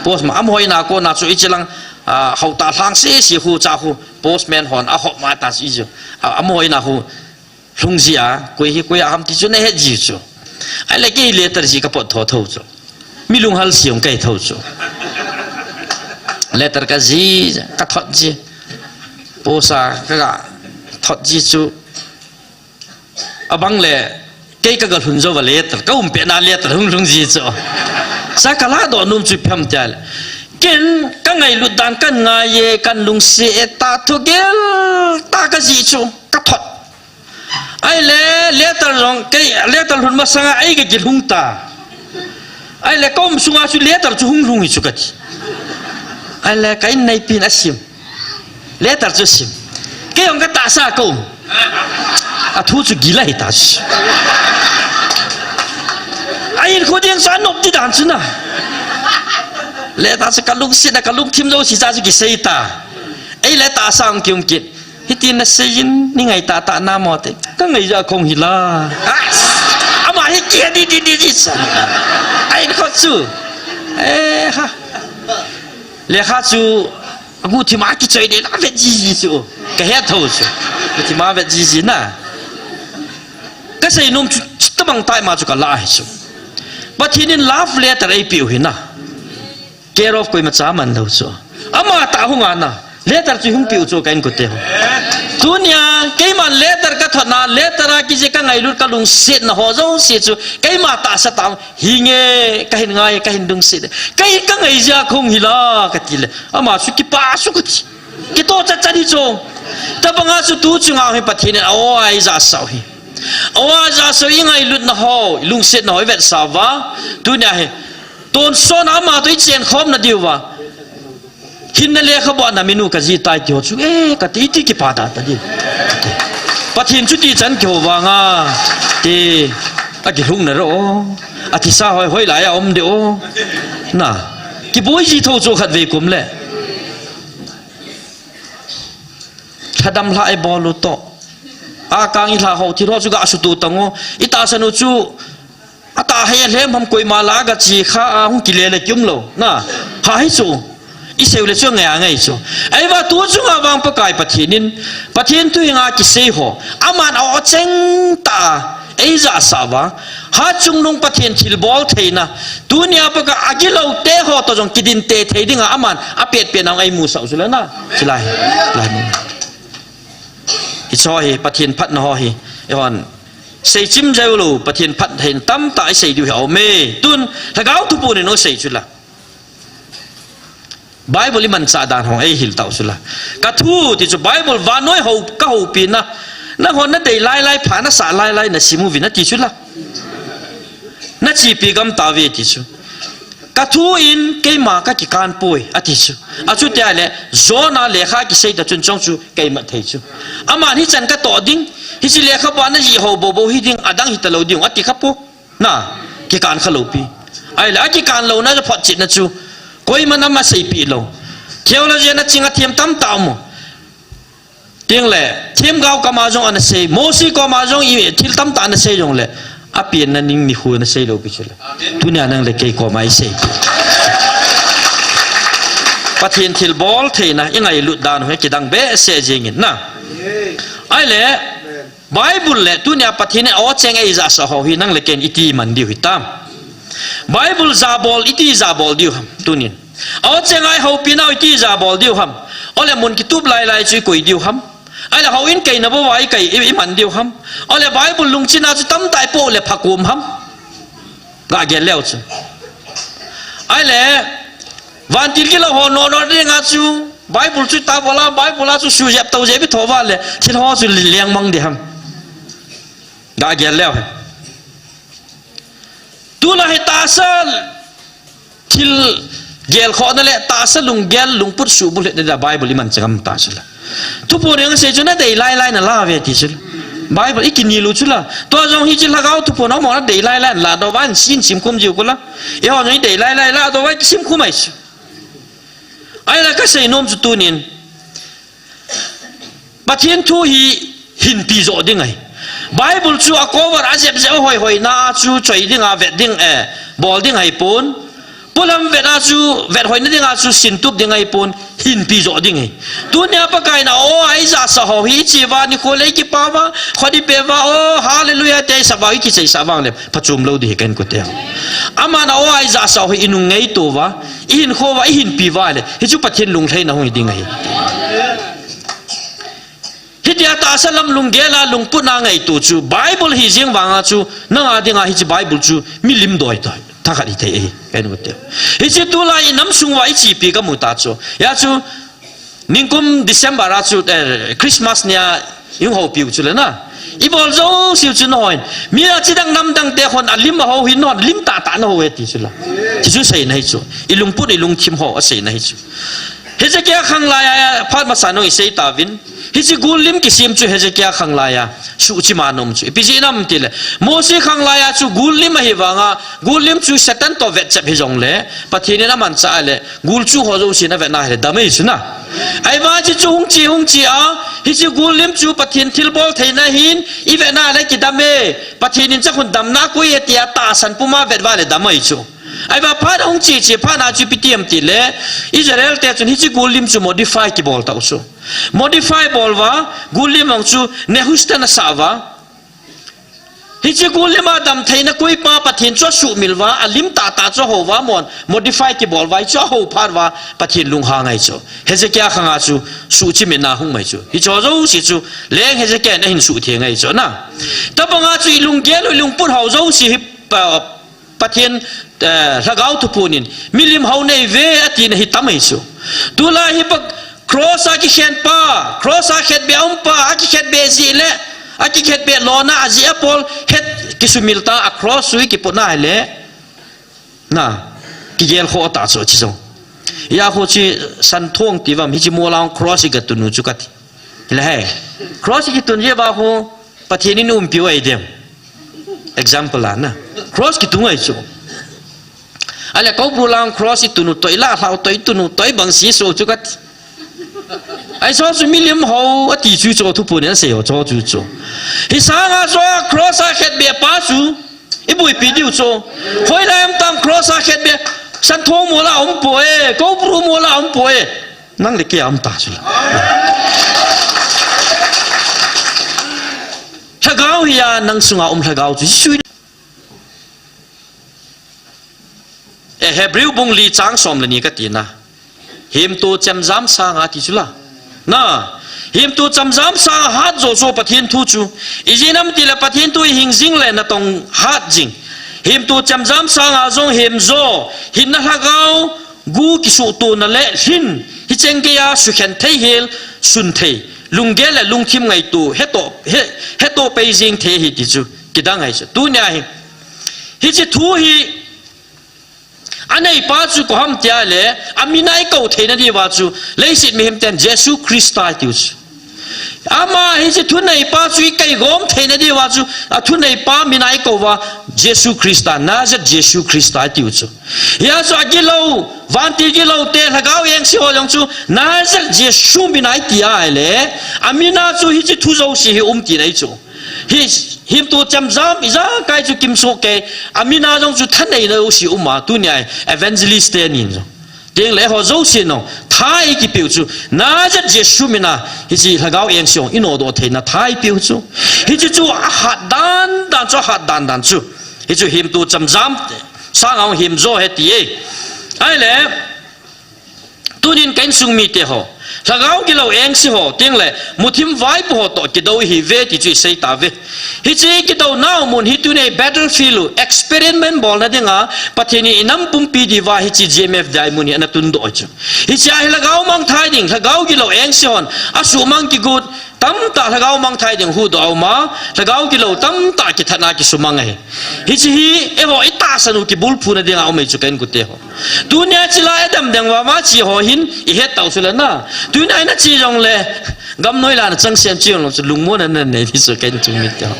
Post ma, amaho in a kona chu ichilang, ah, hauta lhang sese khu cha khu, postman hon ahop ma ta chu i chu. Ah, amaho in a khu, lhung ji a, koi hi koi a ham ti chu nahet ji chu. Ahile kei letter ji kapot tho tho chu. Mi lunghal siung kei tho chu. Letter kaji, kathot ji. Post a, kaga, thot ji chu. Abang le, kei kagalhun jou va letter, ka umpehna letter hung lhung ji chu. Sa kala doh nom chu ipi ham tia le. Ken, kangailut dan kangai e, kalungset e, ta thu gel, ta kaji chu, kathot. Ahile, letter jong, kei, letter lhun masanga, ei kagilhung ta. Ahile, kaum sunga chu letter chu hung lhung hi chu kati. Ahile, ka in neipin asim. Letter chu sim. Kei jong katahsa kaum. Athu chu gila hita chu. Hinkho ding chu anop di dan chu na. Letter chu kalungset a, kalungthim jouse cha chu kisei ta. Ei le tahsa hung kium kit. Hitin nasei in, nei ngai tahtah nam o te. Kangai jeh a kahung hi la. Ah, ama hi kihedi di di di sa. Ahin kho chu. Eh, ha. Lekha chu aguhthim a kichoi ding a vet jiji chu. Kahet thou chu. Guhthim a vet jiji na. Kasei nom chu, chuti bang tai ma chu kala hi chu. Pathen in love letter eipeu hi na. Care of koima cha man lou chu. Ama tah hung a na. Letter chu hung peu chu ka inkote ho. Tunia, keiman letter kathot na, letter a kijih kangailut kalungset na ho jouse chu. Keima tahsa tah, hinge, kahin ngai, kahin lungset. Kei kangai jeh a kahung hi la, kati le. Ama chu kipah chu kati. Kitoh chat chat hi chu. Tabang a chu tu chunga hi Pathen in a-o a eijahsah u hi. A-o a eijahsah u i ngailutna ho, i lungsetna ho, i vetsah uva. Tunia hi. Tonsot a ama toh i chenkhom na diuva. Hinna lekhabu a na minu kajih tai ti ho chu. Eh, kati ti kipa da ta di. Pathen chu ti chan kihou vang a. Ti. Akilhung na ro. Athisa hoi hoi lai a um de o. Na. Kiboi ji thou chu khatvei kum le. Lhadam lha eibol u toh. Akang ilha ho thil ho chu gasutu tang o. Itahsan u chu. Atahhai a lhem ham koima la a gachi kha a hung kile le kium lou. Na. Ha hi chu. Isei u le chu ngai a ngai chu. Ahivang tu chunga vang Pakai Pathen in. Pathen thu henga kisei ho. Aman a-o cheng tah a. Eijahsah uva. Hatchungnung Pathen thilbol theina. Tunia Pakai agilou te ho toh jong kidin te thei dinga aman apet pet nang eimusah u chu le na. Chilai. Lai mun. Hiche ho hi Pathen phatna ho hi. Eihon. Seichim jeng lou Pathen phattheina tamtah isei diu hi aume. Tun, Lhagao Thupun in asei chu la. Bible imanchah dan ho eihil tau chu la. Kathu ti chu Bible vannoi ho, kahoupina. Nahon nadei lailai pha nasah lailai nasim uvin ati chu la. Nachepi gam tauve ti chu. Kathu in keima kakikan poi ati chu. Achuti ahile, John a lekha kisei ta chun chong chu keimat thei chu. Aman hichan katoh ding, hiche lekhabu a najih ho bou bou hiding, adang hita lou ding, ati kha po. Na, kikan kha lou pi. Ahile, akikan louna chu photchetna chu. Koiman ama seipeh lou. Theology a naching a them tamtah um. Tengle, themgao koma jong anasei, Mosi koma jong i thil tamtah anasei jongle, apenna ning nikho nasei lou pi chu le. Tunia nang le kei koma isei. Pathen thilbol theina, ingailut dan u hi kidang behseh jengin na. Ahile, Bible le tunia Pathen in a-o cheng eijahsah ho hi nang le kei in iti iman diu hitam. Bible jabol iti jabol diu ham tunin. A-o cheng a ihoupina u iti jabol diu ham. Ole mun kitup lailai chu ikoi diu ham. Ahile houin kaina bou a ikai i, iman diu ham. Ole Bible lungchin a chu tamtah ipoh le phakom ham. Gagel leu chu. Ahile, vantil gilou ho nono dinga chu, Bible chu tabol a, Bible a chu sujep tou jep itho uva le, thil ho chu lengmang ding ham. Gagel leu hen. Tuna hi tahsa thil gelkhohna le tahsa lunggel lungput suhbulhitna dia Bible imanchah gam ta chu la. Thuphon in asei chu nadei lailai nala uve ti chu la. Bible ikinel u chu la. Tua jong hiche Lhagao Thuphon a mo nadei lailai nala doh uva in simkhum jiu kula. Eiho jong idei lailai la doh uva isimkhum ahi chu. Ahile kasei nom chu tunin. Pathen thu hi hinpi joh ding ahi. Bible chu a cover a jep jep a hoi hoi na chu choi ding a vet ding, eh, bol ding ahipon. Polam vet a chu vet hoina ding a chu sintup ding ahipon, hinpi joh ding ahi. Tunia Pakai in a-o a eijahsah ho hi iche uva nikho le ikipah uva, khut ipeh uva, oh, hallelujah, ti isah uva, ikicheisah vang le, phachom lou ding hi ka inkote ho. Aman a-o a eijahsah ho hi inung ngaito uva, ihinkho uva, ihinpi uva le, hichu Pathen lunglhaina hung hi ding ahi. Hitia tahsa lam lunggel a lungput na ngaito chu, Bible hi jeng vang a chu, nanga dinga hiche Bible chu, milim doi toi, thakhat hithei ahi, ka inkote. Hiche tulai inam sung uva ichepi kamu ta chu, hia chu, Ningkum December a chu, eh, Christmas nia ihung houpiu chu le na. Ibol jouseu chu nahon. Mi a chidang namdang te hon alim ahou hi nahon lim tahtah nahou e ti chu la. Ti chu seina hi chu. Ilungput ilungthim ho aseina hi chu. Hezekiah khanglai a phat masa nung isei tauvin. Hiche gul lim kisem chu Hezekiah khanglai a suhchim a um chu. Ipi jeh ham itile, Mose khanglai a chu gul lim ahi vanga, gul lim chu Satan toh vetchep hijongle, Pathen in amanchah le, gul chu ho jouse na vetna hile dam ahi chu na. Ahivang hiche chu hung che, hung che a, hiche gul lim chu Pathen thilbol theina hin, ivetna le kidam e, Pathen in chakhun damna koi e tia tahsan puma vet uva le dam ahi chu. Ahivang phat ahung che che phat na chu ipi ti ham itile, Israel te chun hiche gul lim chu modify kibol tau chu. Modify bol uva, gul lim jong chu Nehushtan asah uva. Hiche gul lim a dam theina koi pa Pathen chu asuhmil uva, alim tah tah chu ahou uva, mon modify kibol uva, hichu ahou phat uva, Pathen lunghang ahi chu. Hezekiah khang a chu suhchimna hung mai chu. Hiche ho jouse chu, leng Hezekiah in ahin suhtheng ahi chu na. Tabang a chu ilunggel u, ilungput ho jouse hi, pa, Pathen, eh, lhagao thuphon in, milim hao nei ve atina hi tam ahi chu. Tulai hi pa cross a kikhen pa, cross a khetbeh a um pa, akikhetbeh jeh le, akikhetbeh lona ajeh a pol het kisumil ta a cross sui kipotna hile. Na, kigel khoh ta chu chi jong. Hia khu chi santhong ti uvam, hiche mol a cross iga tun u chu kati. Hile he. Cross ikitun jeh uva khu, Pathen in umpiu ahi dem. Example a na. Cross kitun ahi chu. Ahile Koubru lang cross itun u toh, ilah lhau toh, itun u toh, ibang si so chu kati. Ahi so chu milim hao ati chu chu thuphon in asei ho chu chu chu. Hi sanga chu cross a khetbeh pa chu iboipi diu chu. Hoilai um tam cross a khetbeh, santhong mol a um poi, Koubru mol a um poi. Nang le kei a um ta chu la. Lhagao hi a nang sunga um lhagao chu Jesu. E Hebrew bung li chang som le ni kati na. Himto chemjam sanga ti chu la. Na, himto chemjam sanga hat jo jo Pathen thu chu. Ijeh ham itile Pathen thu ihing jing le natong hat jing. Himto chemjam sanga jong himjo, hinna lhagao, gu kisuhtona le lhin, hicheng geiya sukhen thei hel, sun thei, lunggel le lungthim ngaito, heto, he, heto pei jing thei ahi ti chu, kidang ahi chu. Tunia hi, hiche thu hi, aneipa chu koi ham tia le, amin a ikou theina diuva chu, leiset mihem ten Jesu Christa itiu chu. Ama hiche thuneipa chu ikai gom theina diuva chu, athuneipa min a ikou uva, Jesu Christa, Nazareth Jesu Christa itiu chu. Hia chu agilou, vantil gilou te, lhagao engse ho jong chu, Nazareth Jesu min a iti ahile, amin a chu hiche thu jouse hi um tina ahi chu. Hi, himto chemjam, ijakai chu kimsoh kei, amin a jong chu thaneina jouse um a, tunia evangelist te nin jong. Tengle ho jouse no, tha ikipeu chu, Nazareth Jesu min a, hiche lhagao engse jong, inodoh theina tha ipeu chu. Hiche chu ahat dan dan chu, ahat dan dan chu. Hichu himto chemjam, sanga himjo ahi ti e. Ahile, tunin ka insung mite ho, lhagao gilou engse ho, tengle, muthim vaipo ho toh kidou ihiuve ti chu isei tauve. Hiche kidouna mun hi tunia battlefield u, experiment bolna dinga, Pathen in inam pumpi diuva hiche G M F D I mun hi ana tundoh chu. Hichea hi lhagao mangthai ding, lhagao gilou engse hon, asuhmang kigot, tamtah lhagao mangthai ding huhdoh a um a, lhagao gilou tamtah kithatna kisumang ahi. Hiche hi, eiho itahsan u kibulphuna dinga um ahi chu ka inkote ho. Tunia chilai adam ding uva ma che ho hin, ihet tau chu le na. Tunia ina che jongle, gamnoi la na chang sem che jongle chu lungmonna nanei ti chu ka insung mite ho.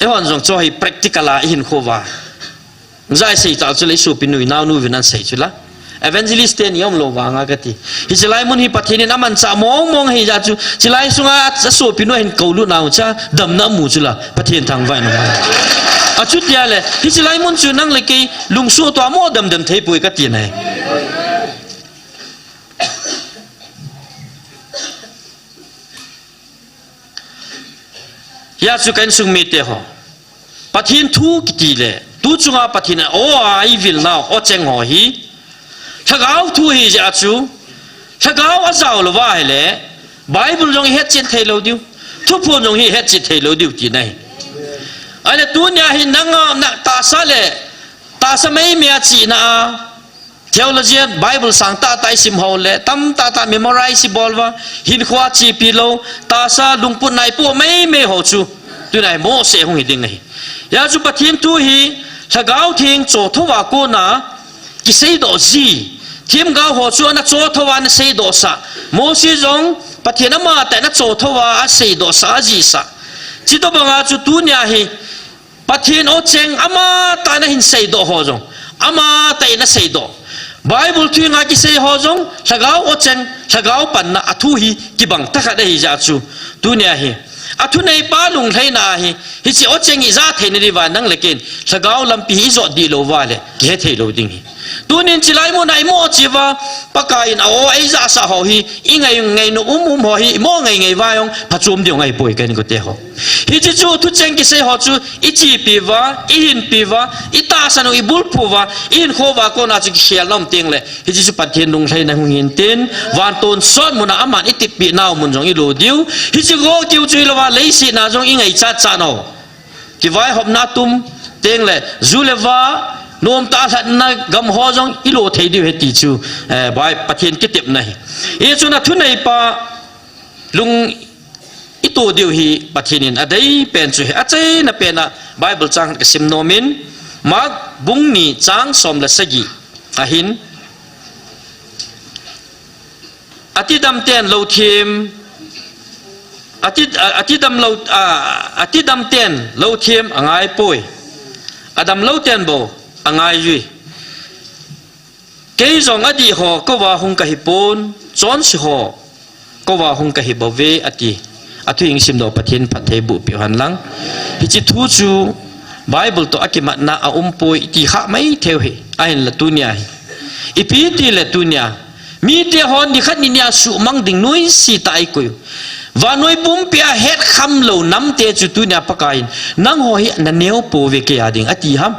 Eihon jong chu hi practical a ihinkho uva. Jai sei tah chu le isopinu inaonu vin asei chu la. Evangelist teni aumlou vanga kati. Hiche lai mun hi Pathen in amanchah mong mong ahijeh chu. Chilai sunga asopinu ahin koulut nau chu damna amu chu la. Pathen thangvah in um. Achutia le. Hiche lai mun chu nang le kei lungsuhtoh a mo damdam theipoi kati nai. Hia chu ka insung mite ho. Pathen thu kiti le, tu chunga Pathen a, o a ivil nau, o cheng ho hi. Lhagao thu ahijeh chu, lhagao ajao louva ahile, Bible jong ihetchen theilou diu, thuphon jong hi ihetchen theilou diu tina ahi. Ahile tunia hi nanga, na tahsa le, tahsa meimei a chihna a, theology a Bible sang tahtah isim ho le, tamtah tah memorize ibol uva, hinkhoa chepi lou, tahsa lungput naipo meimei ho chu, tunia hi mohseh hung hi ding ahi. Hia chu Pathen thu hi, Lhagao Theng chothouva kona, kiseidoh ji, Themgao ho chu ana cho thou a ana seidoh sah. Moses jong Pathen amatah in acho thou a aseidoh sah, ajih sah. Chutobang a chu tunia hi Pathen awcheng amatah in ahin seidoh ho jong, amatah in aseidoh. Bible thu henga kisei ho jong, Lhagao awcheng, Lhagao panna a thu hi kibang thakhat ahi jeh chun, tunia hi, a thuneipa lunglhaina hi, hiche awcheng ijat theina diuva nang le kei in, Lhagao lampi hi ijot dih lou uva le, kihe thei lou ding ahi. Tunin chulai mun a imo cheh uva, Pakai in a aw eijah sah ho hi, ingai, ngainom um um ho hi, imo ngai ngai uva jong, phachom ding ahipoi ka inkote ho. Hiche chu thucheng kisei ho chu, ichepi uva, ihinpi uva, itahsan u, ibulphu uva, ihinkho uva kona chu kikhel na um teng le, hiche chu Pathen lunglhaina hung hin tin, van tonsot mun a aman iteppi nau mun jong ilo diu, hiche go kiu chu ilouva, leiset na jong ingaichat chat nau. Kivaihopna tum teng le, ju le va, nomtah lhatna gam ho jong ilo thei diu ahi ti chu, eh, Bai-, Pathen kitepna ahi. Hichun a thuneipa lung ito diu hi Pathen in adei pen chu ahi. Achaina pen a Bible chang khat kasim nom in, Mark bung ni chang som le sagi ahin, Atidam ten lou them, ati, a, atidam lou, a, atidam ten lou them angai poi. Adam lou ten bou angai ui. Kei jong adih ho kouva hung kahi pon, chonse ho kouva hung kahi bouve, ati. A thu ihin simdoh Pathen phatthei boh peh hen lang. Hiche thu chu Bible toh akimatna aum poi ti kha mai thei u ahi. Ahinla tunia hi, ipi ti le tunia, mite hon nikhat ninia suhmang ding nuisat a eikoi u. Vannoi pumpi a hetkham lou namte chu tunia Pakai in, nangho hi naneo pouve kei a ding, ati ham.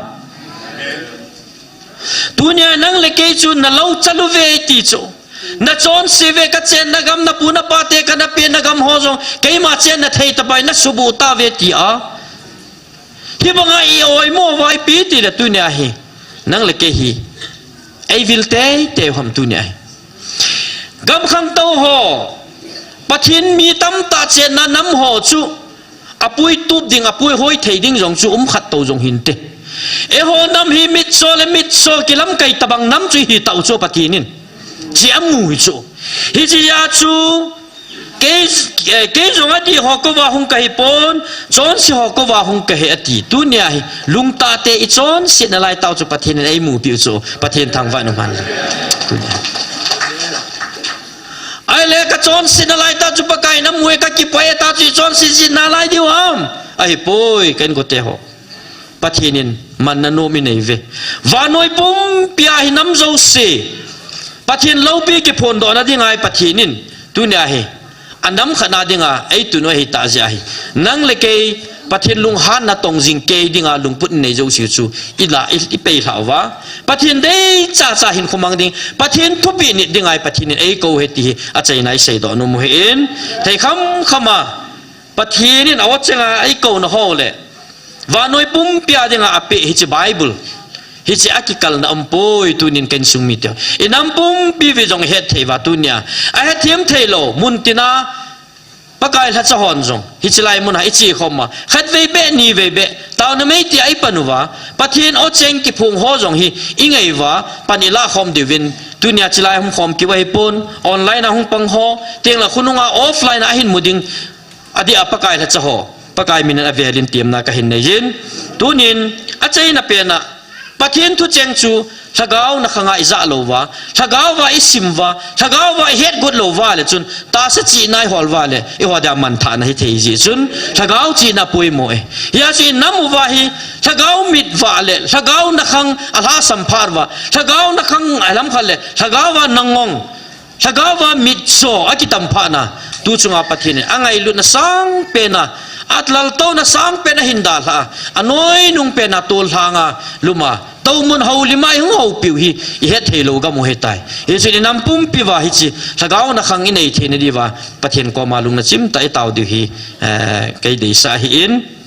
Tunia nang le kei chu nalou chal uve ti chu. Nachonse uve, kachenna gam, napu napate kana pehna gam ho jong keima chenna thei tobang in nasubuh tauve tia. Hibang a i-oimo uva ipi ti le tunia hi, nang le kei hi eivil teitei u ham tunia hi. Gam khangtou ho, Pathen mi tamtah chenna nam ho chu, apui tup ding, apui hoi thei ding jong chu um khat tou jong hinte. Eiho nam hi mitcho le mitcho kilamkai tobang nam chu ihi tauve chu Pathen in. Chu amu hi chu. Hiche a chu, kei, eh, kei jong adih ho kouva hung kahi pon, chonse ho kouva hung kahi ati. Tunia hi, lungtah tah in ichonset nalai tah chu Pathen in eimupi u chu, Pathen thangvah in um hen. Tunia. Ahile kachonset nalai tah chu Pakai in amu e, kakipah e tah chu ichonset jing nalai diu ham. Ahipoi, ka inkote ho. Pathen in manna nom inei uve. Vannoi pumpi a hi nam jouse Pathen loupi kiphondohna dinga hi Pathen in tunia hi anam khat na dinga eitun u ahitah jeh ahi. Nang le kei Pathen lunghanna tong jing kei dinga lungput inei jouse chu ila, i, ipeilhah uva, Pathen deicha cha hinkho mang ding, Pathen thupeh nit dinga hi Pathen in eikou u ahi ti hi achaina iseidoh nom u ahin, thei khamkham a Pathen in a-awcheng a eikouna ho le vannoi pumpi a dinga apeh hiche Bible, hiche akikalna umpoi. Tunin ka insung mite, inam pumpi vei jong ihet thei uva, tunia ahetthem thei lou mun tina Pakai lhacha hon jong hiche lai muna iche khom a, khatvei beh, nivei beh, taona mei tia ipan uva, Pathen awcheng kiphong ho jong hi ingai uva, pan ilah khom diuvin, tunia chulai hung khom kit u ahipon, online a hung pang ho, teng le khonunga offline a ahin mu ding, adeh a Pakai lhacha ho, Pakai min in avel in temna kahin nei in. Tunin, achaina pen a, Pathen thucheng chu, Lhagao nakhang a ijah lou uva, Lhagao a isim uva, Lhagao a ihet got lou uva le chun, tahsa chihna ihol uva le, eiho dia manthahna hithei jeh chun, Lhagao chihna poimo e. Hia chu inam uva hi, Lhagao mit uva le, Lhagao nakhang alhasam phat uva, Lhagao nakhang alam khat le, Lhagao a nangong, Lhagao a mitcho akitam phat na, tu chunga Pathen in angailutna sangpen a, alaltouna sangpen a ahin dalha a, anoinung pen a tolhang a lum a, toumun houlim a ihung houpiu hi ihet thei lou gam u ahitai. Hichun inam pumpi uva hiche Lhagao nakhang inei theina diuva Pathen koma lungna chimtah a itao diu hi, eh, kei deisah ahin.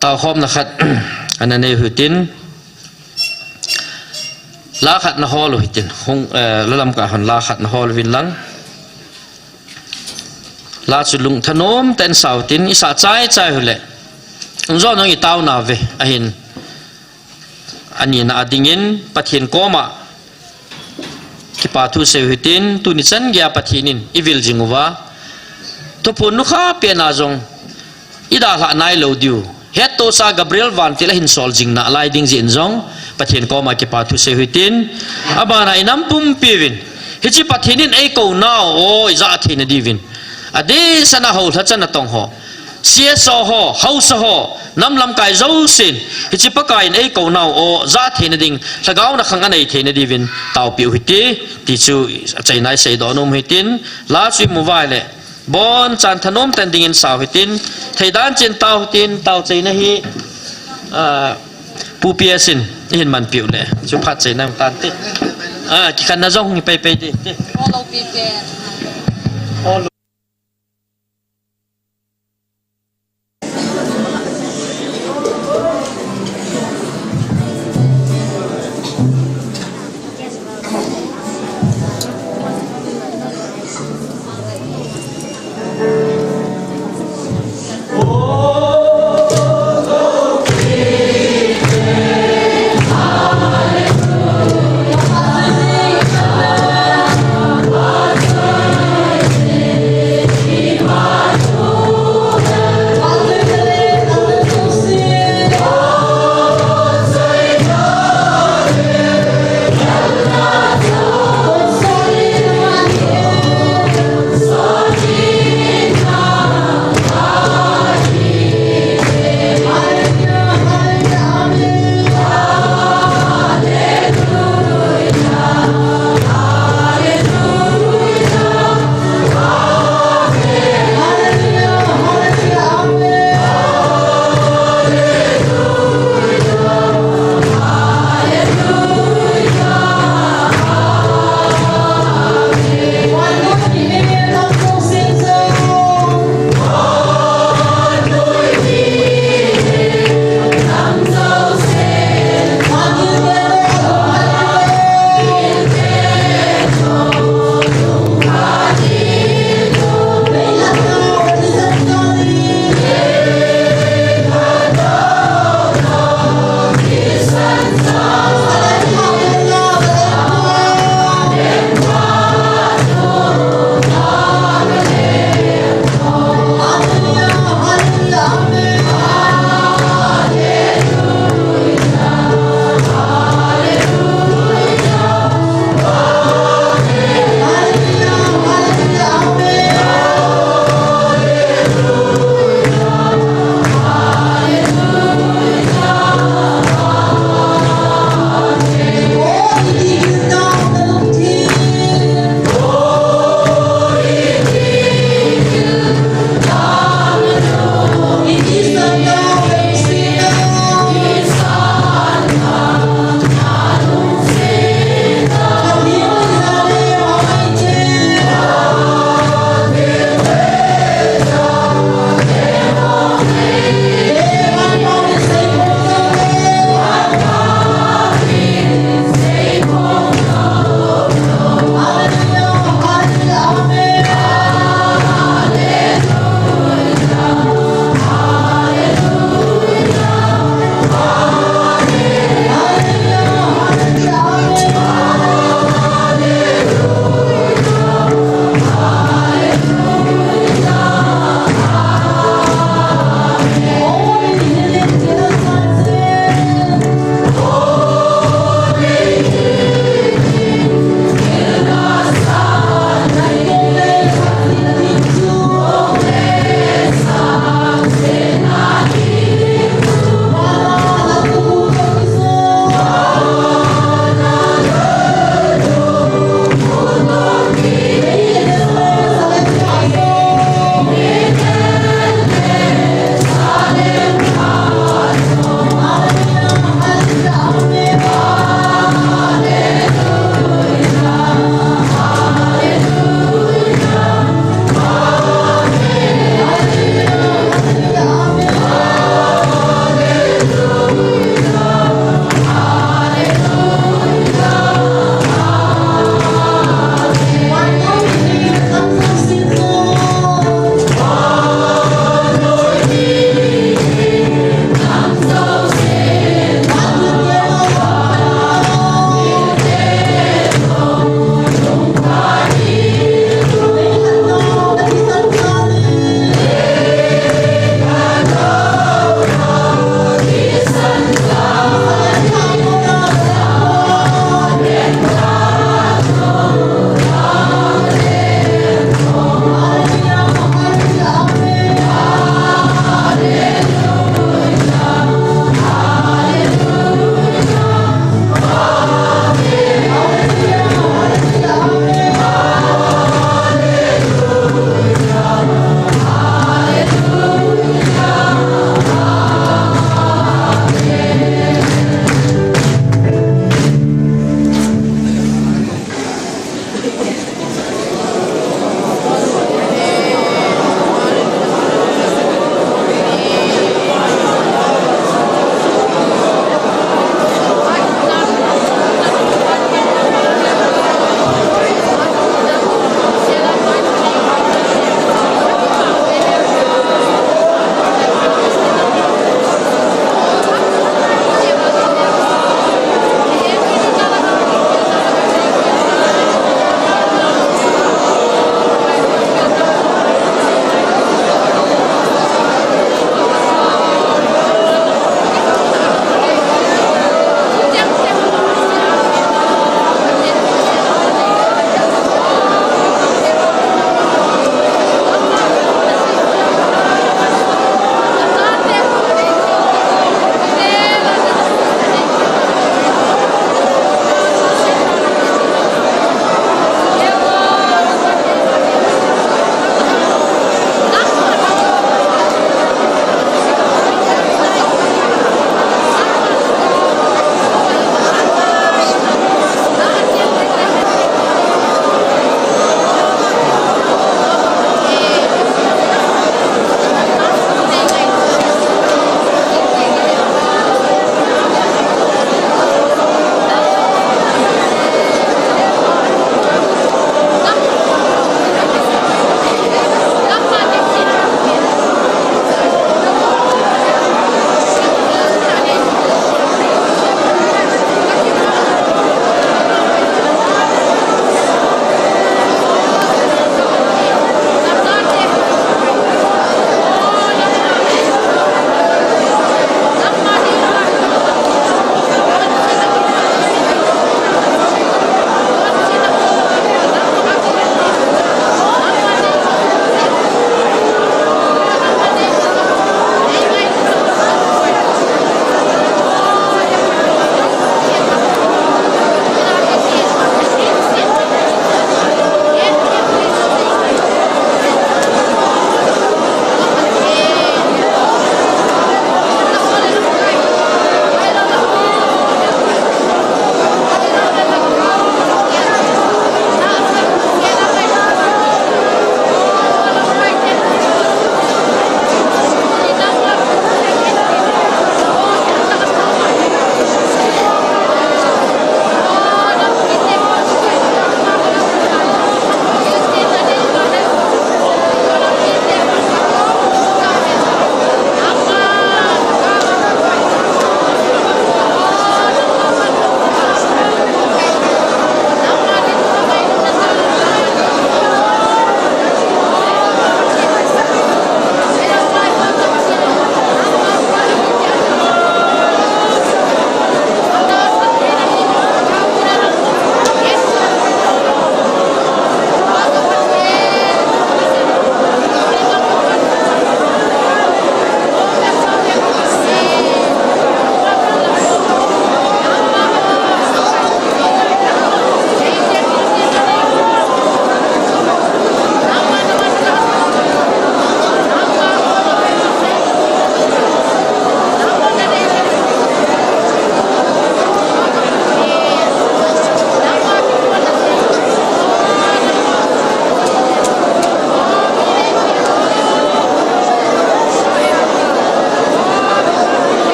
Taokhomna khat ana nei u hitin, la khat nahol u hitin, hung, eh, lalam ka hon la khat nahol uvin lang. La chu lung thanom tah in sao tin, i sa chai chai u le. Hung jo nong i tao nauve, ahin. Ani na a dingin, Pathen koma kipa thu sei u hitin, tuni chan geiya Pathen in i vil jing uva. Thuphon nu kha pe na jong, i dalha nai lou diu. Hettohsa Gabriel vantil a hin sol jing nalai ding jeh in jong, Pathen koma kipa thu sei u hitin, abana i nam pumpi uvin. Hiche Pathen in ei kou nau o, i ja thei na diuvin. Adeh sa na ho lha chan a tong ho. C S O ho, Hausa ho, nam lamkai jousen, hiche Pakai in ei kou nau o, ja thei na ding, lhagao na khang a nei thei na diuvin, taopi u hite, ti chu, a chai nai sei doh nom u hitin, la chu i mu uva le, Bon chan thanom tah in dingin sao hitin, thei dan chin tao hitin, tao chaina hi, ah, Pu P S in, i hin manpi u le, chu phat chaina um tan ti. Ah, kikhanna jong hi pei pei ti, ti.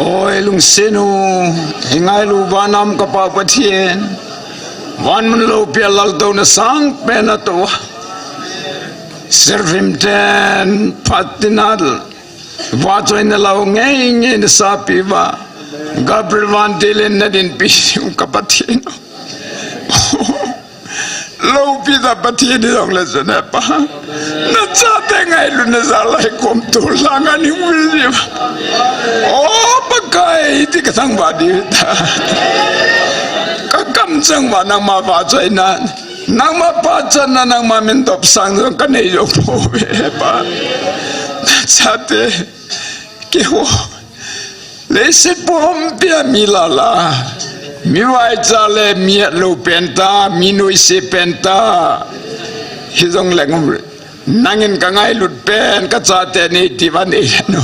Oi lungset u, i ngailu vanam ka Pa Pathen, van mun lopi a laltouna sangpen a to, seraphim ten phat tina vahchoina lau ngeingei na sapi uva, Gabriel vantil in na dinpi u ka Pathen. Lopi ta Pathen hi jong le chun he Pa, na chate ngailutna jal a hi kom tol lang a ni vil ji uva. O Pakai, ti ka thangvah diu ta. Ka kamchang uva nangma vahchoina, nangma pachatna, nangma min dopsang jong ka nei jou pouve he Pa. Na chate keiho leiset pumpi a mi lala, mi vaicha le mi hetlou pen ta, mi noise pen ta, hijongle nangin ka ngailut pen ka chate nei ti uva nei hen o.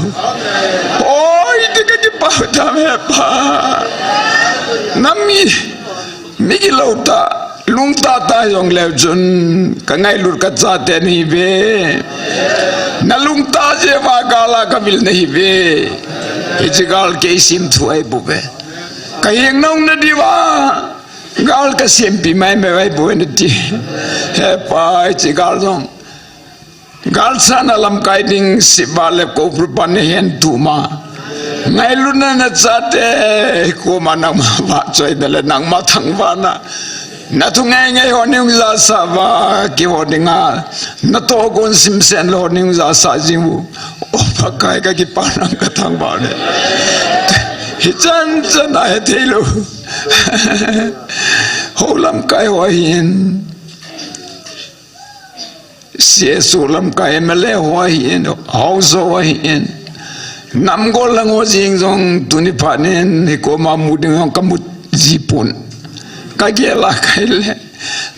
Oi, ti ka kipah tam he Pa. Na mi, mi gilou tah, lungtah tah jongleu chun ka ngailut ka chate nahi uve. Na lungtah jeh uva gal a ka vil nahi uve. Hiche gal kei semthu ahi bouve. Ka hing nung na diuva gal ka sempi maimai ahi bouve nati. He Pa, hiche gal jong, gal chan a lamkai ding seba le kouprupa na hen tu ma, ngailutna na chate koma nangma vahchoina le nangma thangvahna, na thu ngeingei ho nei hung jahsah uva, keiho dinga na tohgon simsen lou ho nei hung jahsah jing u. O Pakai, ka kipah nang ka thangvah le, hichan chan a hethei lou hou lamkai ho ahin, C S O lamkai M L A ho ahin, haosa ho ahin, nam gollhang ho jeng jong tuni phat in hi koma mu ding jong ka mu ji pon. Ka gel a ka hile,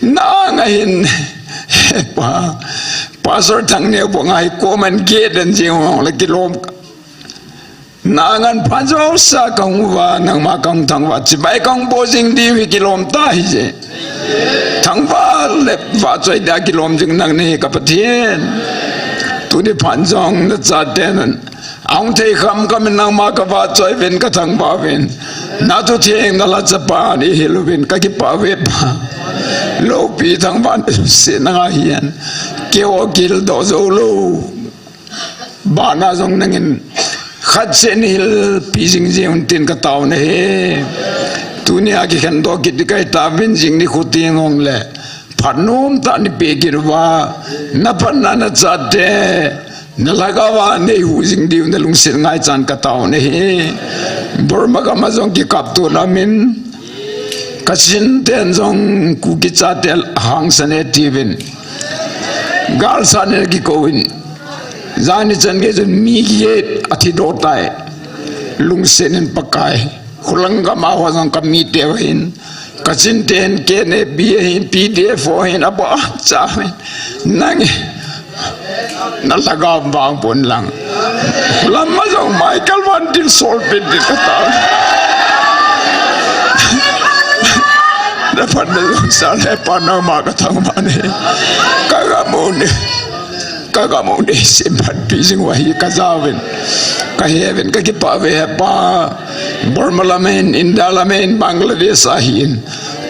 na anga hin, he Pa, Pastor Thangneo banga hi koman gel den jeng jong le kilom. Na ngan phat jouse a ka hung uva, nangma ka hung thangvah, chibai ka hung bol jing diu hi kilom tah ahije. Thangvah le vahchoi dia kilom jing nang nahi ka Pathen. Tuni phat jong na chaten ahung thei kham kham in nangma ka vahchoi uvin ka thangvah uvin. Na thutheng na lhacha pa nei hil uvin ka kipah uve Pa. Loupi thangvahna jouse nanga ahin. Keiho kildoh jou lou. Bana jong nangin khat seh nei hilpi jing jing un tin ka tao nahi. Tunia kikhendoh kit ding kahi tauvin, jing nikho teng jongle phat nom tah nei pe kit uva, na phatna na chate na lhagao a nei hu jing diu na lungset ngaichan ka tao nahi. Burma gam a jong kikaptona min, Kachin ten jong Kuki chate hangsan e tiuvin, galsat in akikou in, jani chan gei chun mi get athi doh tai. Lungset in Pakai, khulang gam a ho jong ka mite uva hin, Kachin ten K N A P ahin, P D F ho ahin, abon cha ahin, nang na lhagao vang pon lang. Lam a jong Michael Van Til sol pin ding ka tao. Na phatna jong sa le Pa, nangma ka thangvah nahi. Ka gam u nei, ka gam u nei semphatpi jing uva hi ka jaovin, ka heuvin, ka kipah uve he Pa. Burma lam ahin, India lam ahin, Bangladesh ahin,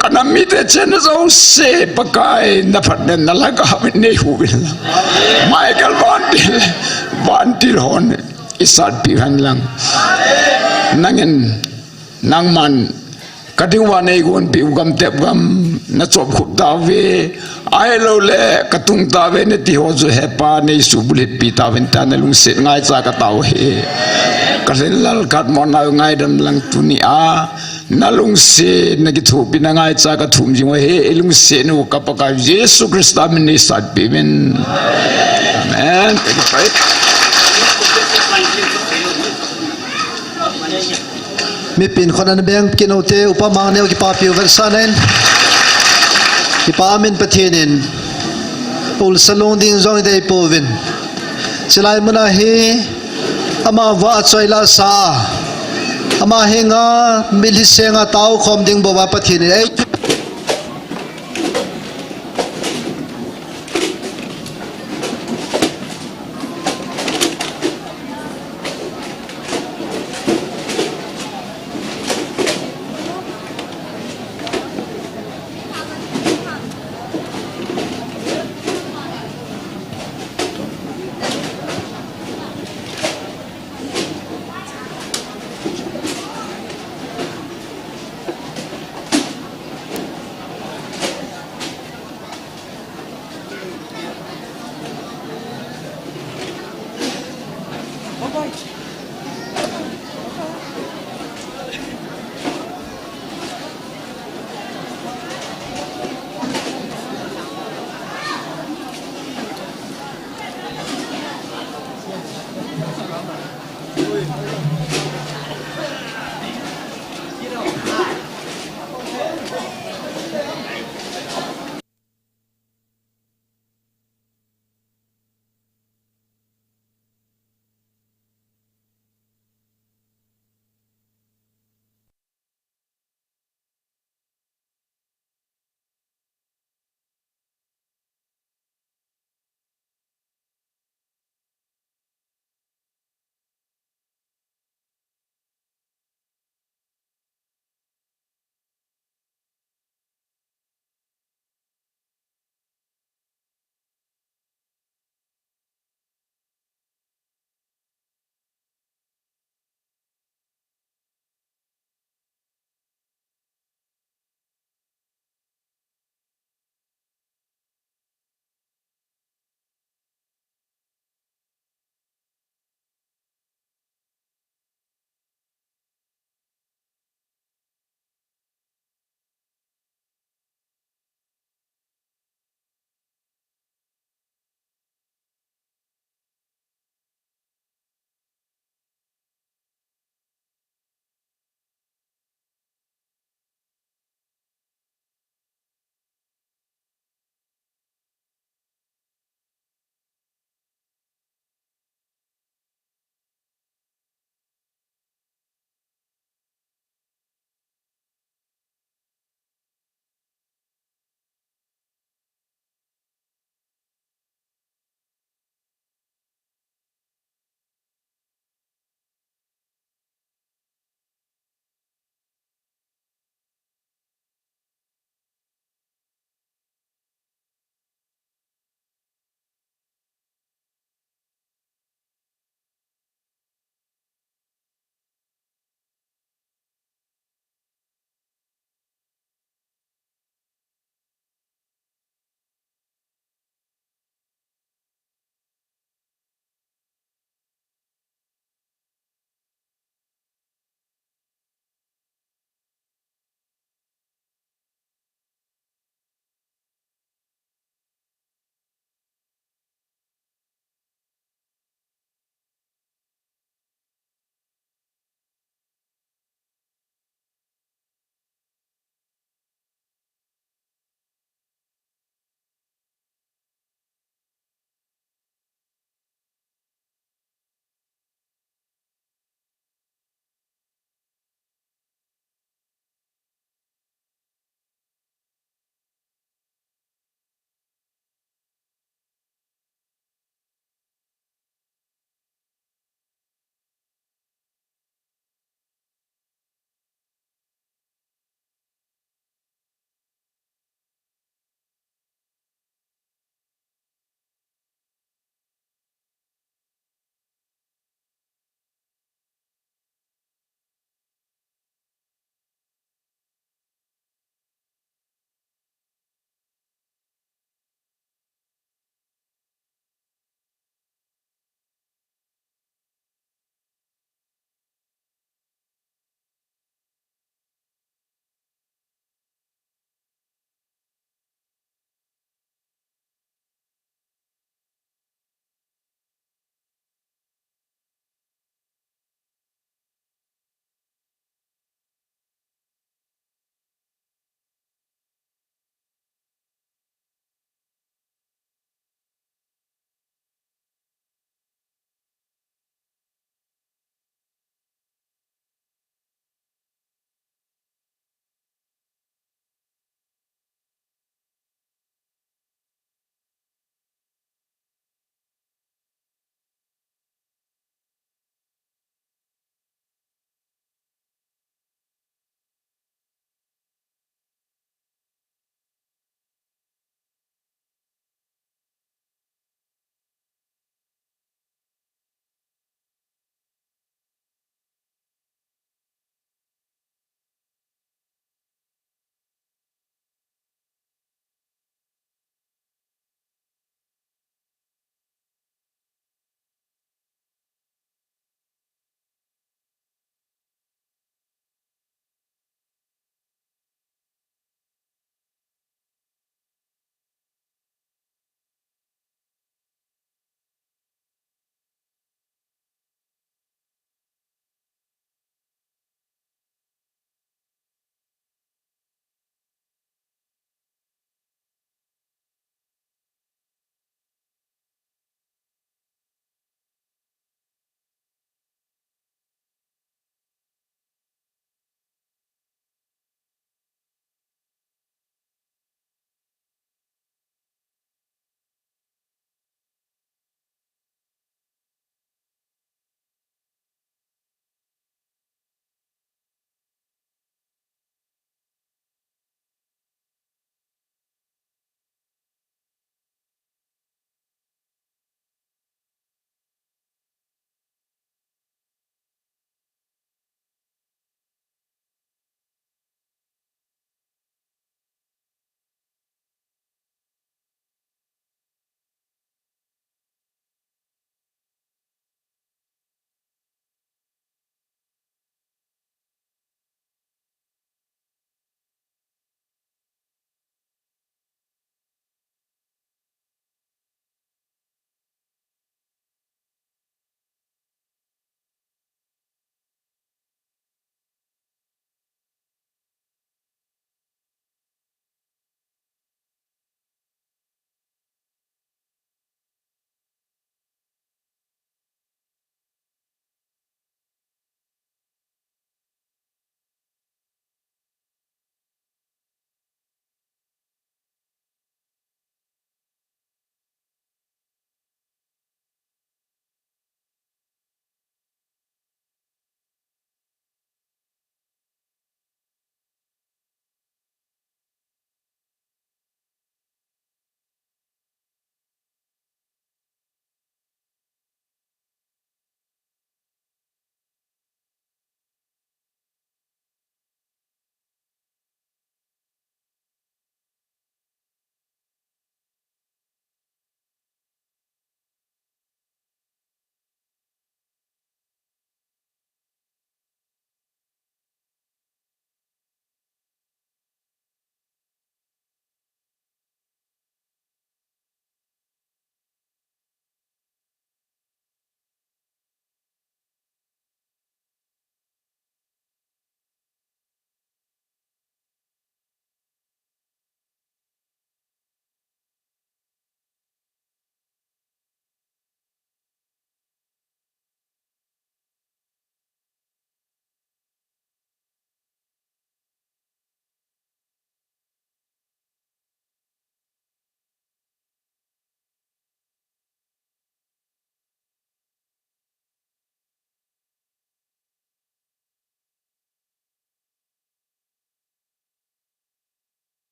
ka nam mite chenna jouse Pakai, na phatna na lhagao in nei hu uvin lang. Michael Van Til, Van Til hon i satpi uhen lang. Nangin, nangman ka dinguva nei gonpeh u gam tep gam na chop khup tauve. Ahilouleh ka tung tauve na ti ho chu he Pa, nei subulhitpi tauvin tia na lungset ngaicha ka tao e. Ka lhinlel khat mo nau ngaidam lang, tunia na lungset na kithopi na ngaicha ka thum jing uve. I lungset u ka Pakai Jesu Christa min in nei satpi uvin. Amen. Mipin khut ana beng kit u te, Upa Mangneo, kipapi u vetsahnan. Kipa min Pathen in ulsa lung ding jong i dei pouvin. Chulai muna hi ama vahchoi lasa, ama henga mitlhi senga tao khom ding bou a Pathen in ei